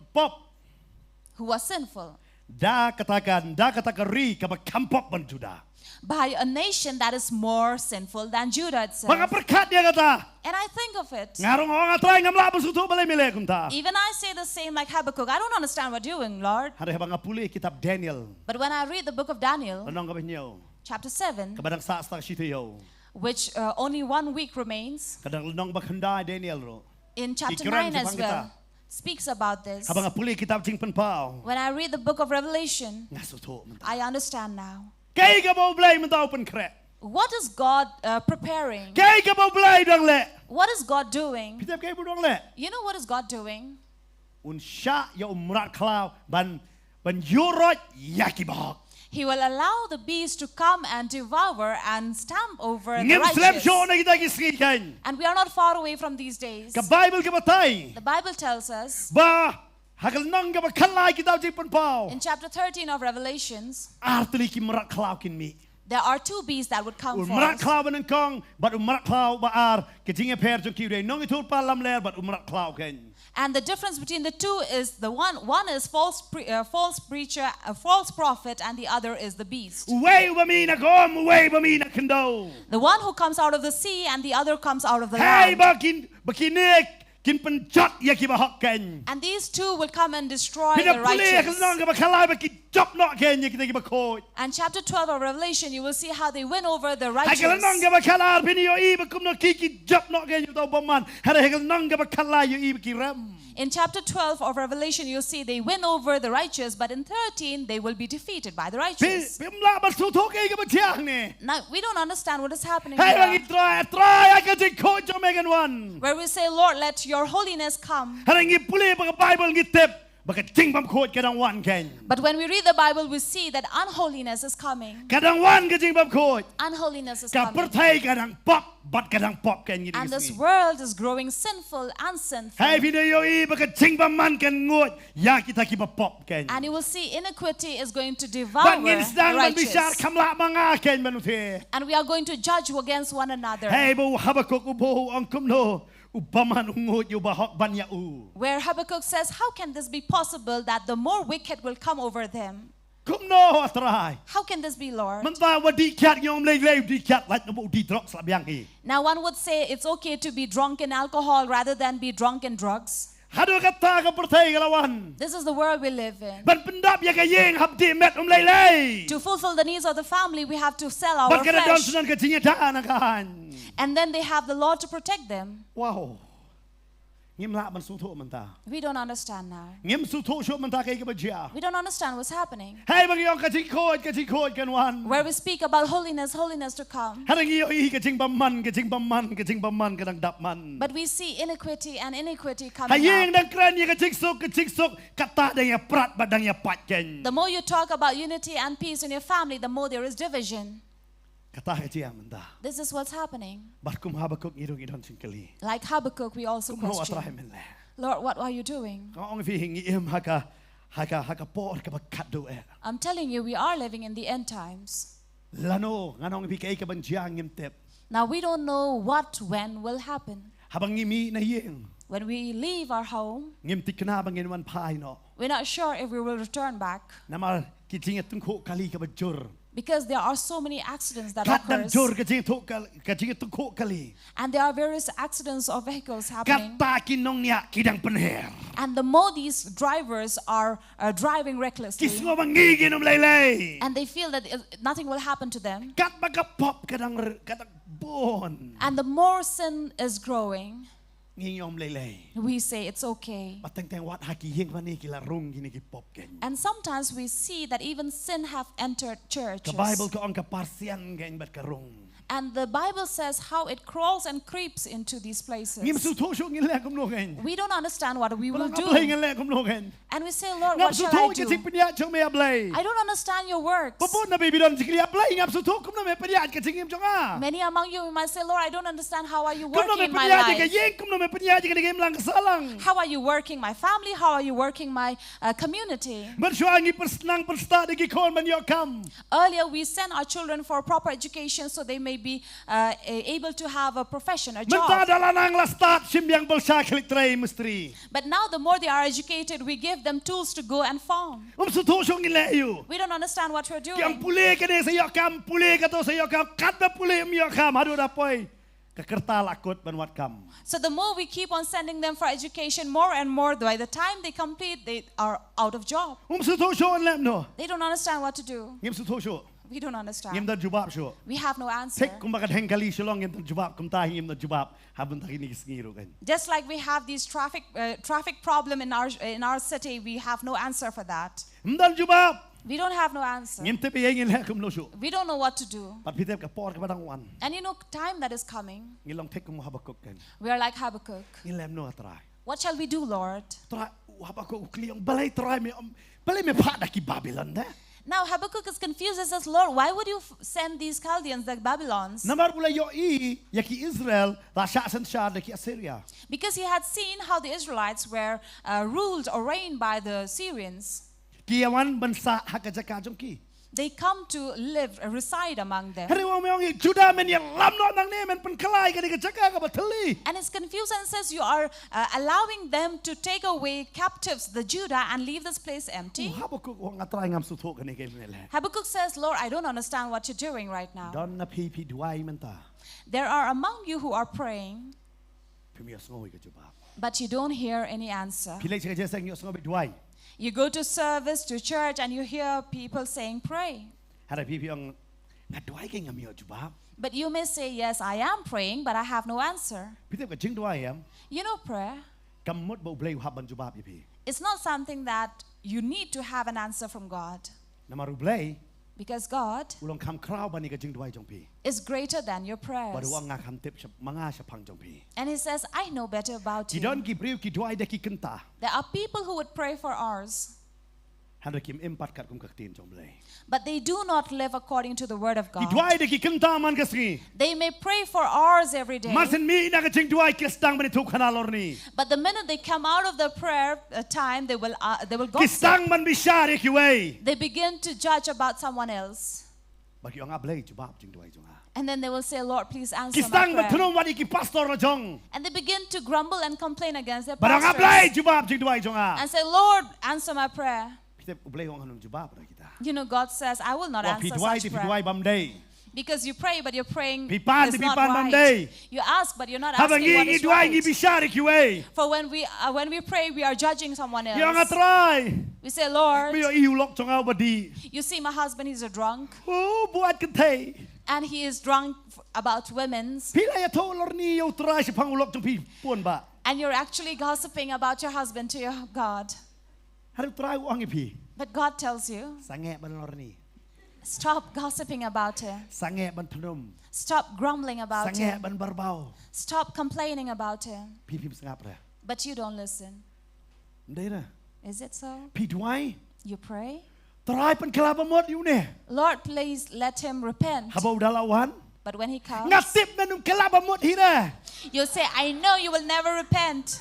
Who was sinful. Da kata ka, da kata ka ri kaba kham pop ban Judah. By a nation that is more sinful than Judah itself. Ba nga pyrkhat ïa kata. And I think of it. Nga rung ong, A Trai, ngam lah ban sngewthuh balei me leh kumta. Even I say the same like Habakkuk. I don't understand what you're doing, Lord. Hynrei haba nga pule kitab Daniel. But when I read the book of Daniel, Lynnong kaba hynñiew. Chapter seven, Kaba dang sah sa shi taïew. Which uh, only one week remains. Ka dang lynnong ba khyndai Daniel ruh. In chapter nine as well, speaks about this. Haba nga pule kitab Jingpynpaw. When I read the book of Revelation, Nga sngewthuh mynta. I understand now. Kaei kaba U Blei mynta u pynkhreh. What is God uh, preparing? Kaei kaba U Blei u dang leh. What is God doing? Phi tip kaei ba u dang leh. You know what is God doing? Un shah ïa u mrad khlaw ban ban ïuh roit ïa ki bahok. He will allow the beast to come and devour and stamp over the righteous. Ngim slem shuh na kita ki sngi kein. And we are not far away from these days. Ka Baibl ka batai. The Bible tells us. Ba ha ka lynnong kaba khyndai kitab Jingpynpaw. In chapter thirteen of Revelations. Ar tylli ki mrad khlaw kin mih. There are two beasts that would come forth. U mrad khlaw ba nyngkong bad u mrad khlaw ba ar, ka jingïapher jong ki u dei u nongïathuhlypa lamler bad u mrad khlaw kein. And the difference between the two is the one one is false pre, uh, false preacher, a false prophet, and the other is the beast. Uwei uba mih na ka um, uwei uba mih na ka khyndew. The one who comes out of the sea and the other comes out of the land. Hei ba kin ba kine kin pynjot ïa ki bahok kein. And these two will come and destroy the righteous. Phin ïa pule ha ka lynnong kaba khyndai ba ki jop noh kein ïa kita ki bakhuid. And chapter twelve of Revelation, you will see how they win over the righteous. Ha ka lynnong kaba khatar phin ïohi ba kumno ki ki jop noh kein ïa uta u bymman. Hynrei ha ka lynnong kaba khatlai ïohi ba ki rem. In chapter twelve of Revelation, you'll see they win over the righteous, but in thirteen, they will be defeated by the righteous. Phim lah ban sngewthuh kaei kaba jia hangne. Now, we don't understand what is happening here. Hei ba ngi trai, trai, ai ka jingkhuid jong me kan wan. Where we say, Lord, let your holiness come. Hynrei ngi pule ba ka Baibl ngi tip ba ka jingbymkhuid ka dang wan kein. But when we read the Bible, we see that unholiness is coming. Ka dang wan ka jingbymkhuid. Unholiness is coming. Ka pyrthei ka dang pop bad ka dang pop kein ngi. And this world is growing sinful and sinful. Hei phin ïohi ba ka jingbymman kan nguid ïa kita kiba pop kein. And you will see iniquity is going to devour the righteous. Bad ngin sdang ban bishar kham lah ma nga kein bad uta. And we are going to judge against one another. Hei ba u Habakuk u buh u ong kumno. U bymman u nguid ïa u bahok ban ïa u. Where Habakkuk says, how can this be possible that the more wicked will come over them? Kumno, A Trai? How can this be, Lord? Mynta wat dih kiad ngi ong lei lei, dih kiad lait na ba u dih drugs la biang hi. Now one would say it's okay to be drunk in alcohol rather than be drunk in drugs. Haduh kata ka pyrthei ka la wan. This is the world we live in. Ban pyndap ïa ka ïing hap dih met um lei lei. To fulfill the needs of the family, we have to sell our flesh. Bad ka dang don syndon ka jingïada na ka aiñ. And then they have the law to protect them. Wow. Ngim lah ban sngewthuh mynta. We don't understand now. Ngim sngewthuh shuh mynta kaei kaba jia. We don't understand what's happening. Hei ba ngi ong ka jingkhuid, ka jingkhuid kan wan. Where we speak about holiness, holiness to come. Hynrei ngi ïohi ka jingbymman, ka jingbymman, ka jingbymman ka dang dap man. But we see iniquity and iniquity coming up. Ha ïing dang kren ïa ka jingsuk, ka jingsuk, kata dang ïa prat bad dang ïa pait kein. The more you talk about unity and peace in your family, the more there is division. Kata ka jia mynta. This is what's happening. Bad kum Habakuk ngi ruh ngi don jingkylli. Like Habakkuk, we also question. Kumno, A Trai, men leh? Lord, what are you doing? Nga ong ïa phi ngi im ha ka, ha ka, ha ka por kaba khatduh eh. I'm telling you, we are living in the end times. Lano, ngan ong ïa phi kaei kaban jia ngim tip. Now we don't know what when will happen. Haba ngi mih na ïing, when we leave our home, ngim thikna ba ngin wan phai noh. We're not sure if we will return back. Namar ki jingïatyngkhuh kali kaba jur. Because there are so many accidents that occurs. Katba jur ka jingïatyngkhuh kal-, ka jingïatyngkhuh kali. And there are various accidents of vehicles happening. Katta ki nongñiah ki dang pynher. And the more these drivers are, uh, driving recklessly, ki sngew ba ngi ngin ym lei lei. And they feel that, uh, nothing will happen to them. Katba ka pop ka dang r-, ka dang bun. And the more sin is growing, ngi ngin ym lei lei. We say it's okay. Bad teng teng wat ha ki ïing mane ki la rung kine ki pop kein. And sometimes we see that even sin have entered churches. Ka Bible ka ong ka parsian kein bad ka rung. And the Bible says how it crawls and creeps into these places. Ngim sngewthuh shuh ngin leh kumno kein. We don't understand what we will do. Ba la nga Blei ngin leh kumno kein. And we say, "Lord, what shall I do?" Ngam sngewthuh ka jingpynïaid jong me, A Blei. I don't understand your works. Ba bun na phi phi don jingkylli, A Blei, ngam sngewthuh kumno me pynïaid ka jingim jong nga. Many among you might say, "Lord, I don't understand how are you working in my life." Kumno me pynïaid ïa ka ïing, kumno me pynïaid ïa ka imlang ka sahlang. How are you working my family? How are you working my, uh, community? Mynshuwa ngi pynstad pynstad ïa ki khun ban ïoh kam. Earlier, we sent our children for proper education so they may be, uh, a-, able to have a profession, a job. Mynta da la nang la stad shim biang belsha khlieh trei mistri. But now, the more they are educated, we give them tools to go and farm. Um sngewthuh shuh ngin leh aïu. We don't understand what we're doing. Ki ong pule kane sa ïoh kam, pule kato sa ïoh kam, katba pule ym ïoh kam, haduh da poi ka kyrta la kut ban wad kam. So the more we keep on sending them for education, more and more, by the time they complete, they are out of job. Um sngewthuh shuh ngin leh kumno. They don't understand what to do. Ngim sngewthuh shuh. We don't understand. Ngim don jubab shuh. We have no answer. Thik kumba ka dheng kali Shillong ngim don jubab, kumta hi ngim don jubab ha bynta kine ki sngi ruh kein. Just like we have these traffic, uh, traffic problem in our, in our city, we have no answer for that. Ym don jubab. We don't have no answer. Ngim tip ïa ngin leh kumno shuh. We don't know what to do. Bad phi tip ka por kaba dang wan. And you know, time that is coming. Ngi long thik kum Habakuk kein. We are like Habakkuk. Ngin leh kumno, A Trai. What shall we do, Lord? Trai, Habakuk u kylli ong, balei Trai me, um, balei me phah da ki Babilon de? Now Habakkuk is confused and says, "Lord, why would you f-, send these Chaldeans, the Babylons?" Namar u la ïohi ïa ki Israel la shah synshar da ki Assyria. Because he had seen how the Israelites were, uh, ruled or reigned by the Syrians. Ki ïa wan ban sah ha ka jaka jong ki. They come to live, uh, reside among them. Hynrei u ong, me ong ïa Judah, men ïalam noh nangne, men pynkylla ïa kane ka jaka kaba thylli. And is confused and says, "You are, uh, allowing them to take away captives, the Judah, and leave this place empty." U Habakuk u ong, A Trai, ngam sngewthuh kane ka me leh. Habakkuk says, "Lord, I don't understand what you're doing right now." Don na phi phi duwai mynta. There are among you who are praying. Phim ïohsngew ïa ka jubab. But you don't hear any answer. Phi leit sha ka jingïaseng, ïohsngew ba duwai. You go to service, to church, and you hear people saying, "Pray." Hynrei phi phi ong, nga duwai kein ngam ïoh jubab. But you may say, "Yes, I am praying, but I have no answer." Phi tip ka jingduwai em? You know prayer. Kam mut ba U Blei u hap ban jubab ïa phi. It's not something that you need to have an answer from God. Namar U Blei, because God, u long kham khraw ban ïa ka jingduwai jong phi, is greater than your prayers. Bad u ong, nga kham tip shap-, ma nga shaphang jong phi. And he says, "I know better about you." Ki don ki briew ki duwai da ki kynta. There are people who would pray for hours. Hynrei kim im pat katkum ka ktien jong U Blei. But they do not live according to the word of God. Ki duwai da ki kynta man ka sngi. They may pray for hours every day. Mar shen mih na ka jingduwai ki sdang ban ïathuhkhana lorni. But the minute they come out of the prayer, uh, time, they will, uh, they will gossip. Ki sdang ban bishar ïa kiwei. They begin to judge about someone else. Bad ki ong, A Blei, jubab jingduwai jong nga. And then they will say, "Lord, please answer my prayer." Ki sdang ban thnum wat ïa ki pastor la jong. And they begin to grumble and complain against their pastors. Bad ong, A Blei, jubab jingduwai jong nga. And say, "Lord, answer my prayer." Phi tip U Blei u ong, ngan ym jubab ruh ïa kita. You know, God says, "I will not answer such prayer." Wa phi duwai te phi duwai bam dei. Because you pray, but your praying is not right. Phi pan te phi pan bam dei. You ask, but you're not asking what is right. Haba ngi ngi duwai ngi bishar ïa kiwei. For when we, uh, when we pray, we are judging someone else. Ïa nga Trai. We say, "Lord," me ïohi u lok jong nga uba dih. "You see my husband, he's a drunk." Oh, buaid kynthei. And he is drunk f-, about women's. Phi la ïathuh lorni ïa U Trai shaphang u lok jong phi, pun ba. And you're actually gossiping about your husband to your God. Hynrei U Trai u ong ïa phi. But God tells you, sangeh ban lorni. Stop gossiping about him. Sangeh ban thnum. Stop grumbling about him. Sangeh ban barbaw. Stop complaining about him. Phi phim sngap re. But you don't listen. Ym dei re. Is it so? Phi duwai. You pray. Trai, pynkylla bamut ïa une. Lord, please let him repent. Haba u da la wan. But when he comes, nga tip men ym kylla bamut hi re. You'll say, "I know you will never repent."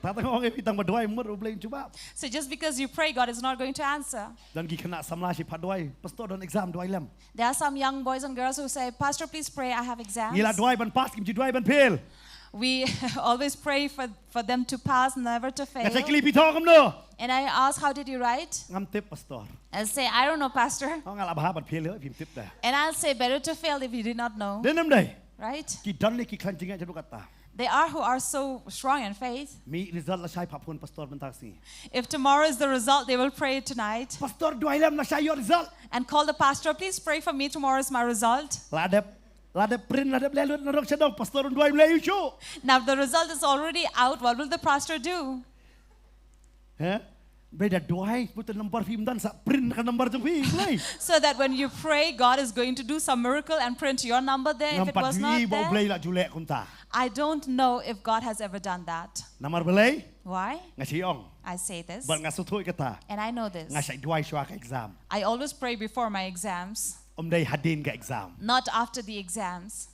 Ta tang ong ïa phi tang ba duwai mut U Blei un jubab. So just because you pray, God is not going to answer. Don ki khynnah samla shi phah duwai, pastor don exam, duwai lem. There are some young boys and girls who say, "Pastor, please pray, I have exams." Ngi la duwai ban pass, kim ju duwai ban fail. We always pray for, for them to pass, never to fail. Nga sa kylli phi thoh kumno? And I ask, "How did you write?" Ngam tip, pastor. I'll say, "I don't know, Pastor." Oh, nga la bha ban fail, phim tip da. And I'll say, "Better to fail if you did not know." Dei ne ym dei? Right? Ki don ne ki khlaiñ jingngeit jong kata. There are who are so strong in faith. Mih result lashai phah phone pastor mynta ka sngi. If tomorrow is the result, they will pray tonight Pastor, duwai lem, lashai ïoh result. And call the pastor, "Please pray for me, tomorrow is my result." La dep, la dep print, la dep leh lut na rok sha dong, pastor un duwai, Blei u shu. Now the result is already out. What will the pastor do? He? Blei da duwai, put number phim don sa print ka number jong phi, Blei. So that when you pray, God is going to do some miracle and print your number there if it was not there. Ngam pat ju ïohi ba U Blei la ju leh kumta. I don't know if God has ever done that. Namar balei? Why? Nga shu ong. I say this. Bad nga sngewthuh ïa kata. And I know this. Nga sa duwai shuwa ka exam. I always pray before my exams, Ym dei hadien ka exam. Not after the exams.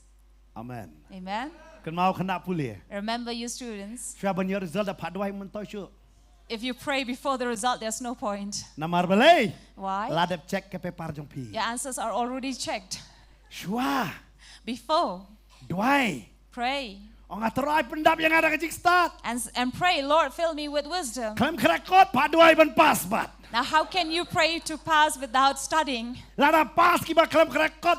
Amen. Amen. Kynmaw khynnah pule. Remember, you students, Shuwa ban ïoh result da phah duwai, mynta shu. If you pray before the result, there's no point. Namar balei? Why? La dep check ka paper jong phi. Your answers are already checked. Shuwa. Before, Duwai. Pray. Ong, A Trai, pyndap ïa nga da ka jingstad. And, and pray, "Lord, fill me with wisdom." Khlem khreh kot, phah duwai ban pass bad. Now, how can you pray to pass without studying? Lada pass kiba khlem khreh kot.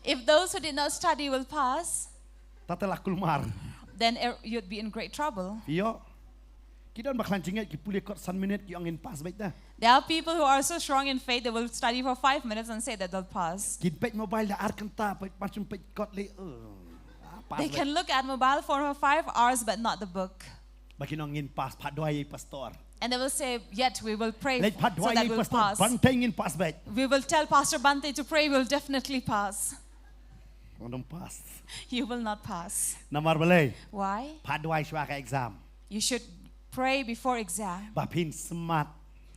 If those who did not study will pass, Tata la kulmar. Then er- you'd be in great trouble. Ïoh. Ki don ba khlaiñ jingngeit, ki pule kot san minit, ki ong, ngin pass beit da. There are people who are so strong in faith, they will study for five minutes and say that they'll pass. Kin peit mobile da ar kynta, peit, pat shym peit kot lei. Uh, ah, pass They beit. Can look at mobile phone for five hours, but not the book. Ba kin ong, ngin pass, phah duwai ïa i pastor. And they will say, "Yet we will pray Leit phah so duwai that ïa i we'll pastor. Pass." Bante, ngin pass beit. We will tell Pastor Bante to pray, we'll definitely pass. Ngam pass. You will not pass. Namar balei? Why? Phah duwai shuwa ka exam. You should pray before exam, Ba phin smart.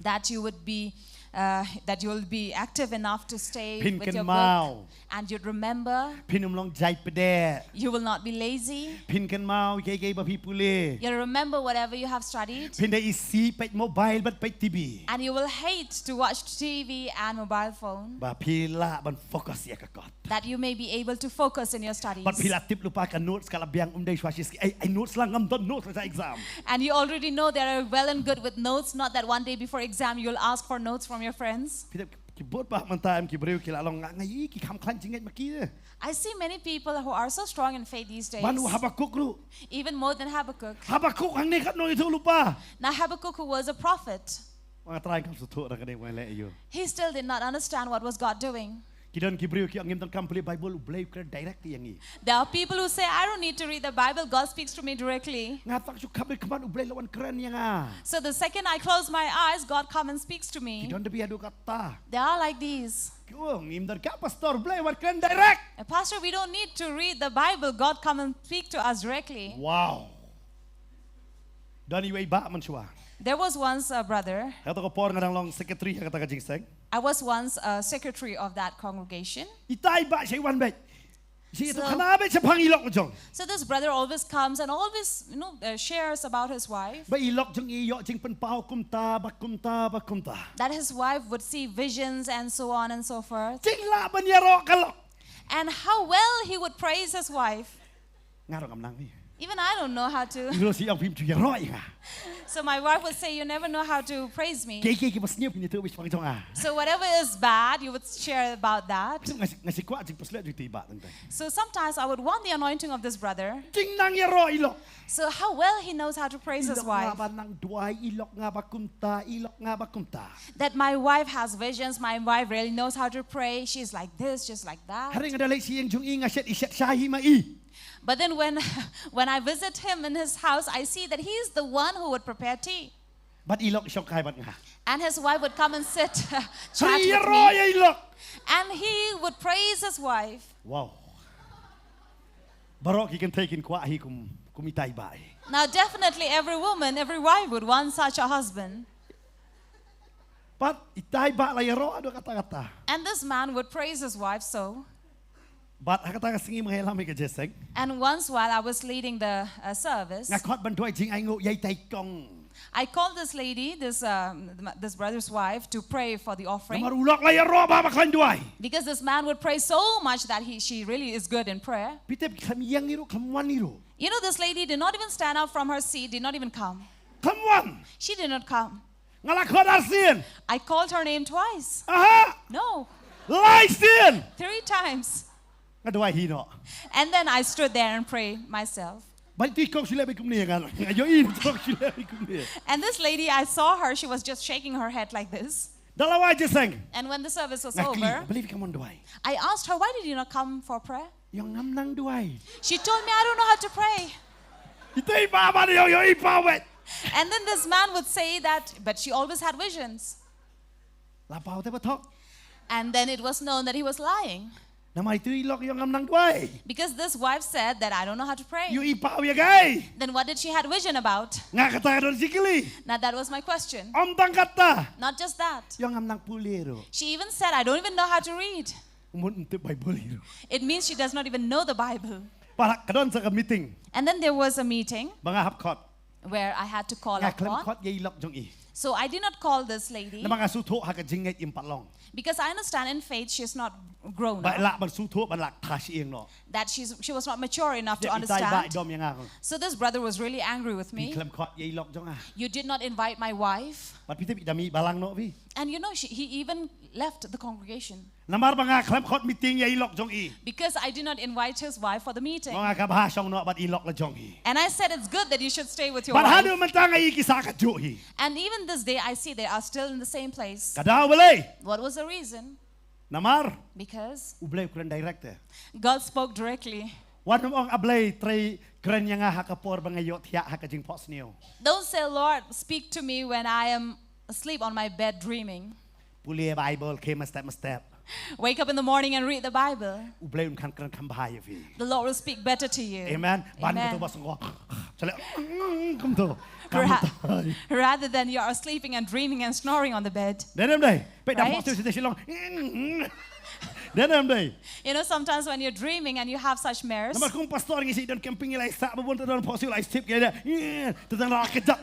That you would be, uh, that you will be active enough to stay Phin with your kynmaw. Book, and you'd remember. Phin ym long jaipdeh. You will not be lazy. Phin kynmaw kiei kiei ba phi pule. You'll remember whatever you have studied. Phin da isih peit mobile bad peit T V. And you will hate to watch T V and mobile phone. Ba phi lah ban focus ïa ka kot. That you may be able to focus in your studies. Bad phi la tip lypa ka notes ka la biang, ym dei shuwa shi sngi. Ai, ai notes lang, ngam don notes sha exam. And you already know they are well and good with notes, not that one day before exam you'll ask for notes from your friends. Phi tip ki bun bah mynta em ki briew ki la long, nga ïohi ki kham khlaiñ jingngeit ma ki. I see many people who are so strong in faith these days. Ban u Habakkuk ruh. Even more than Habakkuk. Habakkuk hangne katno ïathuh lypa. Now Habakkuk, who was a prophet, Nga trai kam sngewthuh ruh ka dei ba leh ïa u. He still did not understand what was God doing. Ki don ki briew ki ong, ngim donkam pule Bible, U Blei u kren direct ïa ngi. There are people who say, "I don't need to read the Bible, God speaks to me directly." Nga tang shu khap beit khmat, U Blei la wan kren ïa nga. So the second I close my eyes, God come and speaks to me. Ki don da bha haduh katta. They are like these. Ki ong, ngim donkam pastor, U Blei wan kren direct. "Uh, Pastor, we don't need to read the Bible, God come and speak to us directly." Wow. Don iwei i bah mynshuwa. There was once a brother. Ha kata ka por nga dang long secretary ha kata ka jingïaseng. I was once a secretary of that congregation. Ita i bah shei wan beit. Shi ïathuh khana beit shaphang i lok jong. So this brother always comes and always, you know, uh, shares about his wife. Ba i lok jong i ïoh jingpynpaw kumta ba kumta ba kumta. That his wife would see visions and so on and so forth. Jinglah ban ïaroh ka lok. And how well he would praise his wife. Nga ruh ngam nang hi. Even I don't know how to. Nga ruh shu ong phim ju ïaroh ïa nga. So my wife would say, "You never know how to praise me." Kiei kiei kiba sniew phin ïathuh beit shaphang jong nga. So whatever is bad, you would share about that. Nga shu, nga shu kwah jingpynshlur jong ita i bah teng teng. So sometimes I would want the anointing of this brother. Jingnang ïaroh i lok. So how well he knows how to praise his wife. I lok nga ba nang duwai, i lok nga ba kumta, i lok nga ba kumta. That my wife has visions, my wife really knows how to pray. She's like this, she's like that. Hynrei nga da leit sha ïing jong i, nga shet, i shet shai hi ma i. But then when, when I visit him in his house, I see that he's the one who would prepare tea. Bad i lok i shongkai bad nga. And his wife would come and sit, chat with me. Hynrei i ïaroh ïa i lok. And he would praise his wife. Wow. Baroh ki kynthei kin kwah hi kum, kum ita i bah hi. Now, definitely every woman, every wife would want such a husband. Bad ita i bah la ïaroh haduh katta katta. And this man would praise his wife so. Bad ha kata ka sngi mynta nga ïalam ïa ka Jeseng. And once while I was leading the uh, service, nga khot ban duwai jingainguh ïa itai i kong. I called this lady, this um, th- this brother's wife, to pray for the offering. Namar u lok la ïaroh bha ba khlaiñ duwai. Because this man would pray so much that he she really is good in prayer. Phi tip khlem ïeng hi ruh, khlem wan hi ruh. You know, this lady did not even stand up from her seat, did not even come. Khlem wan. She did not come. Nga la khot arsien. I called her name twice. Aha. No. Laisien. Three times. Nga duwai hi noh. And then I stood there and prayed myself. Bad tu i kong shu leh bha kumne, nga nga ïohi tu i kong shu leh bha kumne. And this lady, I saw her, she was just shaking her head like this. Da la wai Jeseng. And when the service was over, nga kylli, balei phi khlem wan duwai? I asked her, "Why did you not come for prayer?" Ïong ngam nang duwai. She told me, "I don't know how to pray." Itai i bah bha ïong ïohi paw bha. And then this man would say that, "But she always had visions." La paw te ba thok. And then it was known that he was lying. Namar itu i lok ïong ngam nang duwai. Because this wife said that, "I don't know how to pray." Ïohi paw ïa kaei? Then what did she had vision about? Nga kata ka don jingkylli. Now that was my question. Ym tang kata. Not just that. Ïong ngam nang pule ruh. She even said, "I don't even know how to read." Mut ym tip Bible hi ruh. It means she does not even know the Bible. Para ka don sa ka meeting. And then there was a meeting ba nga hap khot. Where I had to call upon. Nga khlem khot ïa i lok jong i. So I did not call this lady. Namar nga sngewthuh ha ka jingngeit im pat long. Because I understand in faith she is not grown up. Ba lah ban sngewthuh ban lah tha shi ïing noh. That she's, she was not mature enough to understand. Ïa itai i bah i dom ïa nga. So this brother was really angry with me. Phi khlem khot ïa i lok jong nga. You did not invite my wife. Bad phi tip i dang mih balang noh phi. And you know, she, he even left the congregation. Namar ba nga khlem khot meeting ïa i lok jong i. Because I did not invite his wife for the meeting. Nga kaba ha shong noh bad i lok la jong i. And I said, "It's good that you should stay with your wife." Bad haduh mynta nga i ki sah kajuh hi. And even this day, I see they are still in the same place. Ka daw balei? What was the reason? Namar. Because. U Blei u kren direct te. God spoke directly. Wat nym ong A Blei trei kren ïa nga ha ka por ba nga ïohthiah ha ka jingphohsniew. Don't say, "Lord, speak to me when I am asleep on my bed dreaming." Pule Bible, khie mynstep mynstep. Wake up in the morning and read the Bible. U Blei un kren kham bha ïa phi. The Lord will speak better to you. Amen. Ban ka tu ba sngewbha. Chale. Kum tu. Ra- Rather than you are sleeping and dreaming and snoring on the bed. Dei ne ym dei? Peit da phohsniew shi long. Dei ne ym dei? You know, sometimes when you're dreaming and you have such mares. Namar kum pastor ngi shi don camping ngi lai sah ba bun te don phohsniew lai sip ke da. Te tang la ke dak.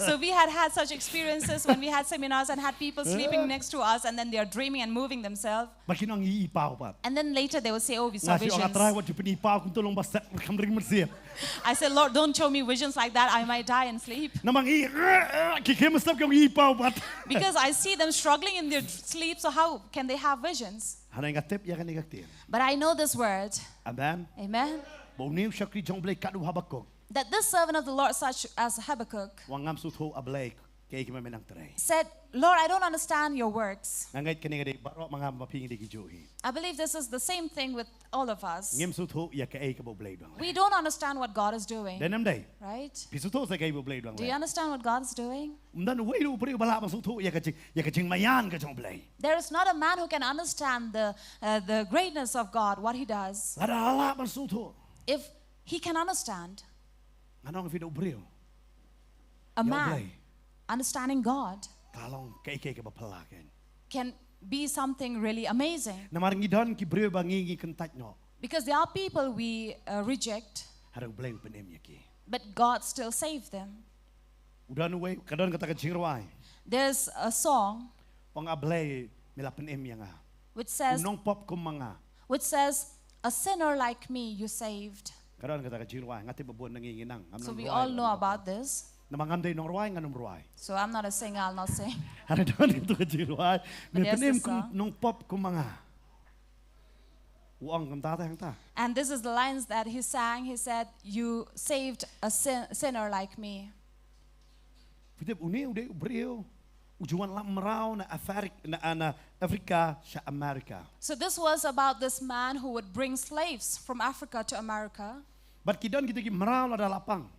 So we had had such experiences when we had seminars and had people sleeping next to us and then they are dreaming and moving themselves. Ba ki ong i paw pat. And then later they will say, "Oh, we saw visions." Nga shu ong, Trai, wat ju pyni paw kum tu long ba set kham ring mynsiem. I said, "Lord, don't show me visions like that. I might die in sleep." Namar i ki khie mynstep ki ong i paw pat. Because I see them struggling in their sleep, so how can they have visions? Hynrei nga tip ïa kane ka ktien. But I know this word. Amen. Amen. Ba une u shakri jong U Blei katno Habakuk. That this servant of the Lord, such as Habakkuk, u ong ngam sngewthuh A Blei kaei kaba me nang trei. Said, "Lord, I don't understand your works." Nga ngeit kane ka dei baroh ma nga ma phi ngi dei ki juh hi. I believe this is the same thing with all of us. Ngim sngewthuh ïa kaei kaba U Blei u dang leh. We don't understand what God is doing. Dei ne ym dei? Right? Phi sngewthuh sa kaei ba U Blei u dang leh? Do you understand what God is doing? Ym don uwei ruh u briew ba lah ban sngewthuh ïa ka jing, ïa ka jingmaïan ka jong U Blei. There is not a man who can understand the, uh, the greatness of God, what he does. Lada lah ban sngewthuh. If he can understand. Ngan ong ïa phi, da u briew, a man, ïa U Blei, understanding God, ka long kaei kaei kaba phylla kein, can be something really amazing. Namar ngi don ki briew ba ngi ngi kyntait noh. Because there are people we uh, reject. Hynrei U Blei u pynim ïa ki. But God still saved them. U don uwei, ka don kata ka jingrwai. There's a song. U ong, A Blei, me la pynim ïa nga. Which says, u nongpop kum ma nga. Which says, "A sinner like me you saved." Ka don kata ka jingrwai, nga tip ba bun na ngi ngi nang. So we all know about this. Namar ngam dei nongrwai, ngan ym rwai. So I'm not a singer, I'll not sing. Hynrei don kata ka jingrwai. But there's this song. Me pynim kum nongpop kum ma nga. U ong kumta te hangta. And this is the lines that he sang. He said, "You saved a sin- sinner like me." Phi tip, une u dei u briew u ju wan lap mraw na Afri- na, na Africa sha America. So this was about this man who would bring slaves from Africa to America. Bad ki don kita ki mraw lada la pang.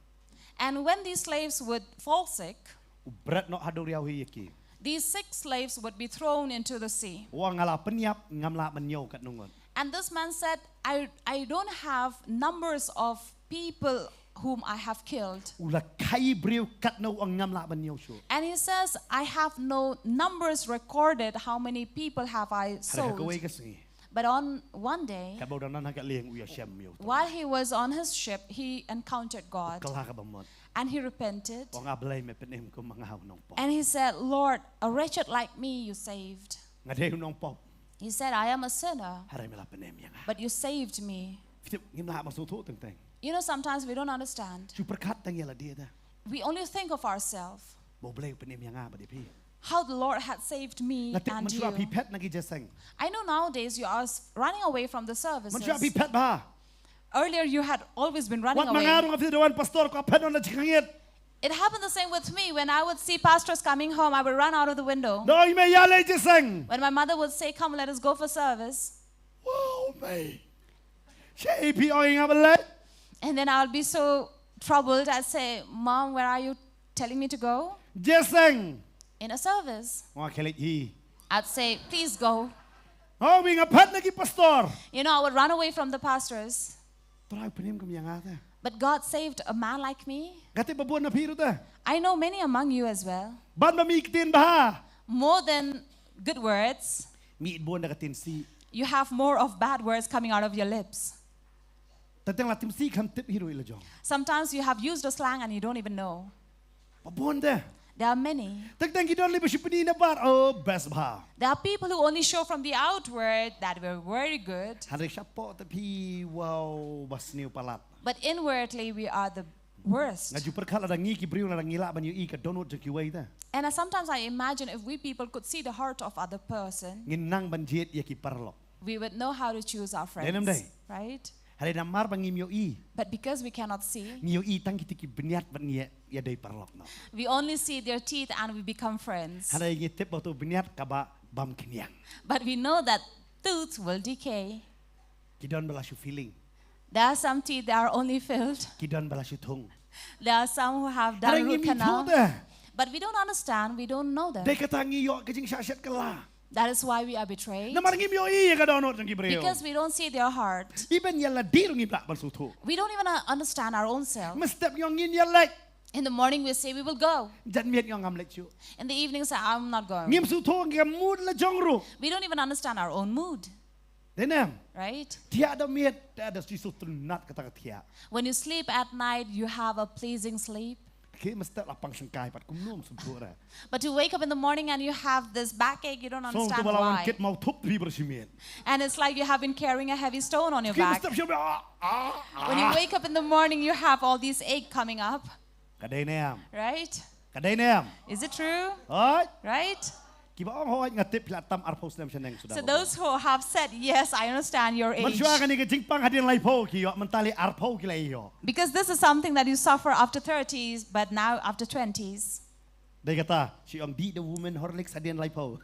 And when these slaves would fall sick, u bret noh ha duriaw hi ïa ki. These sick slaves would be thrown into the sea. U ong, nga la pynïap, ngam lah ban ñiew katno ngut. And this man said, "I, I don't have numbers of people whom I have killed." U la khaïi briew katno, u ong, ngam lah ban ñiew shuh. And he says, "I have no numbers recorded, how many people have I sold." Hynrei ha kawei ka sngi. But on one day, Katba u dang don ha ka lieng u ïashem ïa u Trai. While he was on his ship, he encountered God Kylla kaba mut. And he repented. U ong, A Blei, me pynim kum ma nga u nongpop. And he said, Lord, a wretched like me you saved. Nga dei u nongpop. He said, I am a sinner, Hynrei me la pynim ïa nga. But you saved me. Phi tip, ngim lah ban sngewthuh teng teng. You know, sometimes we don't understand. Shu pyrkhat tang ïa lade te. We only think of ourselves. Ba U Blei u pynim ïa nga bad ïa phi. How the Lord had saved me Nga tip and mynshuwa phi you. phet na ki jingïaseng. I know nowadays you are s- running away from the services. Mynshuwa phi phet bha. Earlier you had always been running Wat ma nga away. ruh nga phet da wan pastor, ka phet na jingkhangit. It happened the same with me when I would see pastors coming home, I would run out of the window. Da ong i mei, ïaleit jingïaseng. When my mother would say, come, let us go for service. Wow, mei. Shaei phi ong ïa nga ban leit? And then I would be so troubled. I'd say, Mom, where are you telling me to go? Jingïaseng. In a service. Nga khie leit hi. I'd say, please go. Ong i mei, nga phet na ki pastor. You know, I would run away from the pastors. U Trai u pynim kum ïa nga te. But God saved a man like me. Nga tip ba bun na phi ruh te. I know many among you as well. Ban ba mih ktien bha. More than good words, Mih bun da ka ktien sih. You have more of bad words coming out of your lips. Teng teng la ktien sih kham tip hi ruh ïa la jong. Sometimes you have used a slang and you don't even know. Ba bun te. There are many. Teng teng ki don lei ba shu pyni na bar. Oh, best bha. There are people who only show from the outward that we're very good. Hynrei shapoh te phi, wow, ba sniew palat. But inwardly, we are the worst. Nga ju pyrkhat lada ngi ki briew lada ngi lah ban ïohi ka dohnud jong kiwei te. And I, sometimes I imagine if we people could see the heart of other person, Ngin nang ban jied ïa ki paralok. We would know how to choose our friends. Dei nam dei? Right? Hynrei namar ba ngim ïohi. But because we cannot see, Ngi ïohi tang kita ki bniat bad ngi ïa, ïa dei paralok noh. We only see their teeth and we become friends. Hynrei ngi tip ba uto u bniat kaba bam khñiang. But we know that tooth will decay. Ki don ba la shu filling. There are some teeth that are only filled. Ki don ba la shu thung. There are some who have done Hynrei root ngim ïathuh canal. Te. But we don't understand, we don't know them. Dei kata ngi ïoh ka jingshah shet kylla. That is why we are betrayed. Namar ngim ïohi ïa ka dohnud jong ki briew. Because we don't see their heart. Even ïa lade ruh ngim lah ban sngewthuh. We don't even uh, understand our own self. Mynstep ngi ong ngin ïaleit. In the morning we say we will go. Janmiet ngi ong ngam leit shuh. In the evening say I'm not going. Ngim sngewthuh ïa ka mood la jong ruh. We don't even understand our own mood. Dei nam. Right? Thiah da miet, da da shisha tynnat kata ka thiah. When you sleep at night, you have a pleasing sleep. Khie mynstep la pang shangkai pat kumno ym sngewthuh re. But you wake up in the morning and you have this backache, you don't Song understand tu ba la wan why. Kit Mawthup phi bar shi miet. And it's like you have been carrying a heavy stone on your Khie back. mynstep shu ba, ah, ah. When you wake up in the morning, you have all these ache coming up, Ka dei nam. Right? Ka dei nam. Is it true? Hooid. Right? Kiba ong hooid nga tip phi la tam arphew snem shaneng suda. So those who have said, yes, I understand your age. Mynshuwa kane ka jingpang hadien laiphew ki ïoh, mynta lei arphew ki la ïoh. Because this is something that you suffer after thirties, but now after twenties. Dei kata, shu ong dih da women Horlicks hadien laiphew.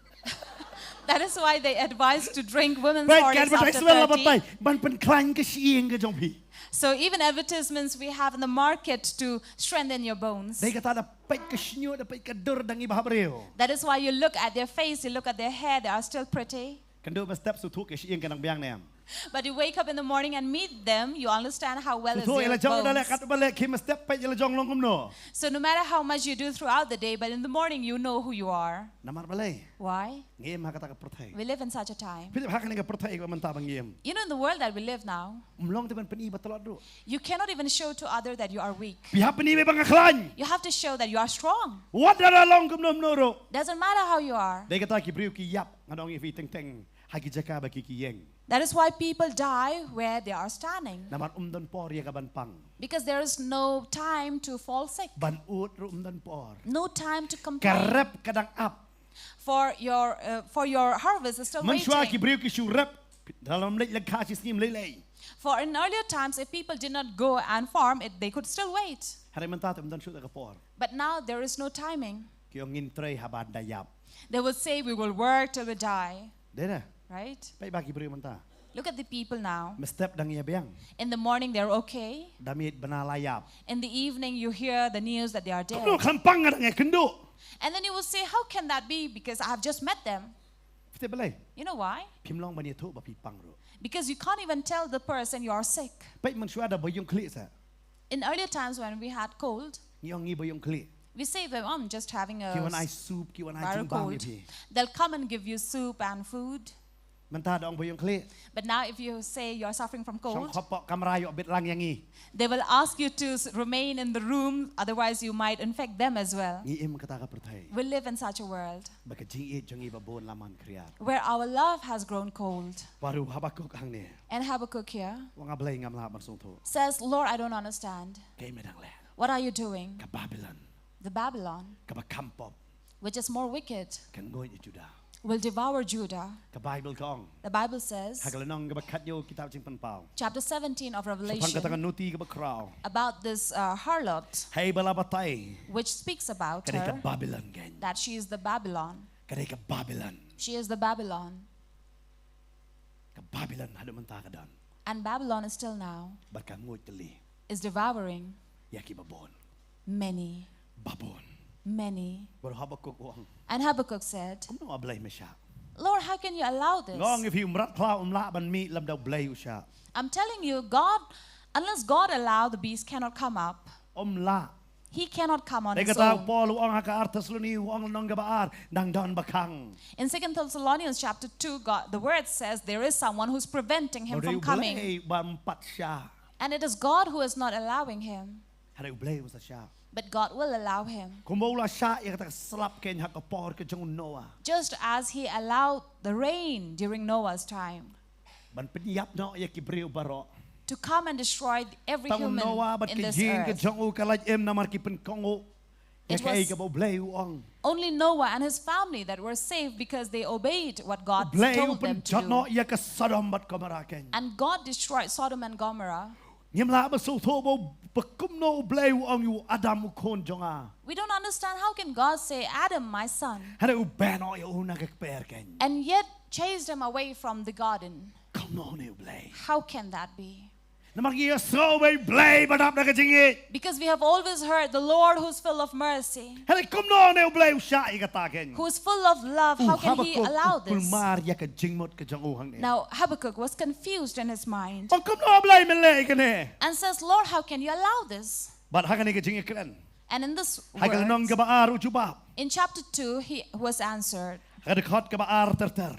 That is why they advise to drink women's Peit, Horlicks kan after advertisement la thirty. batai, ban pynkhlaiñ ka shyieng ka jong phi. So even advertisements we have in the market to strengthen your bones. Dei kata da peit ka shñiuh, da peit ka dur, dang i bha briew. That is why you look at their face, you look at their hair, they are still pretty. Kan duh mynstep sngewthuh ka shyieng ka nang biang ne em. But you wake up in the morning and meet them, you understand how well is Sngewthuh ïa their la jong da leh, bones. katba leh khie mynstep peit ïa la jong long kumno. So no matter how much you do throughout the day, but in the morning you know who you are. Namar balei? Why? Ngi im ha kata ka pyrthei. We live in such a time. Phi tip ha kane ka pyrthei kaba mynta ba ngi im. You know, in the world that we live now, Ym long te ban pyni ba tlot ruh. You cannot even show to other that you are weak. Phi hap pyni ba nga khlaiñ. You have to show that you are strong. Wat la long kumno kumno ruh. Doesn't matter how you are. Dei kata ki briew ki ïap, nga ong ïa phi, teng teng ha ki jaka ba ki ki ïeng. That is why people die where they are standing. Namar ym don por ïa ka ban pang. Because there is no time to fall sick. Ban ud ruh ym don por. No time to Ka complain. rep ka dang ap. For your, uh, for your harvest is still Mynshuwa ki waiting. briew ki shu rep, lada ym leit lyngkha shi sngi ym lei lei. For in earlier times, if people did not go and farm, it, they could still wait. Hynrei mynta te ym don shuh ka por. But now there is no timing. Ki ong ngin trei haba da ïap. They would say, we will work till we die. Dei ne? Right? Peit ba ki briew mynta. Look at the people now. Mynstep dang ïa biang. In the morning, they're okay. Da miet bna la ïap. In the evening, you hear the news that they are Kumno dead. khlem pang nga dang ïa kynduh. And then you will say, how can that be? Because I have just met them. Phi tip balei? You know why? Phim long ban ïathuh ba phi pang ruh. Because you can't even tell the person you are sick. Peit, mynshuwa da ba ïong khlieh seh. In earlier times when we had cold, Ngi ong ngi ba ïong khlieh. we say, well, I'm just having a Ki wan ai soup, ki wan ai viral jingbam ïa cold. phi. They'll come and give you soup and food. Mynta da ong ba ïong khlieh. But now, if you say you're suffering from Shong cold, khop poh kamra ïoh bit lang ïa ngi. They will ask you to s- remain in the room, otherwise, you might infect them as well. Ngi im kata ka pyrthei. We live in such a world Ba ka jingïeit jong ngi ba bun la man khriat. Where our love has grown cold. Baroh Habakuk hangne. And Habakkuk here Wa nga Blei ngam lah ban sngewthuh. Says, Lord, I don't understand. Kaei me dang leh? What are you doing? Ka Babylon. The Babylon, Kaba kham pop. Which is more wicked, Ka nguid ïa Judah. Will devour Judah. Ka Bible ka ong. The Bible says, Ha ka lynnong kaba khathynñiew kitab Jingpynpaw. Chapter seventeen of Shaphang Revelation, kata ka nuti kaba khraw. About this uh, harlot, Hei ba la batai. Which speaks about Ka dei ka her, Babylon keiñ. That she is the Babylon. Ka dei ka Babylon. She is the Babylon. Ka Babylon haduh mynta ka don. And Babylon is still now. Bad ka nguid tylli. Is devouring ïa kiba bun. Many. Ba bun. Many. Baroh Habakuk u ong. And Habakkuk said, Kumno A Blei me shah? Lord, how can you allow this? Nga ong ïa phi, u mrad khlaw um lah ban mih lymda U Blei u shah. I'm telling you, God, unless God allow, the beast cannot come up. Um lah. He cannot come on Dei his kata u own. Paul u ong ha ka ar Thessaloni, u ong lynnong kaba ar, dang don ba khang. In Second Thessalonians chapter two, God, the word says there is someone who's preventing him Ba dei from U coming. Blei ba um pat shah. And it is God who is not allowing him. Hynrei U Blei u sa shah. But God will allow him. Kumba u la shah ïa kata ka slap keiñ ha ka por ka jong u Noah. Just as he allowed the rain during Noah's time. Ban pynïap noh ïa ki briew baroh. To come and destroy every Tang u human Noah bad in ki this jing ka earth. Jong u ka lait im namar ki pynkohnguh. Ïa It kaei was- kaba U Blei u ong. Only Noah and his family that were saved because they obeyed what God Blei u told them to pynjot do. Noh ïa ka Sodom bad Gomorrah keiñ. And God destroyed Sodom and Gomorrah. Ngim lah ban sngewthuh ba kumno U Blei u ong ïa u Adam u khun jong nga. We don't understand how can God say, Adam, my son, Hynrei u beh noh ïa u na ka kper keiñ. And yet chased him away from the garden. Kumno ne U Blei? How can that be? Namar ngi ïohsngew ba U Blei ba dap da ka jingïeit. Because we have always heard the Lord who's full of mercy, Hynrei kumno ne U Blei u shah ïa kata keiñ? Who is full of love. How can he allow this? Kulmar ïa ka jingmut ka jong u hangne. Now Habakkuk was confused in his mind Ong kumno U Blei me leh ïa kane? And says, Lord, how can you allow this? Bad ha kane ka jingïakren. And in this Ha ka lynnong words, kaba ar u jubab. In chapter two, he was answered. Ha ka dkhot kaba ar ter ter.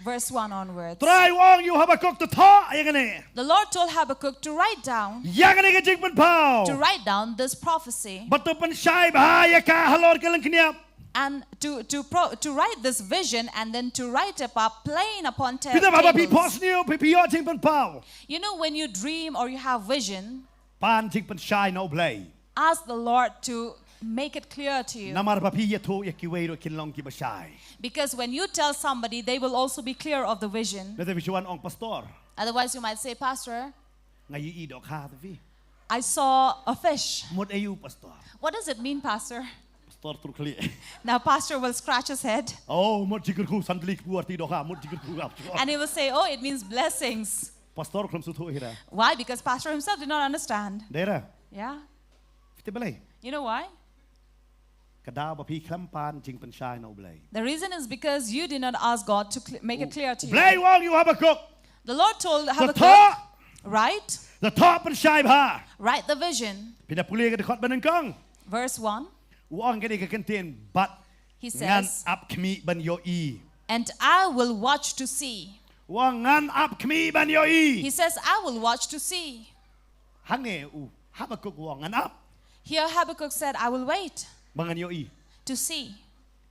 Verse one onwards. Trai u ong ïa u Habakuk to thoh ïa kane. The Lord told Habakkuk to write down, Ïa kane ka jingpynpaw. To write down this prophecy. Bad to pynshai bha ïa ka halor ka lyngkhniap. And to to pro, to write this vision and then to write it up plain upon ta- Phi tip haba phi tables. Phi ïoh jingpynpaw. You know, when you dream or you have vision, pan jingpynshai na U Blei. Ask the Lord to make it clear to you. Namar ba phi ïathuh ïa kiwei ruh kin long kiba shai. Because when you tell somebody, they will also be clear of the vision. Lada phi shu wan ong pastor. Otherwise, you might say, Pastor, nga ïohi dohkha te phi. I saw a fish. Mut aïu pastor. What does it mean, Pastor? Pastor tur khlieh. Now, Pastor will scratch his head. Oh, mut jingkyrkhu san tylli ki por ti dohkha, mut jingkyrkhu ap. And he will say, oh, it means blessings. Pastor khlem sngewthuh hi ra. Why? Because Pastor himself did not understand. Dei ra. Yeah. Phi tip balei? You know why? Ka daw ba phi khlem pan jingpynshai na U Blei. The reason is because you did not ask God to cl- make it clear to you. Blei u ong ïa u Habakuk. The Lord told To Habakkuk, thoh. Write, To thoh pynshai bha. Write the vision. Phin da pule ka dkhot banyngkong. Verse one. U ong kane ka kyntien bad. He Ngan says, ap khmih ban ïohi. And I will watch to see. U ong ngan ap khmih ban ïohi. He says, I will watch to see. Hangne u Habakuk u ong ngan ap. Here Habakkuk said, I will wait. Ba ngan ïohi. To see.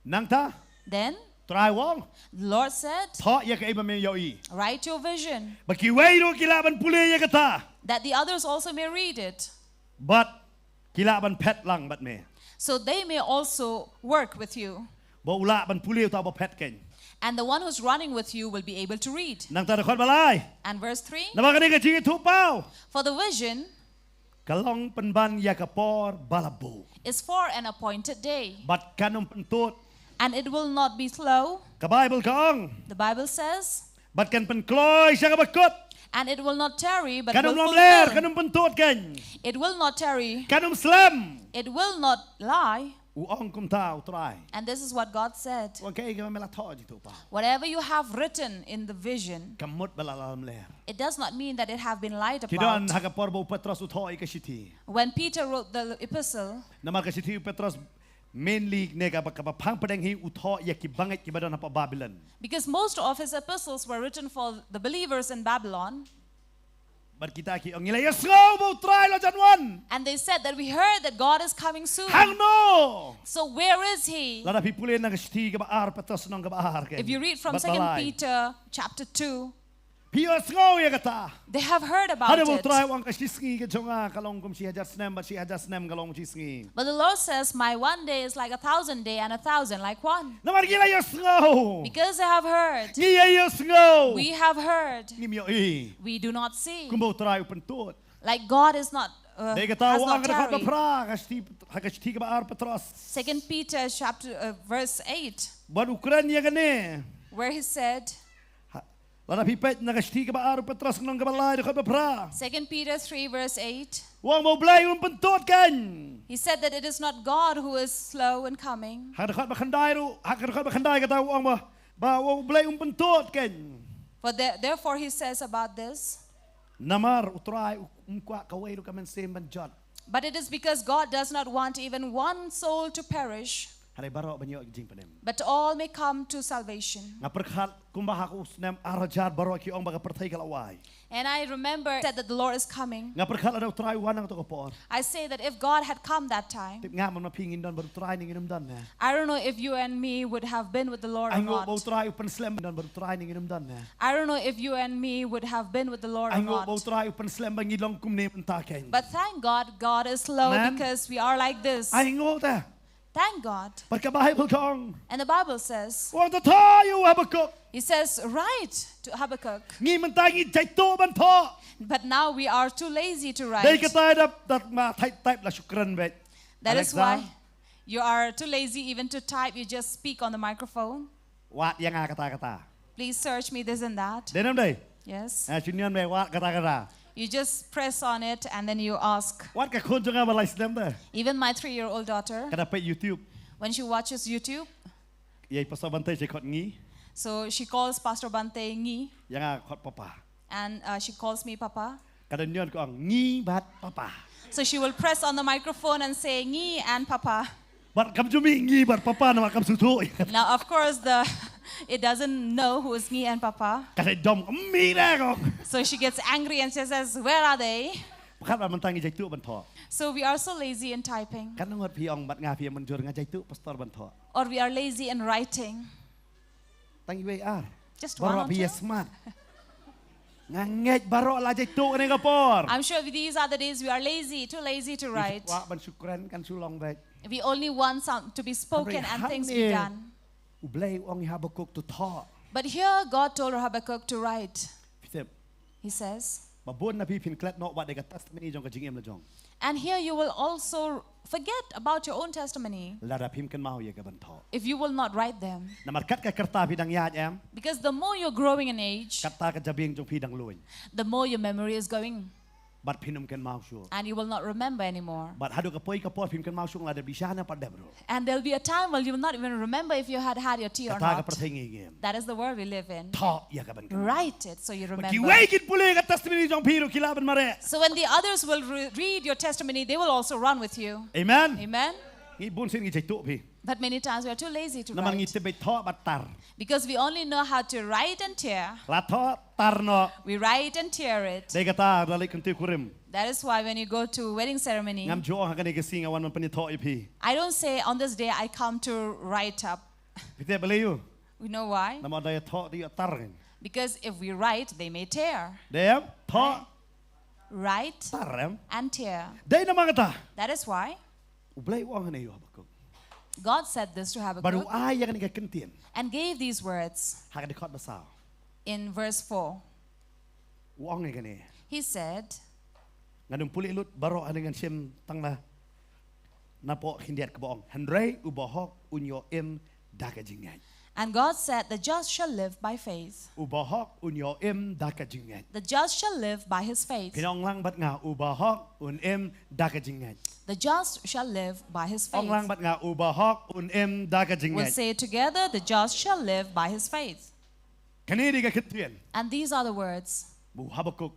Nangta. Then. Trai u ong. The Lord said. Thoh ïa kaei ba me ïohi. Write your vision. Ba kiwei ruh ki lah ban pule ïa kata. That the others also may read it. Bad ki lah ban phet lang bad me. So they may also work with you. Ba u lah ban pule uta ba phet keiñ. And the one who's running with you will be able to read. Nangta dkhot ba lai. And verse three. Namar kane ka jingïathuhpaw. For the vision. Ka long pynban ïa ka por ba la buh. Is for an appointed day. Bad kan ym pyntud. And it will not be slow. Ka Bible ka ong. The Bible says. Bad kan pynkloi sha kaba kut. And it will not tarry, but kan ym will lamler, fulfill. Kan ym pyntud keiñ. It will not tarry. Kan ym slem. It will not lie. U ong kumta u Trai. And this is what God said. U ong kaei kaba me la thoh jingïathuhpaw. Whatever you have written in the vision, Kam mut ba la lamler. It does not mean that it have been lied Ki don about. Ha ka por ba u Petros u thoh ïa ka shithi. When Peter wrote the epistle, Namar ka shithi u Petros Mainly ne kaba, kaba phang pdeng hi u thoh ïa ki bangeit kiba don hapoh Babylon. Because most of his epistles were written for the believers in Babylon. Bad kita ki ong, ngi la ïohsngew ba u Trai la jan wan. And they said that we heard that God is coming soon. Hangno? So where is he? Lada phi pule na ka shithi kaba ar Petros lynnong kaba ar, kan. If you read from Bad Second balei? Peter chapter two, Phi ïohsngew ïa kata. They have heard about Hynrei ba u it. Trai u ong, ka shi sngi ka jong nga ka long kum shi hajar snem, bad shi hajar snem ka long shi sngi. But the Lord says, "My one day is like a thousand day, and a thousand like one." Namar ngi la ïohsngew. Because they have heard. Ngi ïa ïohsngew. We have heard. Ngim ïohi. We do not see. Kumba u Trai u pyntud. Like God is not, uh, Dei kata has u ong not ha ka dkhot ba tarried. phra, ka shithi, ha ka shithi kaba ar Petros. Second Peter chapter, uh, verse eight, Bad u kren ïa kane. where he said, Ha, lada phi peit na ka shithi kaba ar Petros lynnong kaba lai, dkhot ba phra. Second Peter three verse eight, U ong ba U Blei um pyntud, kan. He said that it is not God who is slow in coming. Ha ka dkhot ba khyndai ruh, ha ka dkhot ba khyndai kata u ong ba, ba U Blei um pyntud, kan. For the, therefore he says about this, Namar u Trai um kwah kawei ruh ka mynsiem ban jot. But it is because God does not want even one soul to perish, Hynrei baroh ban ïoh jingpynim. but all may come to salvation. Nga pyrkhat kumba ha u snem ar hajar baroh ki ong ba ka pyrthei ka la wai. And I remember said that the Lord is coming. Nga pyrkhat lada u Trai u wan ha kato ka por. I say that if God had come that time, Tip nga, man ma phi ngin don bad u Trai ne ngin ym don, ne? I don't know if you and me would have been with the Lord or Ai nguh ba u not. Trai u pynslem, don bad u Trai ne ngin ym don, ne? I don't know if you and me would have been with the Lord or Ai nguh ba u not. Trai u pynslem ba ngi long kumne mynta, kan. But thank God, God is slow Amen. because we are like this. Ai nguh te. Thank God. Bad ka Baibl ka ong. And the Bible says, U ong, to thoh ïa u Habakuk. He says, "Write to Habakkuk." Ngi mynta ngi jaituh ban thoh. But now we are too lazy to write. Dei kata da, da ma type, type la shu kren beit. That is Alexa. why you are too lazy even to type. You just speak on the microphone. Wad ïa nga kata kata. Please search me this and that. Dei ne ym dei? Yes. Ah, shu nion beit, wad kata kata. You just press on it and then you ask. Wad ka khun jong nga ba lai snem te. Even my three-year-old daughter, Ka da peit YouTube. when she watches YouTube, Ïa i Pastor Bante shi khot ngi. so she calls Pastor Bante Ngi, Ïa nga khot papa. and, uh, she calls me Papa. Ka da nion ka ong ngi bad papa. So she will press on the microphone and say, "Ngi and Papa." Bad kam ju mih ngi bad papa namar kam sngewthuh. Now, of course, the, it doesn't know who is Ngi and Papa. Ka da dom, "Mih de," ka ong. So she gets angry and she says, "Where are they?" Bad mynta ngi jaituh ban thoh. So we are so lazy in typing. Katno ngut phi ong bad nga, phi mynjur, nga jaituh pastor ban thoh? Or we are lazy in writing. Tang iwei i ar. Just one or two? Baroh phi ïa smart. Nga ngeit baroh la jaituh kane ka por. I'm sure these are the days we are lazy, too lazy to write. Kwah ban shu kren, kan shu long beit. We only want some to be spoken and things be done. Hynrei hangne U Blei u ong ïa Habakuk to thoh. But here God told Habakkuk to write. Phi tip. He says, Ba bun na phi phin klet noh wat da ka testimony jong ka jingim la jong. And here you will also forget about your own testimony Lada phim kynmaw ïa ka ban thoh. if you will not write them. Namar kat ka kyrta phi dang ïaid, em, Because the more you're growing in age, kat ka jabieng jong phi dang luid. the more your memory is going. Bad phin ym kynmaw shuh. And you will not remember anymore. Bad haduh ka poi ka por phim kynmaw shuh lada bishar ne pat dep ruh. And there'll be a time when you will not even remember if you had had your tea or not. Kata ka pyrthei ngi ngim. That is the world we live in. Thoh ïa ka ban kynmaw. Write it so you remember. Ba kiwei kin pule ka testimony jong phi ruh ki lah ban mareh. So when the others will re- read your testimony, they will also run with you. Amen. Amen. Ngi bun sien ngi jaituh phi. But many times we are too lazy to write. Namar ngi tip beit thoh bad tar. Because we only know how to write and tear. La thoh, tar noh. We write and tear it. Dei kata la leit kyntiew kurim. That is why when you go to wedding ceremony, Ngam ju ong ha kane ka sngi nga wan ban pynïathoh ïa phi. I don't say, "On this day I come to write up." Phi tip balei? You know why? Namar da ïathoh da ïatar kan. Because if we write, they may tear. Dei em? Thoh. Write. Tar em? And tear. Dei namar kata. That is why U Blei u ong hangne ïa u Habakuk. God said this to Habakkuk. Bad u ai ïa kane ka kyntien. And gave these words. Ha ka dkhot ba saw. In verse four. U ong ïa kane. He said, Ngan ym pule lut baroh, hangne ngan shim tang na, napoh khyndiat kaba ong. Hynrei u bahok un ïoh im da ka jingngeit. And God said, "The just shall live by faith." U bahok un ïoh im da ka jingngeit. The just shall live by his faith. Phin ong lang bad nga, u bahok un im da ka jingngeit. The just shall live by his faith. Ong lang bad nga, u bahok un im da ka jingngeit. We'll say it together, "The just shall live by his faith." Kane dei ka kyntien. And these are the words Ba u Habakuk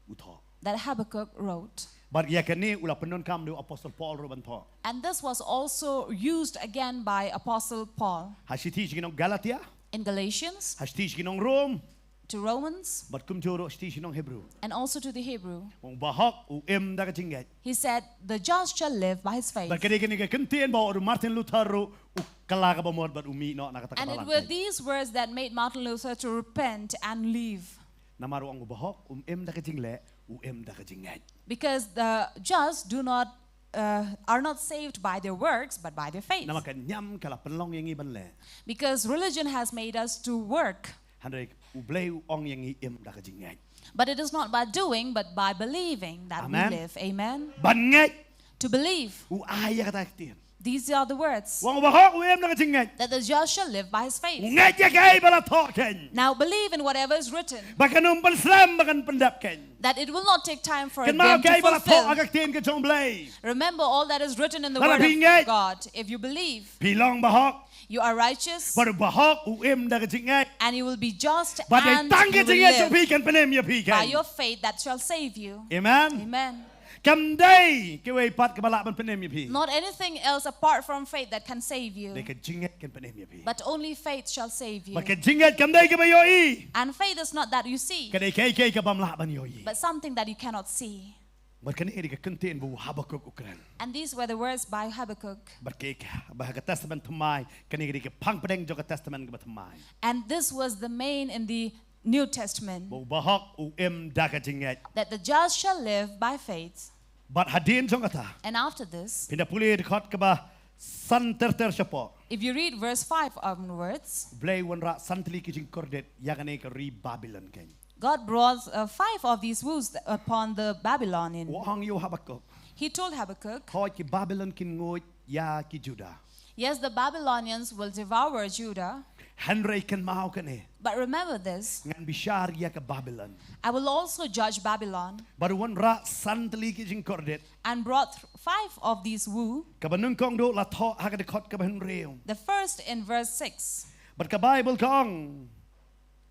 u thoh. that Habakkuk wrote. Bad ïa kane u la pyndonkam da u Apostle Paul ruh ban thoh. And this was also used again by Apostle Paul Ha shithi sha ki nong Galatia, in Galatians, ha shithi sha ki nong Rom, to Romans, bad kumjuh ruh shithi sha ki nong Hebru. And also to the Hebrew. U bahok u im da ka jingngeit. He said, "The just shall live by his faith." Bad ka dei kane ka kyntien ba u Martin Luther ruh u kylla kaba mut bad u mih noh na kata ka balang. And it were these words that made Martin Luther to repent and leave. Namar u ong u bahok um im da ka jingleh, u im da ka jingngeit. Because the just do not, uh, are not saved by their works, but by their faith. Namar ka niam ka la pynlong ïa ngi ban leh. Because religion has made us to work. Hynrei u Blei u ong ïa ngi im da ka jingngeit. But it is not by doing, but by believing that we live. Amen. Ban ngeit. To believe. U ai ïa kata ka ktien. These are the words. U ong u bahok u im da ka jingngeit. That the just shall live by his faith. U ngeit ïa kaei ba la thoh kein. Now believe in whatever is written. Ba kan ym pynslem ba kan pyndep kein. That it will not take time for them to fulfill. Kynmaw kaei ba la thoh ha ka ktien ka jong u Blei. Remember all that is written in the word of God. Lada phi ngeit. If you believe. Phi long bahok. You are righteous. Bad u bahok u im da ka jingngeit. And you will be just. Bad dei tang ka jingngeit jong phi kan pynim ïa phi kein. By your faith that shall save you. Amen. Amen. Kam dei kiwei pat kaba lah ban pynim ïa phi. Not anything else apart from faith that can save you. Dei ka jingngeit kan pynim ïa phi. But only faith shall save you. Bad ka jingngeit kam dei kaba ïohi. And faith is not that you see. Ka dei kaei kaei kaba ym lah ban ïohi. But something that you cannot see. Bad kane ka dei ka kyntien ba u Habakuk u kren. And these were the words by Habakkuk. Bad kaei kaba ha ka Testament Thymmai, kane ka dei ka phang pdeng jong ka Testament kaba thymmai. And this was the main in the New Testament. Ba u bahok u im da ka jingngeit. That the just shall live by faith. Bad hadien jong kata. And after this. Phin da pule dkhot kaba san ter ter shapoh. If you read verse five onwards. U Blei u wanrah san tylli ki jingkordit ïa kane ka ri Babilon kein. God brought, uh, five of these woes upon the Babylonian. U ong ïa u Habakuk. He told Habakkuk. Hooid ki Babilon kin nguid ïa ki Juda. Yes, the Babylonians will devour Judah. Hynrei kynmaw kane. But remember this. Ngan bishar ïa ka Babilon. I will also judge Babylon. Bad u wanrah san tylli ki jingkordit. And brought five of these woe. Kaba nyngkong duh la thoh ha ka dkhot kaba hynriew. The first in verse six. Bad ka Baibl ka ong.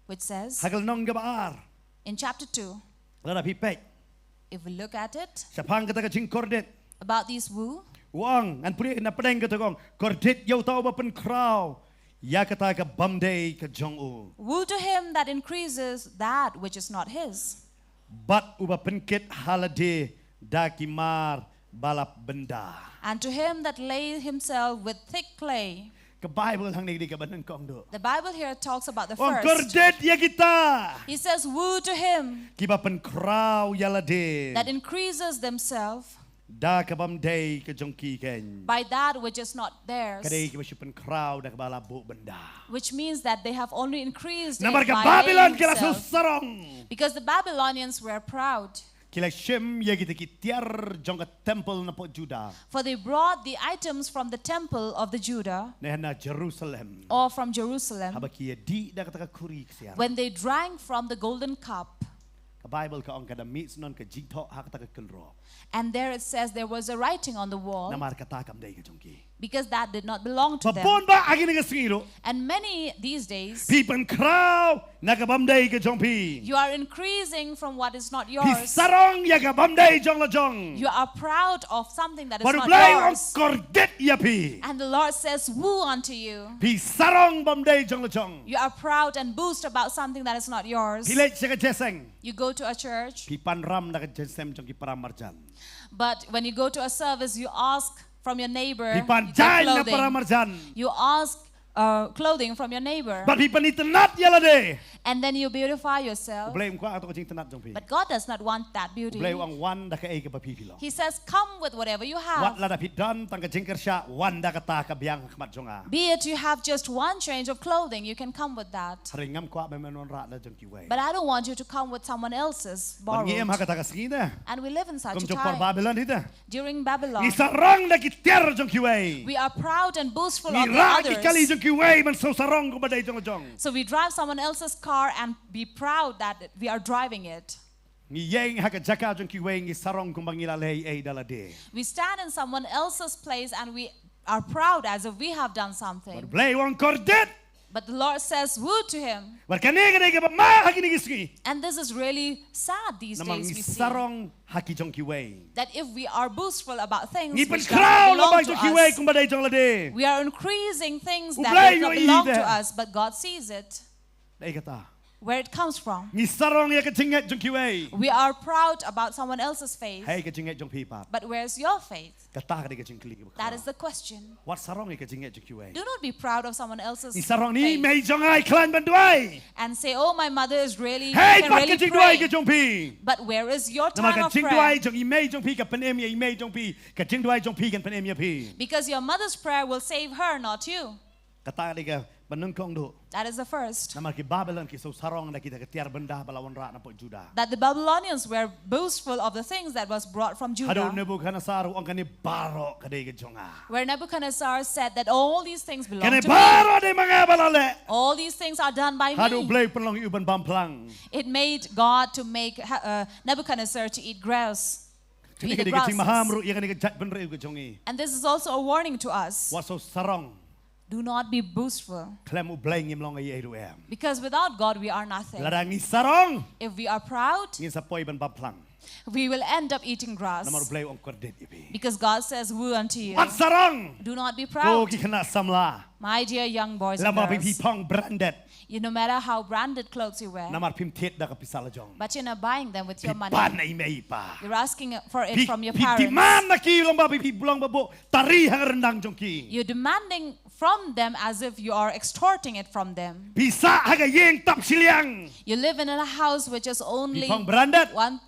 Which says, ha ka lynnong kaba ar. In chapter two. Lada phi peit. If we look at it. Shaphang kata ka jingkordit. About these woe. U ong, ngan pule na pdeng kata ka ong. Kordit ïa uta uba pynkhraw ïa kata ka bym dei ka jong u. Woe to him that increases that which is not his. Bad uba pynkit ha lade da ki mar ba la bynda. And to him that lay himself with thick clay. Ka Baibl hangne ka dei kaba nyngkong duh. The Bible here talks about the first. U ong kordit ïa kita. He says, "Woe to him." Kiba pynkhraw ïa lade. That increases themselves. Da ka bym dei ka jong ki kein. By that which is not theirs. Ka dei kiba shu pynkhraw da kaba la buh bynda. Which means that they have only increased it by laying themselves. Namar ka Babilon ki la shu sarong. Because the Babylonians were proud. Ki la shim ïa kita ki tiar jong ka temple na pdeng Juda. For they brought the items from the temple of the Judah. Ne na Jerusalem. Or from Jerusalem. Haba ki ïa dih da kata ka khuri ksiar. When they drank from the golden cup. Ka Baibl ka ong ka da mih shnong ka jingthoh ha kata ka kynroh. And there it says there was a writing on the wall. Namar kata kam dei ka jong ki. Because that did not belong to them. Bun ba ha kine ki sngi ruh. And many these days. Phi pynkhraw na ka bym dei ka jong phi. You are increasing from what is not yours. Phi sarong ïa ka bym dei jong la jong. You are proud of something that is not yours. Bad u Blei u ong kordit ïa phi. And the Lord says, "Woe unto you." Phi sarong bym dei jong la jong. You are proud and boast about something that is not yours. Phi leit sha ka jingïaseng. You go to a church. Phi pan ram na ka jingïaseng jong ki para marjan. But when you go to a service, you ask from your neighbor, you take clothing. Phi pan jaiñ na para marjan. You ask, uh, clothing from your neighbor. Bad phi pynitynnad ïa lade. And then you beautify yourself. U Blei um kwah kato ka jingtynnad jong phi. But God does not want that beauty. U Blei u ong wan da kaei kaba phi phi long. He says, "Come with whatever you have." Wat lada phi don tang ka jingkyrshan, wan da kata ka biang ha khmat jong nga. Be it you have just one change of clothing, you can come with that. Hynrei ngam kwah ba men wanrah la jong kiwei. But I don't want you to come with someone else's borrowed. Bad ngi im ha kata ka sngi te. And we live in such a time. Kum jong por Babilon hi te. During Babylon. Ngi sarong da ki tiar jong kiwei. We are proud and boastful of the others. Ngi rah ki kali jong kiwei ban shu sarong kumba dei jong jong. So we drive someone else's car and be proud that we are driving it. Ngi ïeng ha ka jaka jong kiwei ngi sarong kumba ngi la leh ei da lade. We stand in someone else's place and we are proud as if we have done something. Bad u Blei u ong kordit. But the Lord says, "Woe to him." Bad kane ka dei kaba mad ha kine ki sngi. And this is really sad these Namar days ngi we see sarong ha ki jong kiwei. That if we are boastful about things Ngi which pynkhraw doesn't belong lypa to jong kiwei us, kumba dei jong lade. We are increasing things U that Blei does not ïohi belong te. To us, but God sees it. Dei kata. Where it comes from. Ngi sarong ïa ka jingngeit jong kiwei. We are proud about someone else's faith. Hei ka jingngeit jong phi pat. But where's your faith? Kata ka dei ka jingkylli kaba That khraw. Is the question. Wat sarong ïa ka jingngeit jong kiwei. Do not be proud of someone else's Ngi sarong ni faith mei jong nga i khlaiñ ban duwai. And say, "Oh, my mother is really, Hei can pat really ka jingduwai ka pray." Jong phi. But where is your Namar time ka of jingduwai prayer? Jong i mei jong phi ka pynim ïa i mei jong phi. Ka jingduwai jong phi kan pynim ïa phi. Because your mother's prayer will save her, not you. Kata ka dei kaba nyngkong duh. That is the first. Namar ki Babilon ki shu sarong da kita ka tiar bynda ba la wanrah napoh Judah. That the Babylonians were boastful of the things that was brought from Judah. Haduh Nebuchadnezzar u ong kane baroh ka dei ka jong nga. Where Nebuchadnezzar said that all these things belong Kane to me. Baroh dei ma nga ba la leh. All these things are done by Haduh me. Blei pynlong ïa u ban bam phlang. It made God to make uh, Nebuchadnezzar to eat grass. To Kane eat ka the dei ka jingmaham grasses. Ruh ïa kane ka jaitbynriew ka jong ngi. And this is also a warning to us. Wat shu sarong. Do not be boastful. Khlem u Blei ngim long ei ei ruh em. Because without God, we are nothing. Lada ngi sarong. If we are proud, Ngin sa poi ban bam phlang. We will end up eating grass. Namar u Blei u ong kordit ïa phi. Because God says, "Woe unto you." Wat sarong. Do not be Ko proud. Ki khynnah samla. My dear young boys and Lada phi girls. Phong branded. You, no matter how branded clothes you wear, Namar phim thied da ka pisa la jong. But you're not buying them with your money. Phi pan na i mei i pa. You're asking for it Phi, from your phi parents. Demand na ki long ba phi, phi long ba buh tari ha ka ryndang jong ki. You're demanding from them as if you are extorting it from them. Phi sah ha ka ïing tap shiliang. You live in a house which is only Phi Phong branded. One,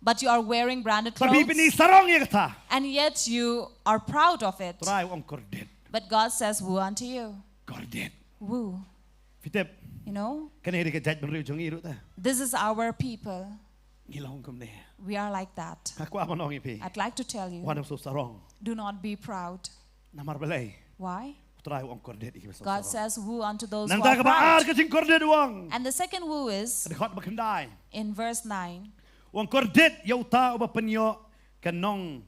but you are wearing branded Bad phi pyni clothes. Sarong ïa kata. And yet you are proud of it. Trai u ong kordit. But God says, "Woe unto you." Kordit. Woe. Phi tip. You know, Kane ka dei ka jaitbynriew jong ngi ruh te. This is our people. Ngi long kumne. We are like that. Nga kwah ban ong ïa phi. I'd like to tell you, Wat nym shu sarong. Do not be proud. Namar balei. Why? U Trai u ong kordit ïa kiba shu God sarong. Says, "Woe unto those who Nangta are kaba ar proud." Ka jingkordit u ong. And the second woe is Ka dkhot ba khyndai. In verse nine. U ong kordit ïa uta uba pynïoh ka nong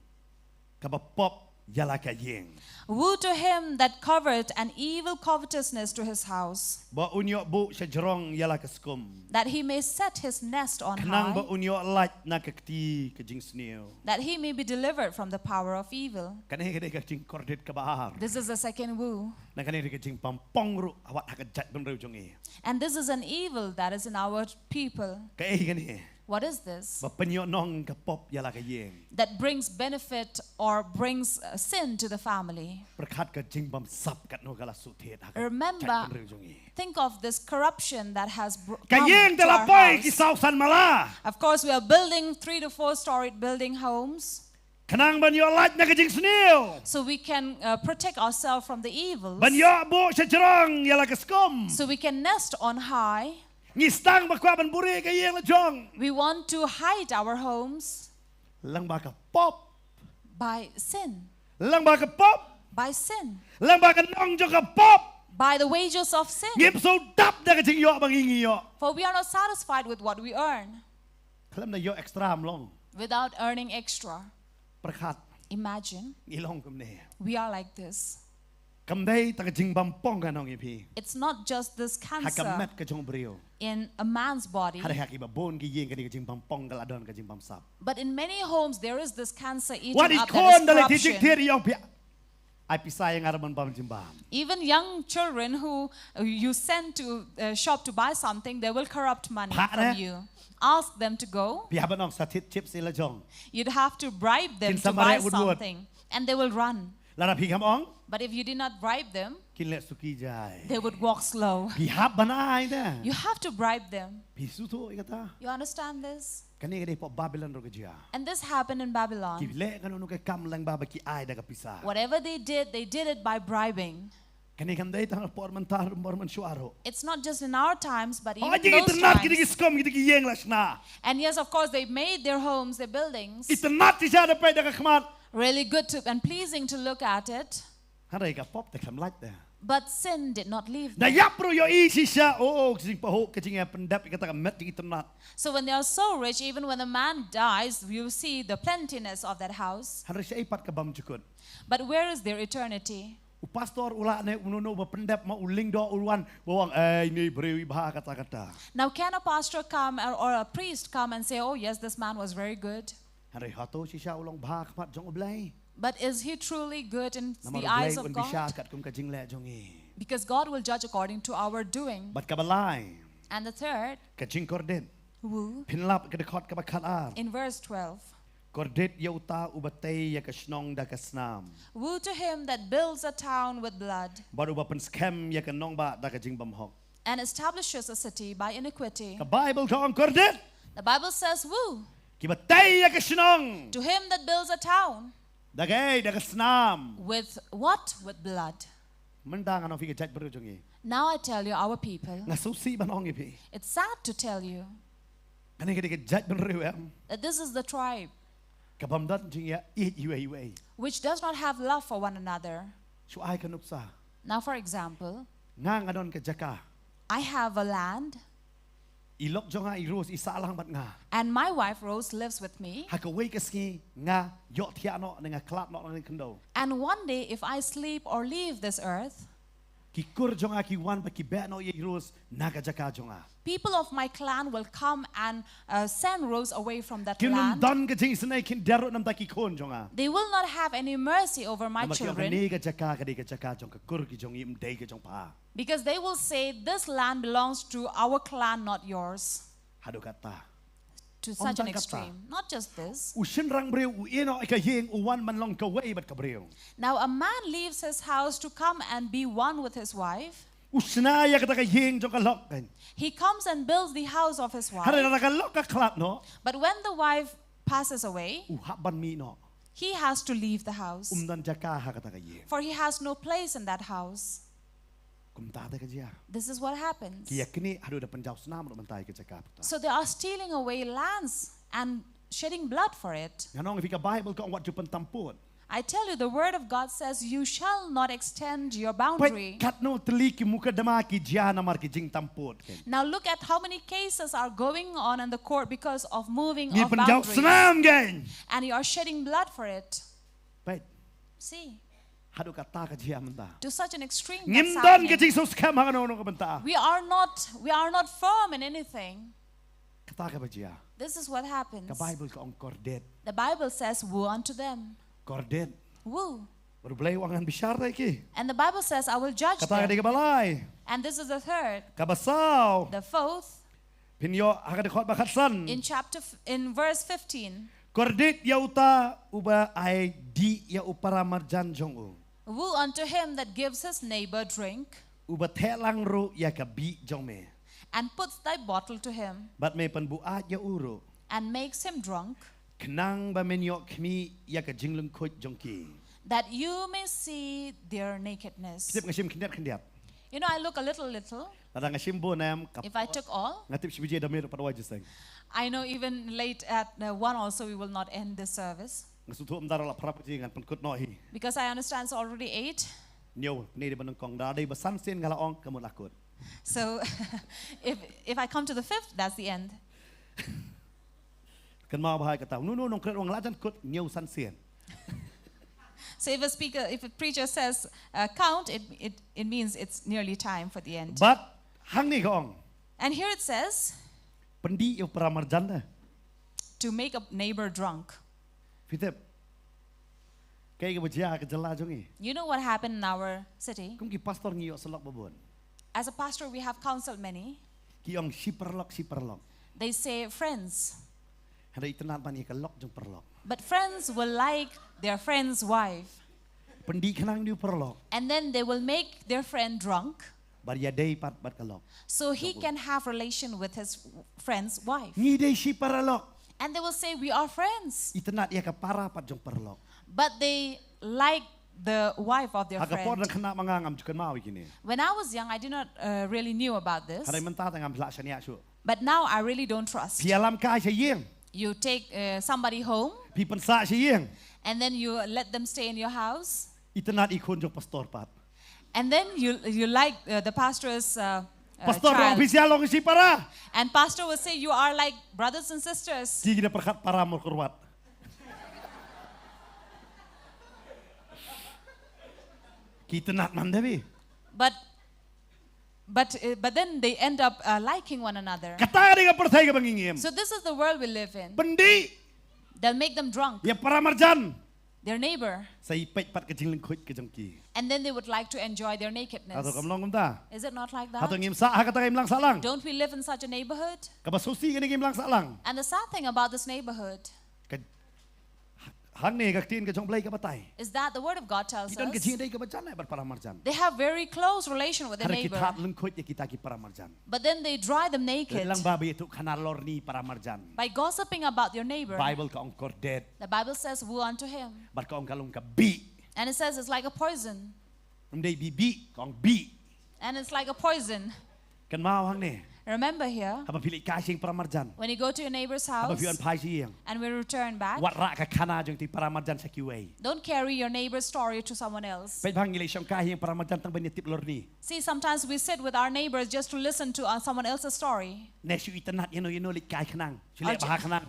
kaba pop ïa la ka ïing. "Woe to him that covereth an evil covetousness to his house, Ba un ïoh buh shajrong ïa la ka skum. that he may set his nest on high, Khnang ba un ïoh lait na ka kti ka jingsniew. That he may be delivered from the power of evil." Kane ka dei ka jingkordit kaba ar. This is the second woe. Na kane ka dei ka jingbampong ruh wat ha ka jaitbynriew jong ngi. And this is an evil that is in our people. Kaei kane. What is this? Ba pynïoh nong ka pop ïa la ka ïing. That brings benefit or brings uh, sin to the family. Pyrkhat ka jingbamsap katno ka la shu thied ha ka jaitbynriew jong ngi. Think of this corruption that has br- come to our house. Ka ïing te la poi ki saw san mala. Of course, we are building three to four storied building homes. Khnang ban ïoh lait na ka jingsniew. So we can uh, protect ourselves from the evils. Ban ïoh buh shajrong ïa la ka skum. So we can nest on high. Ngi sdang ba kwah ban buhrieh ka ïing la jong. We want to hide our homes. Lyngba ka pop. By sin. Lyngba ka pop. By sin. Lyngba ka nong jong ka pop. By the wages of sin. Ngim shu dap da ka jingïoh ba ngi ngi ïoh. For we are not satisfied with what we earn. Khlem da ïoh extra ym long. Without earning extra. Pyrkhat. Imagine. Ngi long kumne. We are like this. Kam dei tang ka jingbampong ka nong ïa phi. It's not just this cancer. Ha ka met ka jong u briew. In a man's body. Hynrei ha kiba bun ki ïing kane ka jingbampong ka la don ka jingbamsap. But in many homes there is this cancer eating up, that is corruption. Wat i khun da leit thied jingthied i ong phi ai pisa ïa nga ruh ban bam jingbam. Even young children who uh, you send to uh, shop to buy something, they will corrupt money from you. Ask them to go. Phi hap ban ong sa thied chips ïa la jong. You'd have to bribe them to buy something, and they will run. Lada phi kam ong. But if you did not bribe them, kin leh suki jai. They would walk slow. Phi hap ban ai te. You have to bribe them. Phi sngewthuh ïa kata. You understand this? Kane ka dei hapoh Babilon ruh ka jia. And this happened in Babylon. Ki leh kano kano ka kam lyngba ba ki ai da ka pisa. Whatever they did, they did it by bribing. Kane kam dei tang por mynta ruh, por mynshuwa ruh. It's not just in our times, but even those times. Hooid, ki itynnad kita ki skum, kita ki ïing la shna. And yes, of course, they made their homes, their buildings. Itynnad shisha da peit da ka khmat. Really good to, and pleasing to look at it. Hynrei ka pop te khlem lait te. But sin did not leave them. Da ïap ruh ïohi shisha, oh, ka jingpahuh, ka jingïapyndep ïa kata ka met jingitynnad. So when they are so rich, even when a man dies, you see the plentiness of that house. Hynrei shaei pat ka bymjukut. But where is their eternity? U pastor u lah ne u no no ba pyndep ma u lyngdoh u wan ba wan, "Ei, ne briew i bha kata kata." Now, can a pastor come or, or a priest come and say, "Oh, yes, this man was very good"? Hynrei hato shisha u long bha khmat jong U Blei? But is he truly good in Namar the U Blei eyes of un bishar God? Katkum ka jingleh jong i. Because God will judge according to our doing. Bad kaba lai, And the third, ka jingkordit. Woo. Phin lap ka dkhot kaba khatar. In verse twelve. Kordit ïa uta uba tei ïa ka shnong da ka snam. Woe to him that builds a town with blood. Bad uba pynskhem ïa ka nongbah da ka jingbymhok. And establishes a city by iniquity. Ka Bible ka ong kordit. The Bible says, "Woe." Kiba tei ïa ka shnong. To him that builds a town. Da ka, da ka snam. With what? With blood. Mynta ngan ong ïa phi ka jaitbynriew jong ngi. Now I tell you, our people. Nga sngewsih ban ong ïa phi. It's sad to tell you. Kane ka dei ka jaitbynriew em. That this is the tribe. Ka bym don jingïeit iwei iwei. Which does not have love for one another. Shu ai ka nuksa. Now, for example, Nga nga don ka jaka. I have a land. I lok jong nga i Rose i sah lang bad nga. And my wife Rose lives with me. Ha kawei ka sngi nga ïohthiah noh ne nga khlad noh na kane ka khyndew. And one day, if I sleep or leave this earth, ki kur jong nga ki wan bad ki beh noh ïa i Rose na ka jaka jong nga. People of my clan will come and uh, send Rose away from that Kin nym land. Don ka jingisynei khyndiat ruh namar ki khun jong nga. They will not have any mercy over my Namar ki ong children. Kane ka jaka ka dei ka jaka jong ka kur ki jong i, ym dei ka jong pha. Because they will say, "This land belongs to our clan, not yours." Haduh katta. To such an Ong tang katta. Extreme. Not just this. U shynrang briew u ïehnoh ïa ka ïing u wan ban long kawei bad ka briew. Now, a man leaves his house to come and be one with his wife. U shna ïa kata ka ïing jong ka lok kan. He comes and builds the house of his wife. Hynrei lada ka lok ka khlad noh. But when the wife passes away, U hap ban mih noh. He has to leave the house. Um don jaka ha kata ka ïing. For he has no place in that house. Kumta te ka jia. This is what happens. Ki ïa knieh haduh da pynjaw snam ruh mynta ïa ka jaka puta. So they are stealing away lands and shedding blood for it. Ngan ong ïa phi ka Bible ka ong wat ju pyntam pud. I tell you, the word of God says, "You shall not extend your Peit boundary." katno tylli ki mukadma ki jia namar ki jingtam pud. Now look at how many cases are going on in the court because of moving Ngi of pynjaw boundaries. Snam kan. And you are shedding blood for it. Peit. See, Haduh katta ka jia mynta. To such an extreme Ngim that's don ka happening. jingsngewskhem ha kano kano ka bynta. We are not, we are not firm in anything. Katta kaba jia. This is what happens. Ka Bible ka ong kordit. The Bible says, "Woe unto them." Kordit. Woe. Bad U Blei u ong ngan bishar ïa ki. And the Bible says, "I will judge Katta ka dei them." Kaba lai. And this is the third. Kaba saw. The fourth, Phin ïoh ha ka dkhot ba khatsan. In chapter, f- in verse fifteen. Kordit ïa uta uba ai dih ïa u para marjan jong u. Woe unto him that gives his neighbor drink, Uba theh lang ruh ïa ka bih jong me. And puts thy bottle to him, Bad me pynbuaid ïa u ruh. And makes him drunk, Khnang ba men ïoh khmih ïa ka jinglyngkhuit jong ki. That you may see their nakedness. Tip nga shim khyndiat khyndiat. You know, I look a little, little. Lada nga shim bun em ka If I took all, nga tip shi baje da me ruh pat wai jingsteng. I know even late at uh, one also we will not end this service. Nga sngewthuh mynta ruh la phra baje ngan pynkut noh hi. Because I understand it's already eight. Ñiew, ne dei ba nyngkong, da dei ba san sien nga la ong ka mut la kut. So if, if I come to the fifth, that's the end. Kynmaw bha ïa kata. No, no, nongkren u ong la jan kut, ñiew san sien. So if a speaker, if a preacher says, uh, "Count," it, it, it means it's nearly time for the end. Bad hangne ka ong. And here it says, Pyndih ïa u para marjan da. "To make a neighbor drunk." Phi tip. Kaei kaba jia ha ka jylla jong ngi. You know what happened in our city? Kum ki pastor ngi ïoh syllok ba bun. As a pastor, we have counseled many. Ki ong shi paralok, shi paralok. They say friends, Hynrei itynnad ban ïa ka lok jong paralok. But friends will like their friend's wife. Pyndih khnang ïa u paralok. And then they will make their friend drunk, Bad ïadei pat bad ka lok. So he can have relation with his friend's wife. Ngi dei shi paralok. And they will say, "We are friends." Itynnad ïa ka para pat jong paralok. But they like the wife of their Ha ka por friend. dang khynnah ma nga ngam ju kynmaw ïa kine. When I was young, I did not uh, really knew about this. Hynrei mynta te ngam lah shaniah shuh. But now I really don't trust. Phi ïalam kai sha ïing. You take uh, somebody home Phi pynsah sha ïing. And then you let them stay in your house. Itynnad i khun jong pastor pat. And then you, you like uh, the pastor's uh, uh, Pastor ruh child. Phi shu long shi para. And pastor will say, "You are like brothers and sisters." Ki da pyrkhat para myrkyrwat. Ki itynnad man da phi. But but uh, but then they end up uh, liking one another. Kata ka dei ka pyrthei kaba ngi ngim. So this is the world we live in. Pyndih. They'll make them drunk. Ïa para marjan. Their neighbor. Sa ïa peit pat ka jinglyngkhuit ka jong ki. And then they would like to enjoy their nakedness. Hato kam long kumta. Is it not like Hato that? Ngim sah ha kata ka imlang sahlang. Don't we live in such a neighborhood? Kaba sngewsih kane ka imlang sahlang. And the sad thing about this neighborhood Ka hangne ka ktien ka jong Blei ka batai. Is that the word of God tells Ki don ka us jingdei kaba jan eh bad para marjan. They have very close relation with the Hynrei ki neighbor. Thad lyngkhuit ïa kita ki para marjan. But then they dry them naked. Lang ba ba ïathuh khana lorni para marjan. By gossiping about your neighbor. Bible ka ong kordit. The Bible says, "Woe unto him." Bad ka ong ka long ka bih. And it says it's like a poison. Ym dei bih bih, ka ong bih. And it's like a poison. Kynmaw hangne. Remember here, Haba phi leit kai sha ïing para marjan. When you go to your neighbor's Haba house phi wan phai sha ïing. And we return back, Wat rah ka khana jong ïa para marjan sha kiwei. Don't carry your neighbor's story to someone else. Peit bha ngi leit shong kai ïing para marjan tang ban ïa tip lorni. See, sometimes we sit with our neighbors just to listen to uh, someone else's story. Ne shu itynnad ïano ïano leit kai khnang. Shu Or leh ju- bha khnang.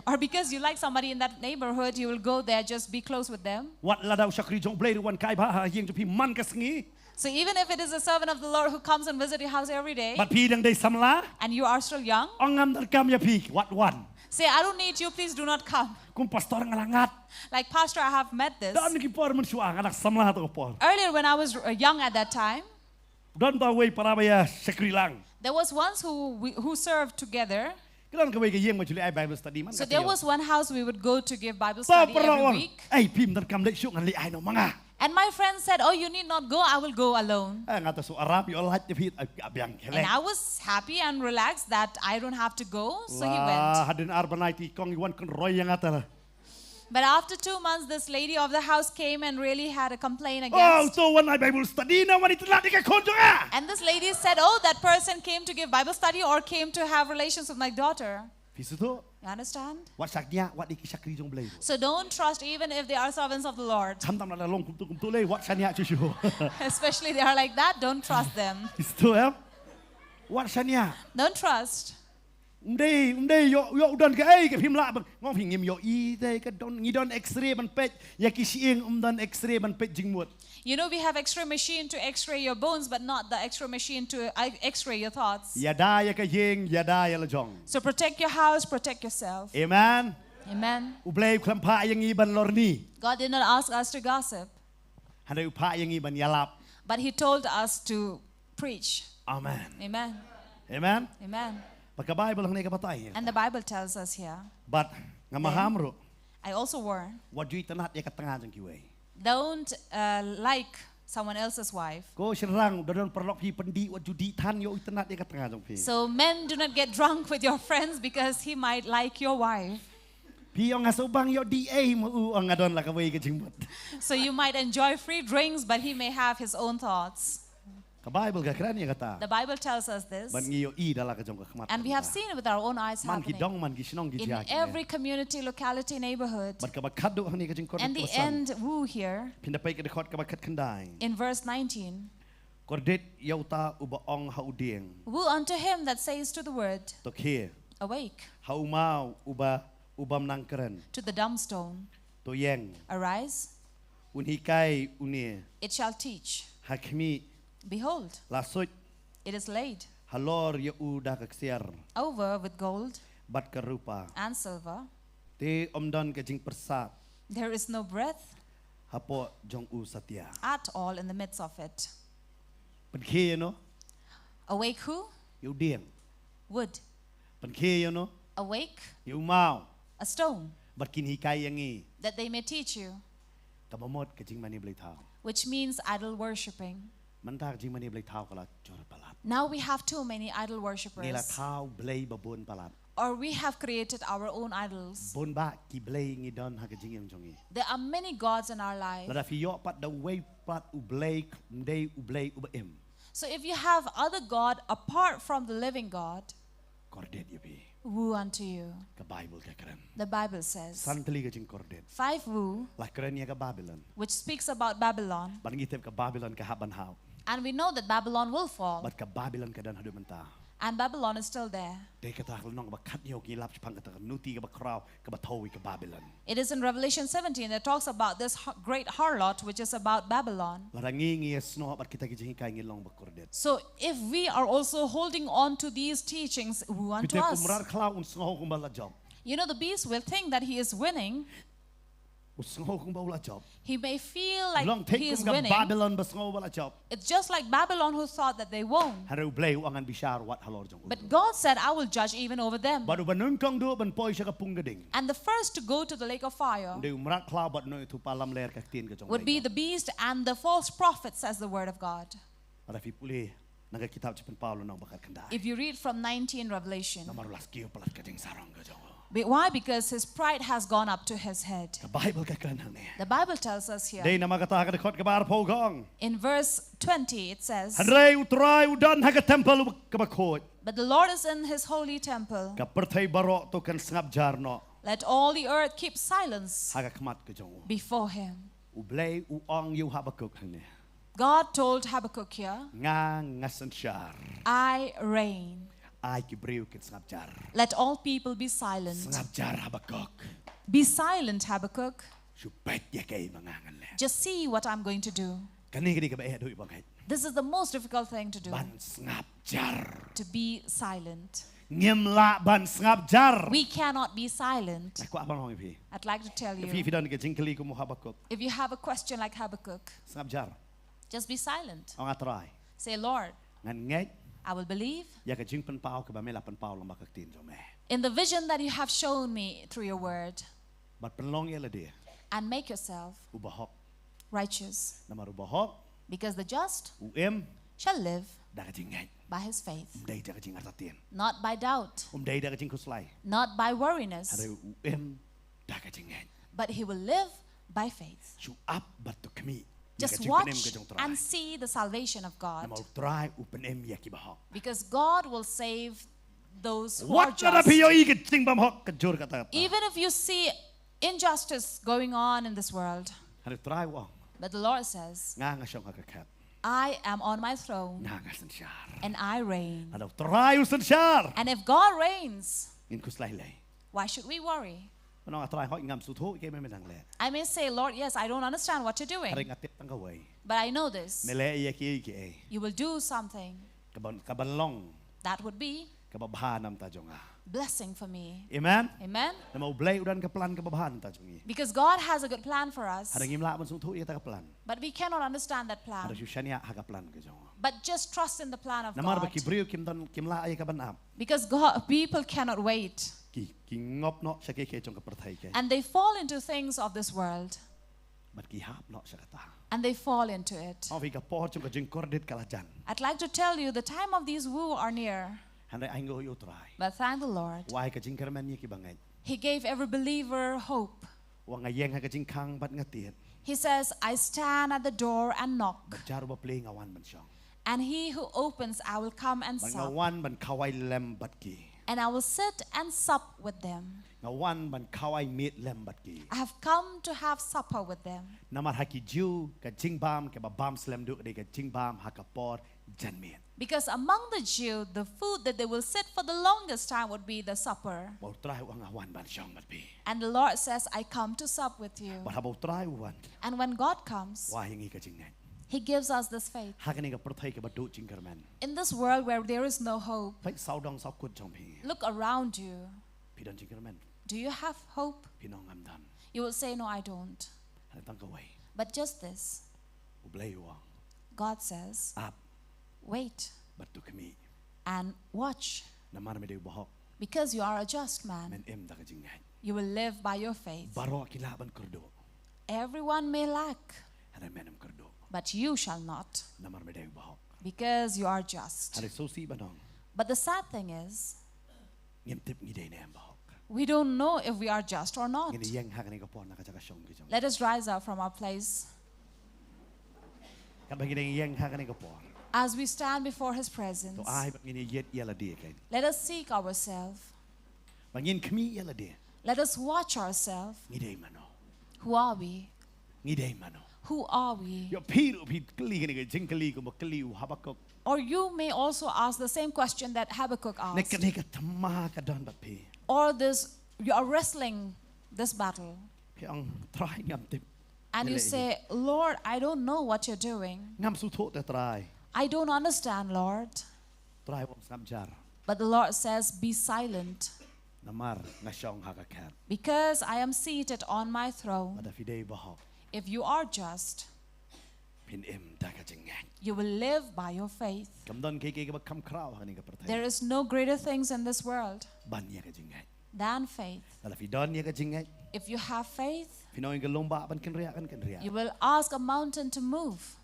Or because you like somebody in that neighborhood, you will go there, just be close with them. Wat lada u shakri jong Blei ruh wan kai bha ha ïing jong phi man ka sngi. So even if it is a servant of the Lord who comes and visit your house every day, Bad phi dang dei samla. And you are still young, Ong ngam donkam ïa phi, wat wan. Say, "I don't need you, please do not come." Kum pastor nga la ngat. Like, "Pastor, I have met this." Don ki por mynshuwa nga dang samla to ka por. Earlier when I was uh, young at that time, Don ta wei para ba ïa shakri lang. There was once who we, who served together. Ki don kawei ka ïing ba ju leh ai Bible study man. So there was one house we would go to give Bible study every week. Ai phim donkam leit shuh, ngan leit ai noh ma nga. And my friend said, "Oh, you need not go, I will go alone." Nga ta shu aram ïoh lait te phi, biang khelek. And I was happy and relaxed that I don't have to go, so he went. Hadien ar bnai te kong i wan kynroi ïa nga ta. But after two months, this lady of the house came and really had a complaint against. Oh, to wan ai Bible study, na wan itynnad ïa ka khun jong nga. And this lady said, "Oh, that person came to give Bible study or came to have relations with my daughter." Phi sngewthuh? You understand? Wat shakri, wat ïa ki shakri jong Blei. So don't trust even if they are servants of the Lord. Khamtam lada long kumtu kumtu lei, wat shaniah shuh shuh. Especially they are like that, don't trust them. Phi sngewthuh em? Wat shaniah. Don't trust. Ym dei, ym dei ïoh, ïoh u don kaei ka phim lah ban. Ngong phi ngim ïohi te ka don, ngi don X-ray ban peit ïa ki shyieng, ym don X-ray ban peit jingmut. You know, we have X-ray machine to X-ray your bones, but not the X-ray machine to uh, X-ray your thoughts. Ïada ïa ka ïing, ïada ïa la jong. So protect your house, protect yourself. Amen. Amen. U Blei u khlem phah ïa ngi ban lorni. God did not ask us to gossip. Hynrei u phah ïa ngi ban ïalap. But he told us to preach. Amen. Amen. Amen. Amen. Bad ka Bible hangne ka batai. And the Bible tells us here. Bad nga maham ruh. I also warn. Wat ju itynnad ïa ka tnga jong kiwei. Don't uh, like someone else's wife. Ko shynrang, da don paralok phi pyndih, wat ju dih than ïoh itynnad ïa ka tnga jong phi. So men, do not get drunk with your friends because he might like your wife. Phi ong nga sngewbang ïoh dih ei ma u, ong nga don la kawei ka jingmut. So you might enjoy free drinks, but he may have his own thoughts. Ka Bible ka kren ïa kata. The Bible tells us this. Ban ngi ïohi da la ka jong ka khmat. And we have seen it with our own eyes happening. Man ki dong, man ki shnong ki jia. In every community, locality, neighborhood. Bad kaba khatduh hangne ka jingkordit. And the end, woe here. Phin da peit ka dkhot kaba khatkhyndai. In verse nineteen. Kordit ïa uta uba ong ha u dieng. Woe unto him that says to the word. To khie. Awake. Ha u maw uba, ubym nang kren. To the dumb stone. To ïeng. Arise. Un hikai une. It shall teach. Ha khmih. Behold. La suit. It is laid. Halor ïa u da ka ksiar. Over with gold. Bad ka rupa. And silver. Te ym don ka jingpyrsad. There is no breath. Hapoh jong u satia. At all in the midst of it. Pynkhie ïano? Awake who? Ïa u dieng. Wood. Pynkhie ïano? Awake. Ïa u maw. A stone. Bad kin hikai ïa ngi. That they may teach you. Kaba mut ka jingmane blei thaw. Which means idol worshipping. Mynta ka jingmane blei thaw ka la jur palat. Now we have too many idol worshippers. Ngi la thaw blei babun palat. Or we have created our own idols. Bun bah ki blei ngi don ha ka jingim jong ngi. There are many gods in our life. Lada phi ïoh pat da uwei pat u blei, ym dei u blei uba im. So if you have other god apart from the living God, kordit ïa phi. Woe unto you. Ka Bible ka kren. The Bible says. San tylli ka jingkordit. Five woe. La kren ïa ka Babylon. Which speaks about Babylon. Bad ngi tip ka Babylon ka hap ban haw. And we know that Babylon will fall. Bad ka Babylon ka don haduh mynta. And Babylon is still there. Dei kata ka lynnong ba khathynñiew ngi lap shaphang kata ka nuti kaba khraw kaba thew ïa ka Babylon. It is in Revelation seventeen that talks about this har- great harlot, which is about Babylon. Lada ngi ngi ïa snoh bad kita ki jinghikai ngi long ba kordit. So if we are also holding on to these teachings, we want to Kito u ask. Mrad khlaw un sngew kumba la jop. You know, the beast will think that he is winning. U sngew kumba u la jop. He may feel like Long thik he's kum ka winning. Babylon ba sngew ba la jop. It's just like Babylon who thought that they won. Hynrei U Blei u ong ngan bishar wat halor jong u. But God said, I will judge even over them. Bad uba nyngkong duh ban poi sha ka pung ka ding. And the first to go to the lake of fire Dei u mrad khlaw bad u nongïathuhpaw lamler ka ktien ka jong U would be Blei. The beast and the false prophet, says the word of God. Lada phi pule na ka kitab Jingpynpaw lynnong ba khatkhyndai. If you read from nineteen Revelation, Namar u la skiew palat ka jingsarong ka jong u. Be- Why? Because his pride has gone up to his head. Ka Baibl ka kren hangne. The Bible tells us here. Dei namar kata ha ka dkhot kaba arphew ka ong. In verse twenty, it says, Hynrei U Trai u don ha ka templ u kaba khuid. But the Lord is in his holy temple. Ka pyrthei baroh to kan sngap jar noh. Let all the earth keep silence Ha ka khmat ka jong u. Before him. U Blei u ong ïa u Habakuk hangne. God told Habakkuk here, Nga nga synshar. I reign. Ai ki briew kin sngap jar. Let all people be silent. Sngap jar Habakkuk. Be silent, Habakkuk. Shu peit ïa kaei ba nga ngan leh. Just see what I'm going to do. Kane ka dei kaba eh haduh ba ngeit. This is the most difficult thing to do. Ban sngap jar. To be silent. Ngim lah ban sngap jar. We cannot be silent. Nga kwah ban ong ïa phi. I'd like to tell you. Phi phi don ka jingkylli kum u Habakuk. If you have a question like Habakkuk. Sngap jar. Just be silent. Ong A Trai. Say, Lord, ngan ngeit. I will believe. Ïa ka jingpynpaw kaba me la pynpaw lyngba ka ktien jong me. In the vision that you have shown me through your word. Bad pynlong ïa lade. And make yourself. U bahok. Righteous. Namar u bahok. Because the just. U im. Shall live. Da ka jingngeit. By his faith. Um dei da ka jingartatien. Not by doubt. Um dei da ka jingkhuslai. Not by worriness. Hynrei u im da ka jingngeit. But he will live by faith. Shu ap bad to khmih. Just watch and see the salvation of God. Namar u Trai u pynim ïa ki bahok. Because God will save those who are just. Wat lada phi ïohi ka jingbymhok ka jur kata kata. Even if you see injustice going on in this world. Hynrei u Trai u ong. But the Lord says. Nga nga shong ha ka khet. I am on my throne. Nga nga synshar. And I reign. Lada u Trai u synshar. And if God reigns. Ngin khuslai lei. Why should we worry? Ngan ong A Trai hooid ngam sngewthuh ïa kaei me me dang leh. I may say, Lord, yes, I don't understand what you're doing. Hynrei nga tip tang kawei. But I know this. Me leh ïa kiei kiei. You will do something. Kaban kaban long. That would be. Kaba bha na bynta jong nga. Blessing for me. Amen. Amen. Namar U Blei u don ka plan kaba bha na bynta jong ngi. Because God has a good plan for us. Hynrei ngim lah ban sngewthuh ïa kata ka plan. But we cannot understand that plan. Hynrei shu shaniah ha ka plan ka jong u. But just trust in the plan of God. Namar ba ki briew kim don kim lah ïa ka ban ap. Because God, people cannot wait. Ki ki ngop noh sha kiei kiei jong ka pyrthei kiei. And they fall into things of this world. Bad ki hap noh sha kata. And they fall into it. Ong ïa phi ka por jong ka jingkordit ka la jan. I'd like to tell you the time of these woe are near. Hynrei ainguh ïa u Trai. But thank the Lord. U ai ka jingkyrmen ïa kiba ngeit. He gave every believer hope. U ong nga ïeng ha ka jingkhang bad nga tied. He says, I stand at the door and knock. Bad jar uba plie nga wan ban shong. And he who opens, I will come and sup. Bad nga wan ban khawai lem bad ki. And I will sit and sup with them. Nga wan ban khawai miet lem bad ki. I have come to have supper with them. Namar ha ki Jiw ka jingbam kaba bam slem duh ka dei ka jingbam ha ka por janmiet. Because among the Jew, the food that they will sit for the longest time would be the supper. Bad U Trai u ong nga wan ban shong bad phi. And the Lord says, I come to sup with you. Bad haba U Trai u wan. And when God comes, u ai ïa ngi ka jingngeit. He gives us this faith. Ha kane ka pyrthei kaba duh jingkyrmen. In this world where there is no hope. Peit sawdong sawkut jong phi. Look around you. Phi don jingkyrmen. Do you have hope? Phin ong ngam don. You will say, no, I don't. Hynrei tang kawei. But just this. U Blei u ong. God says. Ap. Wait. Bad to khmih. And watch. Namar me dei u bahok. Because you are a just man. Men im da ka jingngeit. You will live by your faith. Baroh ki lah ban kyrduh. Everyone may lack. Hynrei men ym kyrduh. But you shall not. Namar me dei u bahok. Because you are just. Hynrei sngewsih ban ong. But the sad thing is. Ngim tip ngi dei ne em bahok. We don't know if we are just or not. Ngin ïeng ha kane ka por na ka jaka shong ki jong. Let us rise up from our place. Katba ngi dang ïeng ha kane ka por. As we stand before His presence. To ai ba ngin ïeit ïa lade kein. Let us seek ourselves. Ba ngin khmih ïa lade. Let us watch ourselves. Ngi dei mano. Who are we? Ngi dei mano. Who are we? Ïa phi ruh phi kylli kane ka jingkylli kumba kylli u Habakuk. Or you may also ask the same question that Habakkuk Ne asked. kane ka thma ka don bad phi. Or this, you are wrestling this battle. Phi ong Trai ngam tip. And you Ïaleh hi. Say, Lord, I don't know what you're doing. Ngam sngewthuh te Trai. I don't understand, Lord. Trai u ong sngap jar. But the Lord says, be silent, Namar nga shong ha ka khet. Because I am seated on my throne. Lada phi dei bahok. If you are just, Phin im da ka jingngeit. You will live by your faith. Kam don kiei kiei kaba kham khraw ha kane ka pyrthei. There is no greater things in this world Ban ïa ka jingngeit. Than faith. Lada phi don ïa ka jingngeit. If you have faith, Phin ong ïa ka lum ba ban kynriah kan kynriah. You will ask a mountain to move.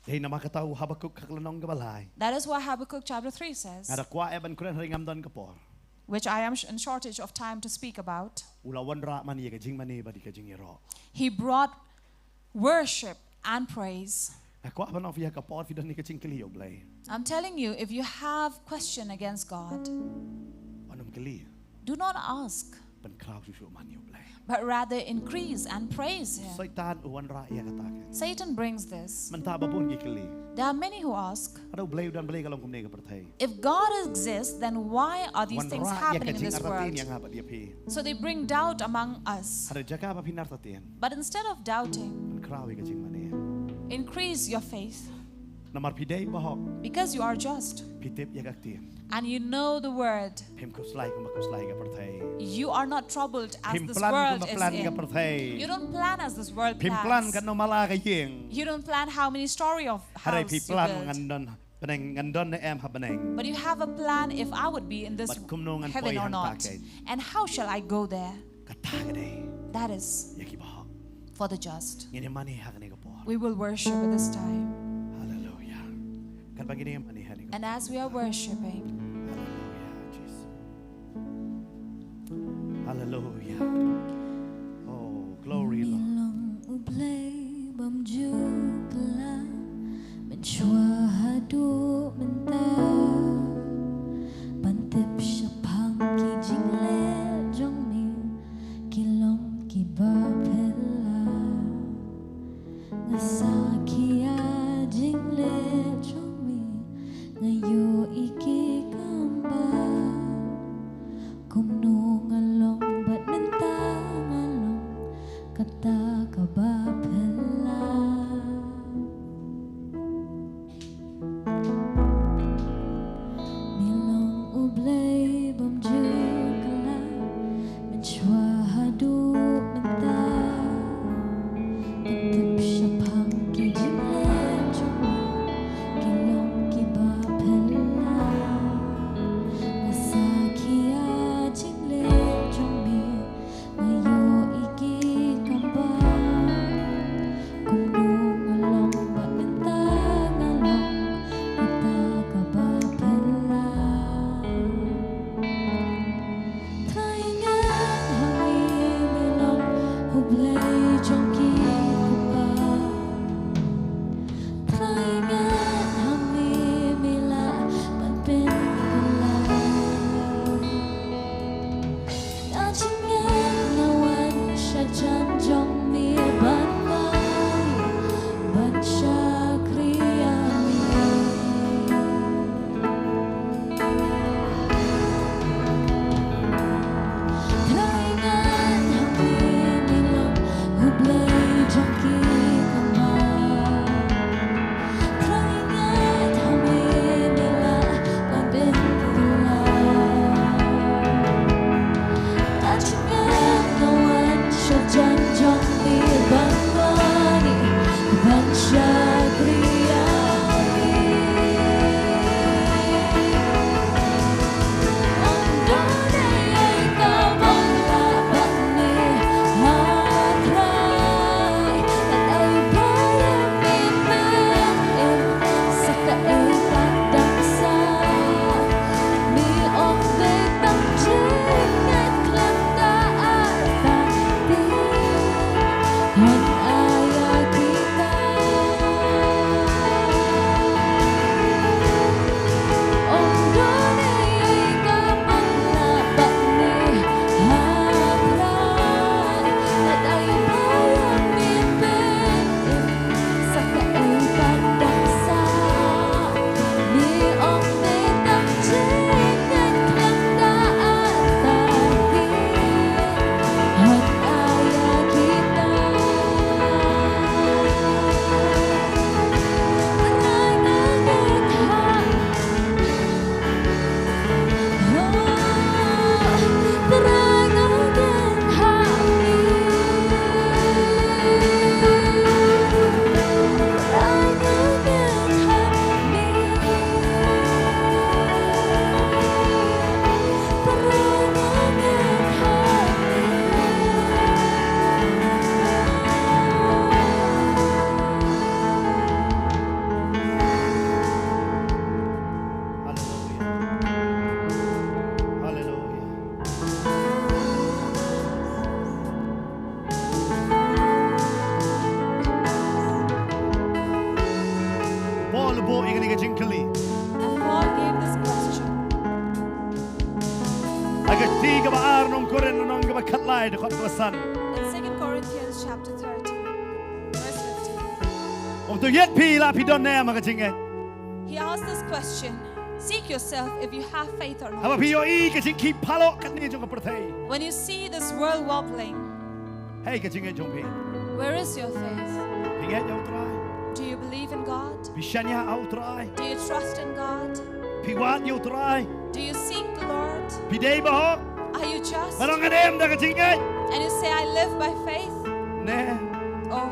Dei namar kata u Habakuk ha ka lynnong kaba lai. That is what Habakkuk chapter three says, Nga da kwah eh ban kren hynrei ngam don ka por. Which I am sh- in shortage of time to speak about. U la wanrah man ïa ka jingmane bad ïa ka jingïaroh. He brought worship and praise. Nga kwah ban ong ïa ka por phi don ïa ka jingkylli ïa u Blei. I'm telling you, if you have question against God, Wat nym kylli. Do not ask, Pynkhraw shuh shuh man ïa u Blei. But rather increase and praise Him. Soitan u wanrah ïa kata ka. Satan brings this. Mynta ba bun ki kylli. There are many who ask, Hato u Blei u don Blei ka long kumne ka pyrthei. If God exists, then why are these things happening in this world? Ïa nga bad ïa phi. So they bring doubt among us. Hato jaka ba phin artatien. But instead of doubting, Pynkhraw ïa ka jingmane. Increase your faith. Namar phi dei bahok. Because you are just. Phi tip ïa ka ktien. And you know the word. Phim khuslai kumba khuslai ka pyrthei. You are not troubled as this world is in. Phim plan kumba plan ka pyrthei. You don't plan as this world plans. Phim plan katno mala ka ïing. You don't plan how many story of house you build. Hynrei phi plan ngan don bneng, ngan don ne em ha bneng. But you have a plan if I would be in this heaven or not. Bad kumno ngan poi hangta kein. And how shall I go there? Kata ka dei. That is. Ïa ki bahok. For the just. Ngin ïa mane ha kane ka por. We will worship at this time. Hallelujah. Katba ngin ïa mane ha kane ka por. And as we are worshiping. Hallelujah, Jesus. Hallelujah. Oh, glory, Lord. Ngi long U Blei bymjukla mynshuwa haduh mynta. Ban tip shaphang ki jingleh jong me ki long kiba phylla. Nga sakhi ïa jingleh jong me, nga ïohi ki kam batai. Kumno nga long bad mynta nga long kata kaba phylla. Me long U Blei bymjukla mynshuwa haduh mynta. Ban tip shaphang ki jingleh jong me Kane ka jingkylli. And Paul gave this question Ha ka kti kaba ar nong Korinth lynnong kaba khatlai dkhot kaba san. in Second Corinthians chapter thirteen, verse fifteen. Ong to ïa phi la phi don ne em ha ka jingngeit. He asked this question, seek yourself if you have faith or Haba not. phi ïohi ka jingkhih phalok katne jong ka pyrthei. When you see this world wobbling, Hei ka jingngeit jong phi. Where is your faith? Phi ngeit ïa u Trai. Do you believe in God? Phi shaniah ha u Trai. Do you trust in God? Phi wad ïa u Trai. Do you seek the Lord? Phi dei bahok. Are you just? Ba ngan im da ka jingngeit. And you say, I live by faith? Ne. Or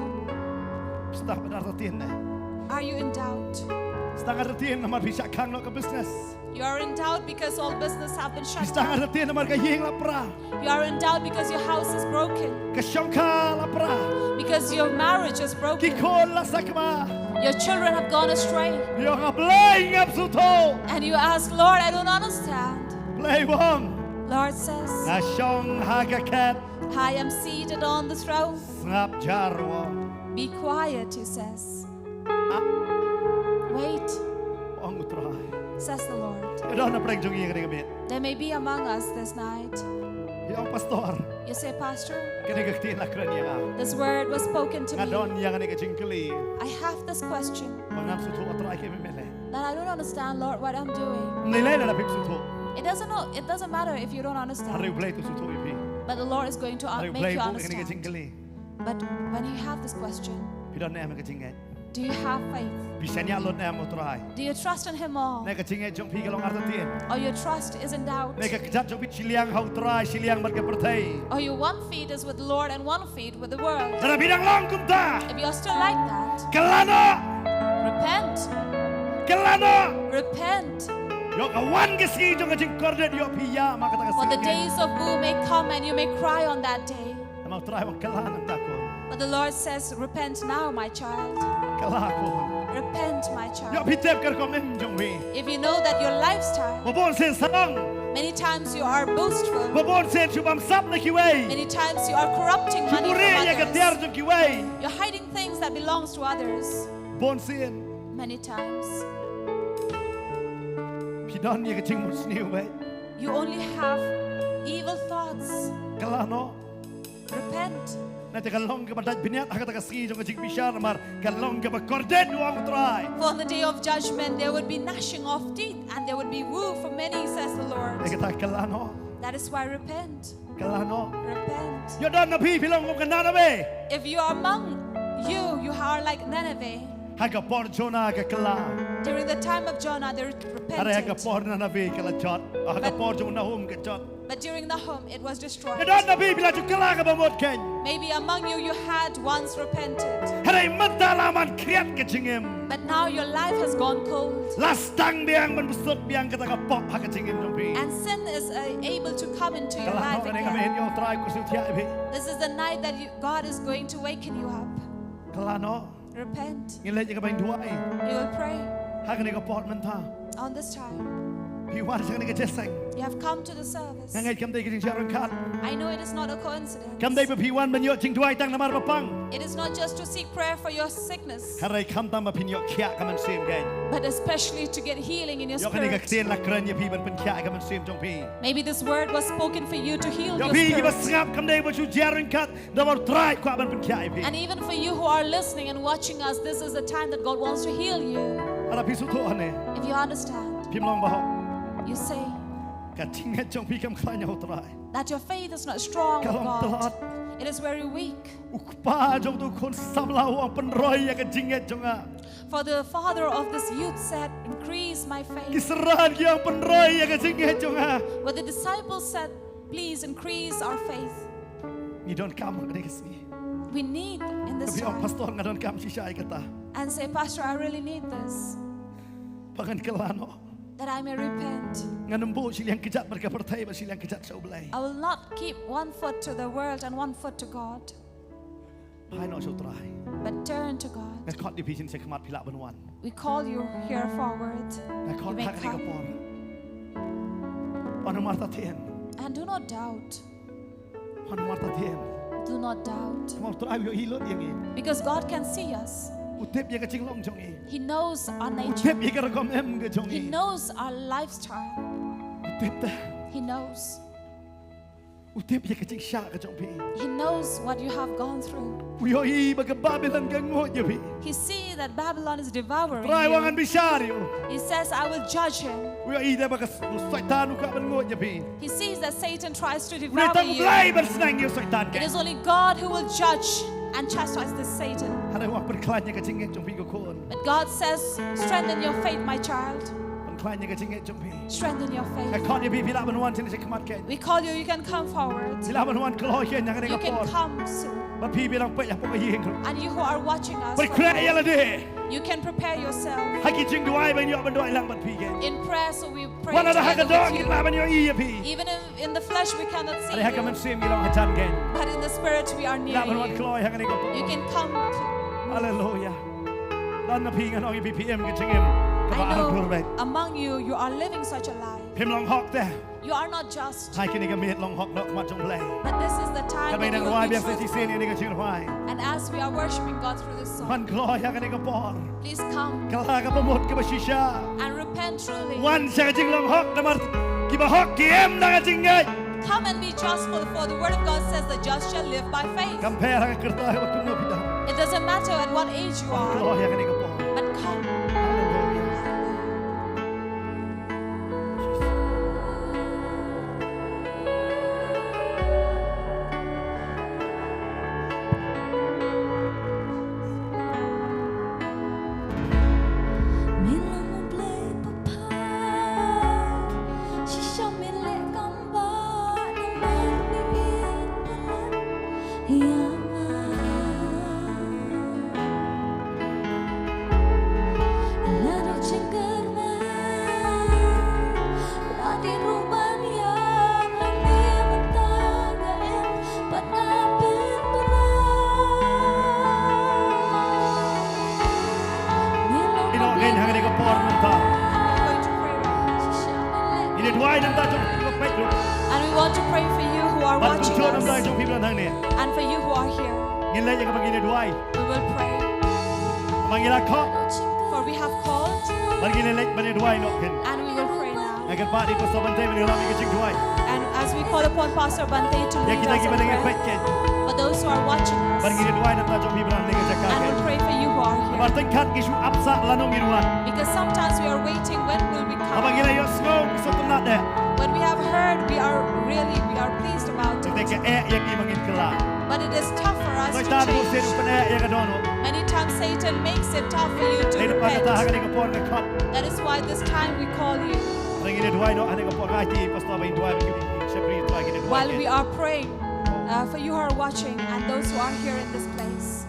Sdang ba artatien ne. Are you in doubt? Sdang artatien namar phi shah khang noh ka business. You are in doubt because all business have been shut Sdang down. artatien namar ka ïing la pra. You are in doubt because your house is broken. Ka shongkha la pra. Because your marriage is Ki broken. khun la sakma. Your children have gone astray. Ïa nga Blei ngam sngewthuh. And you ask, Lord, I don't understand. Blei u ong. Lord says, Nga shong ha ka khet. I am seated on the throne. Sngap jar u ong. Be quiet, he says. Ah. Wait, Ong u Trai. says the Lord. Ka don na pdeng jong ngi kane ka miet. There may be among us this night. Ïa ong pastor. You say, Pastor, Kane ka ktien la kren ïa nga. this word was spoken to Nga don me. ïa kane ka jingkylli. I have this question. Ba ngam sngewthuh u Trai kaei ba me leh. That I don't understand, Lord, what I'm doing. Ym lei lei lada phim sngewthuh. It doesn't know, it doesn't matter if you don't Hynrei u understand. Blei u sngewthuh ïa phi. But the Lord is going to uh, Hynrei u make Blei you buh ïa kane ka understand. jingkylli. But when you have this question, Phi don ne em ha ka jingngeit. Do you have faith? Phi shaniah lut ne em ha u Trai. Do you trust in Him more? Ne ka jingngeit jong phi ka long artatien. Or your trust is in doubt? Ne ka kjat jong phi shiliang ha u Trai, shiliang bad ka pyrthei. Or your one feet is with the Lord and one feet with the world? Lada phi dang long kumta. If you're still like that, Kylla noh. Repent. Kylla noh. Repent. Ïoh ka wan ka sngi jong ka jingkordit ïoh phi ïam ha kata ka sngi. For the days of woe may come and you may cry on that day. Namar u Trai u ong kylla nangta khun. But the Lord says, repent now, my child. Kylla khun. Repent, my child. Ïoh phi tip ka rukom im jong phi. If you know that your lifestyle, Ba bun sien sarong. Many times you are boastful. Ba bun sien shu bam sap na kiwei. Many times you are corrupting Shu money buhrieh from ïa ka tiar others. jong kiwei. You're hiding things that belongs to others. Bun sien. Many times. Phi don ïa ka jingmut sniew beit. You only have evil thoughts. Kylla noh. Repent. Nangta ka long kaba dait bniat ha kata ka sngi jong ka jingbishar namar ka long kaba kordit, u ong u Trai. For on the day of judgment there would be gnashing of teeth and there would be woe for many, says the Lord. Ïa kata kylla noh. That is why repent. Kylla noh. Repent. Ïoh don na phi phi long kum ka Nineveh. If you are among you, you are like Nineveh. Ha ka por Jonah ka kylla. During the time of Jonah, there is Hynrei ha ka repentance. por Nineveh ka la jot. Ha ka But- por jong u Nahum ka jot. But during Nahum, it was destroyed. Ïoh don na phi phi la ju kylla kaba mut keiñ. Maybe among you, you had once repented. Hynrei mynta la man khriat ka jingim. But now your life has gone cold. La sdang biang ban bsut biang kata ka pop ha ka jingim jong phi. And sin is uh, able to come into your Kylla life noh, kane ka mei again. hynñiew u Trai u kynsiewthiah ïa phi. This is the night that you, God is going to waken you up. Kylla noh. Repent. Ngin leit ïa ka bynduwai. You will pray. Ha kane ka por mynta. On this time, Phi wan sha kane ka jingïaseng. you have come to the service. Nga ngeit kam dei ka jingjia ryngkat. I know it is not a coincidence. Kam dei ba phi wan ban ïoh jingduwai tang namar ba pang. It is not just to seek prayer for your sickness, Hynrei khamtam ba phin ïoh khiah ka mynsiem keiñ. but especially to get healing in your Ïoh kane ka spirit. ktien la kren ïa phi ban pynkhiah ïa ka mynsiem jong phi. Maybe this word was spoken for you to heal Ïa your phi kiba spirit. sngap kam dei ba shu jia ryngkat. Namar u Trai u kwah ban pynkhiah ïa phi. And even for you who are listening and watching us, this is the time that God wants to heal you. Lada phi sngewthuh hangne. If you understand, Phim long bahok. You say Ka jingngeit jong phi kam khlaiñ ha u Trai. that your faith is not strong Ka with long God. tlot. It is very weak. U kpa jong uto u khun samla u ong pynroi ïa ka jingngeit jong nga. For the father of this youth said, increase my Ki faith. synran ki ong pynroi ïa ka jingngeit jong nga. But the disciples said, please increase our faith. Ngi donkam ha kane ka sngi. We need in this Phi ong time. Pastor nga donkam shisha ïa kata. And say, Pastor, I really need this. Ba ngan kylla noh. That I may repent. Ngan ym buh shiliang kjat bad ka pyrthei bad shiliang kjat sha u Blei. I will not keep one foot to the world and one foot to God, Phai noh sha u Trai. but turn to God. Nga khot ïa phi sha khmat phi lah ban wan. We call you here forward. Nga khot You may ha kane ka come. por. Wan ha u Martha Tien. And do not doubt. Wan ha u Martha Tien. Do not doubt. Namar u Trai u ïohi lut ïa ngi. Because God can see us. U tip ïa ka jinglong jong ngi. He knows our nature. U tip ïa ka rukom im ka jong ngi. He knows our lifestyle. U tip te. He knows. U tip ïa ka jingshah ka jong phi. He knows what you have gone through. U ïohi ba ka Babilon ka nguid ïa phi. He see that Babylon is devouring you. Trai u ong ngan bishar ïa u. He says, "I will judge him." U ïohi te ba ka s-, u Soitan u kwah ban nguid ïa phi. He sees that Satan tries to devour you. U dei tang Blei ban sneng ïa u Soitan. It is only God who will judge and chastise this Satan. Hynrei u ong pynkhlaiñ ïa ka jingngeit jong phi ko khun. But God says, "Strengthen your faith, my child." Pynkhlaiñ ïa ka jingngeit jong phi. Strengthen your faith. Nga khot ïa phi, phi lah ban wan sha khmat kein. We call you, you can come forward. Phi lah ban wan kloi kein ha kane ka por. You can come soon. Bad phi ba dang peit hapoh ka ïing ruh. And you who are watching us from home, peit khreh ïa lade. You can prepare yourself. Ha ki jingduwai ba ngin ïoh ban duwai lang bad phi kein. In prayer, so we pray together with you. Wat lada ha ka doh ngim lah ban ïohi ïa phi. Even if in the flesh we cannot see you. Hynrei ha ka mynsiem ngi long hajan kein. But in the spirit we are near you. Lah ban wan kloi ha kane ka por. You can come to. Hallelujah. Don na phi ngan ong ïa phi, phi im ka jingim kaba ar dur bha. I know among you, you are living such a life. Phim long hok te. You are not just. Hynrei kane ka miet long hok noh ha khmat jong U Blei. But this is the time that you will be truthful. Katba ngi dang rwai biang sa shisien ïa kane ka jingrwai. And as we are worshiping God through this song, wan kloi ha kane ka por. Please come. Kylla kaba mut kaba shisha. And repent truly. Wan sha ka jinglong hok namar kiba hok ki im na ka jingngeit. Come and be justful, for the word of God says, "The just shall live by faith." Kam pher ha ka kyrta kaba kumno phi don. It doesn't matter at what age you are. Wan kloi ha kane ka por. But come. Hallelujah. Ngi ïoh kein ha kane ka por mynta. Ngin ïa duwai na ka bynta jong phi ba peit ruh. And we want to pray for you who are watching us. Bad kumjuh na ka bynta jong phi ba don hangne. And for you who are here. Ngin leit ïa kaba ngin ïa duwai. We will pray. Namar ngi la khot. For we have called. Bad ngin leit ban ïa duwai noh kein. And we will pray now. Nga kyrpad ïa i Pastor Bante ban ïalam ïa ka jingduwai. And as we call upon Pastor Bante to lead us in prayer, ïa kita kiba dang ïa peit kein. For those who are watching us. Bad ngin ïa duwai na ka bynta jong phi ba don ha kane ka jaka kein. And we'll pray for you who are here. Namar tyngkhat ngi shu ap sah lano ngin wan. Because sometimes we are waiting, when will we come? Haba ngi la ïohsngew ngi sngewtynnat eh. When we have heard, we are really, we are pleased about it. Te ka eh ïa ngi ba ngin kylla. But it is tough for us to change. Soitan ruh shisien u pyneh ïa ka dohnud. Many times Satan makes it tough for you to repent. Te na kata ha kane ka por nga khot. That is why this time we call you. Hynrei ngin ïa duwai noh ha kane ka por, nga ai ïa i Pastor ba in duwai ba ngin ïa shakri, duwai ngin ïa duwai. While we are praying, uh, for you who are watching and those who are here in this place.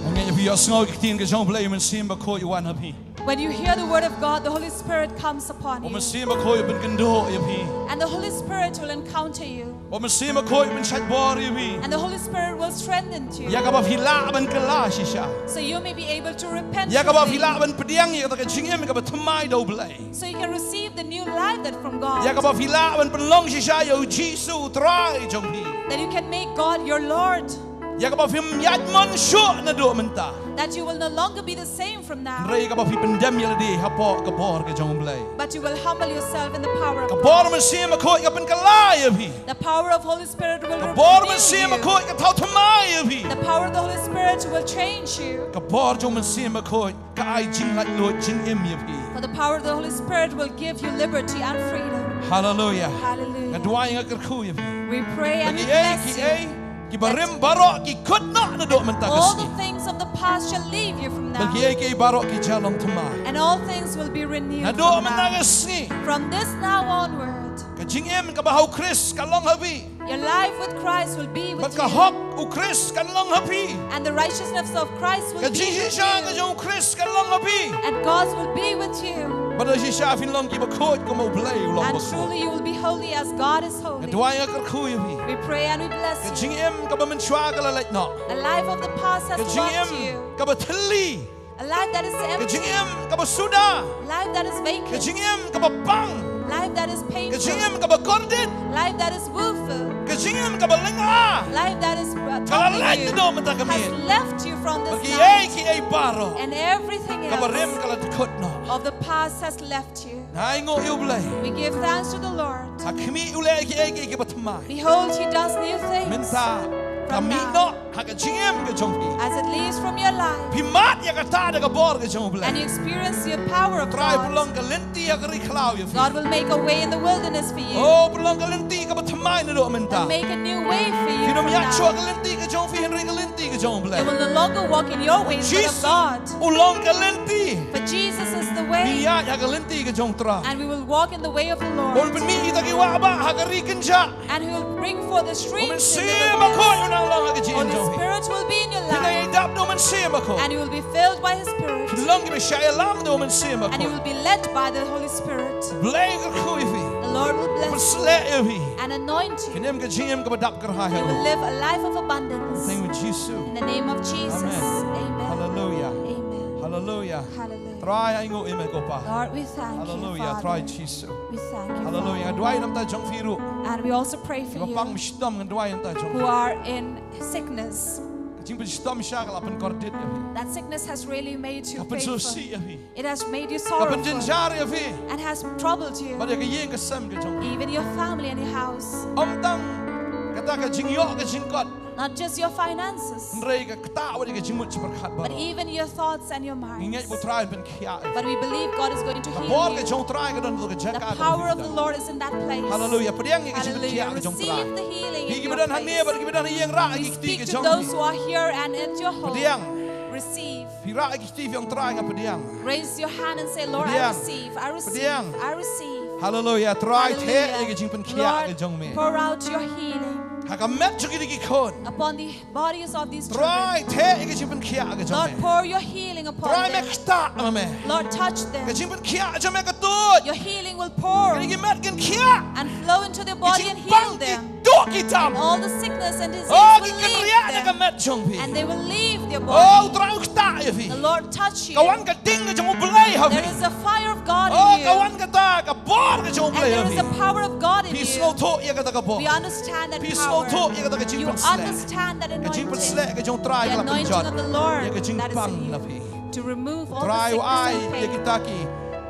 Haba ngi ïohsngew ïa ka ktien ka jong U Blei, U Mynsiem Bakhuid u wan ha phi. When you hear the word of God, the Holy Spirit comes upon you. U Mynsiem Bakhuid u pynkynduh ïa phi. And the Holy Spirit will encounter you. U Mynsiem Bakhuid u pynshait bor ïa phi. And the Holy Spirit will strengthen you. Ïa kaba phi lah ban kylla shisha. So you may be able to repent truly. Ïa kaba phi lah ban pdiang ïa kata ka jingim kaba thymmai da U Blei. So you can receive the new life that from God. Ïa kaba phi lah ban pynlong shisha ïa U Jisu u Trai jong phi. That you can make God your Lord. Ïa kaba phim ïaid mon shuh naduh mynta. That you will no longer be the same from now. Hynrei ïa kaba phi pyndem ïa lade hapoh ka bor ka jong U Blei. But you will humble yourself in the power of God. Ka bor Mynsiem Bakhuid ka pynkylla ïa phi. The power of Holy Spirit will renew you. Ka bor Mynsiem Bakhuid ka thaw thymmai ïa phi. The power of the Holy Spirit will change you. Ka bor jong Mynsiem Bakhuid ka ai jinglaitluid jingim ïa phi. For the power of the Holy Spirit will give you liberty and freedom. Hallelujah. Hallelujah. Nga duwai, nga kyrkhu ïa phi. We pray and we bless you. Ba kiei kiei kiba rim baroh ki kut noh naduh mynta ka sngi. All the things of the past shall leave you from now. Ba kiei kiei baroh ki jia long thymmai. And all things will be renewed from now. Naduh mynta ka sngi. From this now onward. Ka jingim kaba ha U Khrist kan long ha phi. Your life with Christ will be with you. Bad ka hok U Khrist kan long ha phi. And the righteousness of Christ will be with you. Ka jingshisha ka jong U Khrist kan long ha phi. And God will be with you. Bad da shisha phin long kiba khuid kum U Blei u long bakhuid. And truly you will be holy as God is holy. Nga duwai, nga kyrkhu ïa phi. We pray and we bless you. Ka jingim kaba mynshuwa ka la leit noh. A life of the past has left you. Ka jingim kaba thylli. A life that is empty. Ka jingim kaba suda. Life that is vacant. Ka jingim kaba pang. Life that is painful. Ka jingim kaba kordit. Life that is willful. Ka jingim kaba lyngngoh. Life that is, uh, troubling you has left you from this night. Ka la lait naduh mynta ka miet. Ba kiei kiei baroh. And everything else of the past has left you. Kaba rim ka la dkhot noh. Nga ainguh ïa U Blei. We give thanks to the Lord. Ha khmih u leh kiei kiei kiba thymmai. Behold, he does new things. Mynta ka mih noh ha ka jingim ka jong phi. As it leaves from your life. Phi mad ïa kata da ka bor ka jong U Blei. And you experience the power of God. U Trai u pynlong ka lynti ha ka ri khlaw ïa phi. God will make a way in the wilderness for you. Oh, u pynlong ka lynti kaba thymmai naduh mynta. And make a new way for you from now. Phin ym ïaid shuh ha ka lynti ka jong phi hynrei ka lynti ka jong U Blei. You will no longer walk in your ways, but of God. Jisu u long ka lynti. For Jesus is the way. Phin ïaid ha ka lynti ka jong U Trai. And we will walk in the way of the Lord. Un pynmih ïa kita ki wah bah ha ka ri kynjah. And he will bring forth the streams in the wilderness. U Mynsiem Bakhuid un nang long ha ka jingim jong phi. Holy Spirit will be in your life. Phin nang ïadap da U Mynsiem Bakhuid. And you will be filled by his Spirit. Phin long kiba shah ïalam da U Mynsiem Bakhuid. And you will be led by the Holy Spirit. Blei un kyrkhu ïa phi. The Lord will bless you. Pynsleh ïa phi. And anoint you. Phin im ka jingim kaba dap kyrhai. You will live a life of abundance. Thank you, Jisu. In the name of Jesus. Amen. Amen. Hallelujah. Amen. Hallelujah. Hallelujah. Trai, ainguh ïa me ko Pa. Lord, we thank you, Father. Hallelujah. Trai Jisu. We thank you, Father. Hallelujah. Nga duwai namar jong phi ruh. And we also pray for you. Kiba pang shitom, nga duwai namar jong phi. Who are in sickness. Ka jingpynshitom shisha ka la pynkordit ïa phi. That sickness has really made you painful. Ka pynsngewsih ïa phi. It has made you sorrowful. Ka pynjynjar ïa phi. And has troubled you. Bad ïa ka ïing ka sem ka jong phi. Even your family and your house. Ym tang kata ka jingïoh ka jingkot. Not just your finances. Hynrei ka ktah bad ïa ka jingmut jingpyrkhat baroh. But even your thoughts and your minds. Ngi ngeit ba U Trai un pynkhiah ïa phi. But we believe God is going to heal you. Ka bor ka jong U Trai ka don ha ka jaka ka jong phi. The power of the Lord is in that place. Hallelujah. Pdiang ïa ka jingpynkhiah ka jong U Trai. Hallelujah. Receive the healing in your place. Phi kiba don hangne bad kiba don ha ïing, rah ïa ki kti ka jong phi. We speak to those who are here and at your home. Pdiang. Receive. Phi rah ïa ki kti, phi ong, Trai, nga pdiang. Raise your hand and say, Lord, I receive, I receive, I receive. Pdiang. Pdiang. Hallelujah. Trai, theh ïa ka jingpynkhiah ka jong me. Hallelujah. Lord, pour out your healing. Ha ka met jong kine ki khun. Upon the bodies of these children. Trai, theh ïa ka jingpynkhiah ka jong me. Lord, pour your healing upon them. Trai, me ktah ma me. Lord, touch them. Ka jingpynkhiah ka jong me ka tuid. Your healing will pour. Kine ki met kin khiah. And flow into their body and heal them. Ki jingpang ki duh ki tam. And all the sickness and disease will leave them. Oh, ki kynriah na ka met jong phi. And they will leave their body. Oh, U Trai u ktah ïa phi. The Lord touch you. Ka wan ka ding ka jong U Blei ha phi. There is a fire of God in you. Oh, ka wan kata ka bor ka jong U Blei ha phi. And there is a power of God in you. Phi sngewthuh ïa kata ka bor. We understand that power. Phi sngewthuh ïa kata ka jingpynsleh. You understand that anointing. Ka jingpynsleh ka jong U Trai ka la pynjot ïa ka jingpang na phi. The anointing of the Lord that is in you. To remove all the sickness and pain. U Trai u ai ïa kita ki,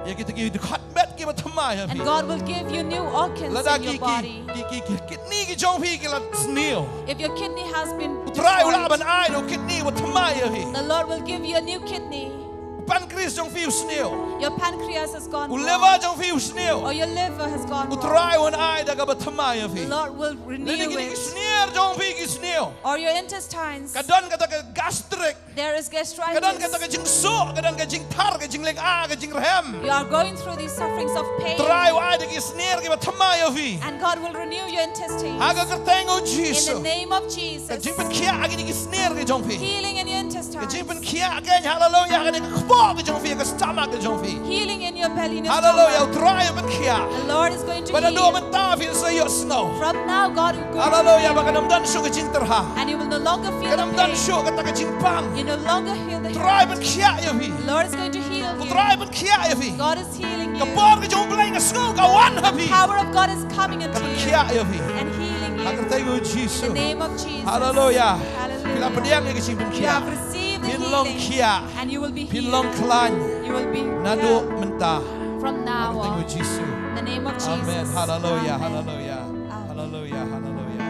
ïa kita ki dkhot met kiba thymmai ha phi. And God will give you new organs in your body. Lada ki, ki, ki, ki kidney ki jong phi ki la sniew. If your kidney has been destroyed, U Trai u lah ban ai da u kidney ba thymmai ïa phi. The Lord will give you a new kidney. U pancreas jong phi u sniew. Your pancreas has gone wrong. U liver jong phi u sniew. Or your liver has gone wrong. U Trai un ai da kaba thymmai ïa phi. The Lord will renew it. Lane kine ki snier jong phi ki sniew. Or your intestines. Ka don kata ka gastric. There is gastritis. Ka don kata ka jingsuk, ka don ka jingthar, ka jinglyngngoh, ka jingrhem. You are going through these sufferings of pain. U Trai u ai da ki snier kiba thymmai ïa phi. And God will renew your intestines. Ha ka kyrteng u Jisu. In the name of Jesus. Ka jingpynkhiah ha kine ki snier ki jong phi. Healing in your intestines. Ka jingpynkhiah, ka, haleluya, ha kane ka kpoh ka jong phi, ka stomach ka jong phi. Healing in your belly, in your stomach. Haleluya, U Trai u pynkhiah. The Lord is going to heal. Bad naduh mynta phin sa ïohsngew. From now, God will go with you. Haleluya, ba kan ym don shuh ka jingtyrha. And you will no longer feel the pain. Kan ym don shuh kata ka jingpang. You no longer feel the pain. U Trai u pynkhiah ïa phi. The Lord is going to heal you. U Trai u pynkhiah ïa phi. God is healing you. Ka bor ka jong U Blei nga sngew ka wan ha phi. The power of God is coming into you. Ka pynkhiah ïa phi. And healing you. Ha ka kyrteng u Jisu. In the name of Jesus. Haleluya. Hallelujah. Phi la pdiang ïa ka jingpynkhiah. You have received the healing. Phin long khiah. And you will be healed. Phin long khlaiñ. You will be healed. Naduh mynta. From now on. Ha ka kyrteng u Jisu. In the name of Jesus. Amen. Haleluya. Amen. Haleluya. Amen. Haleluya. Haleluya.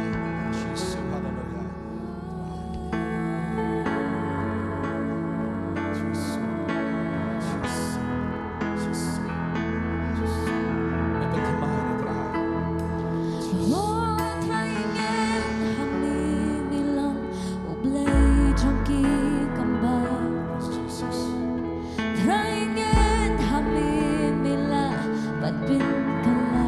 Jisu, haleluya. Jisu. Jisu. Jisu. Jisu. Me pynthymmai ïa U Trai. O Trai, ngen ha me, me long U Blei jong ki kambah. Jisu. Trai, ngen ha me, me lah ban pynkylla.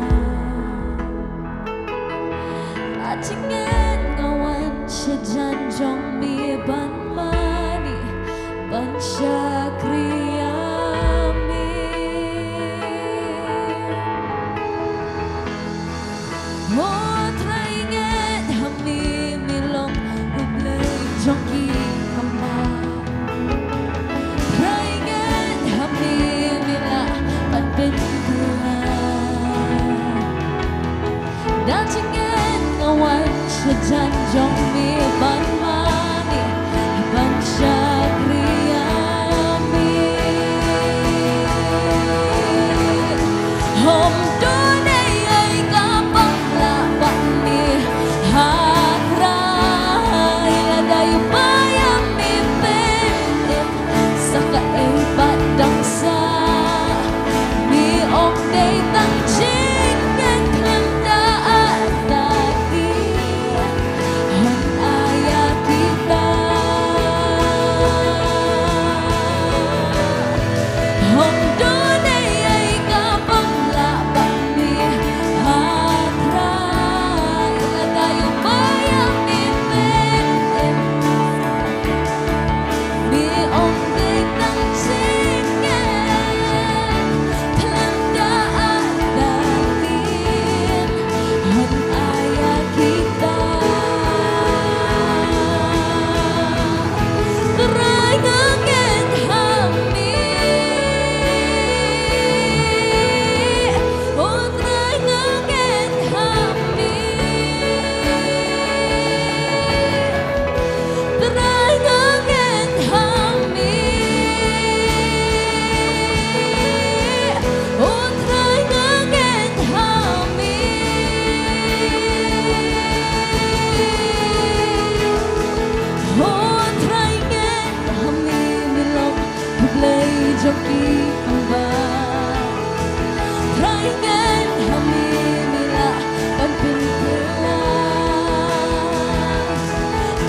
Ngan ha mi, mi lah ban pynkylla.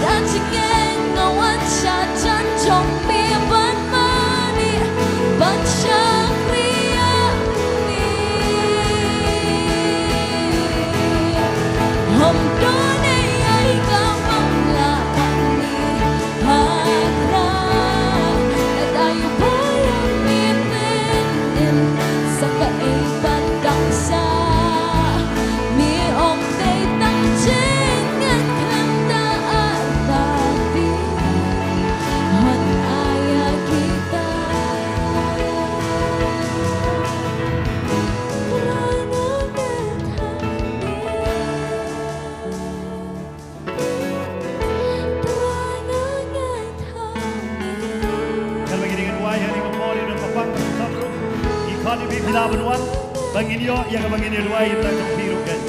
Da jingngeit nga wan sha jan jong mi ban mane, ban shakri ïa mi. Hom don ei ei ka bym lah ban mih ha khra. Lada ïa poi ïa mi pyn im sa kaei pat dang sah. Mi ong dei tang jingngeit khlem da artatien. Hon ai ïa kita. Trai nga ngeit ha mi. Trai nga ngeit ha mi. Kan ba ngin ïa duwai ha kane ka por ïa u nongpakpak ka sap ruh. Ngi khot ïa phi phi lah ban wan ba ngin ïoh ïa kaba ngin ïa duwai ïa u Trai jong phi ruh kan.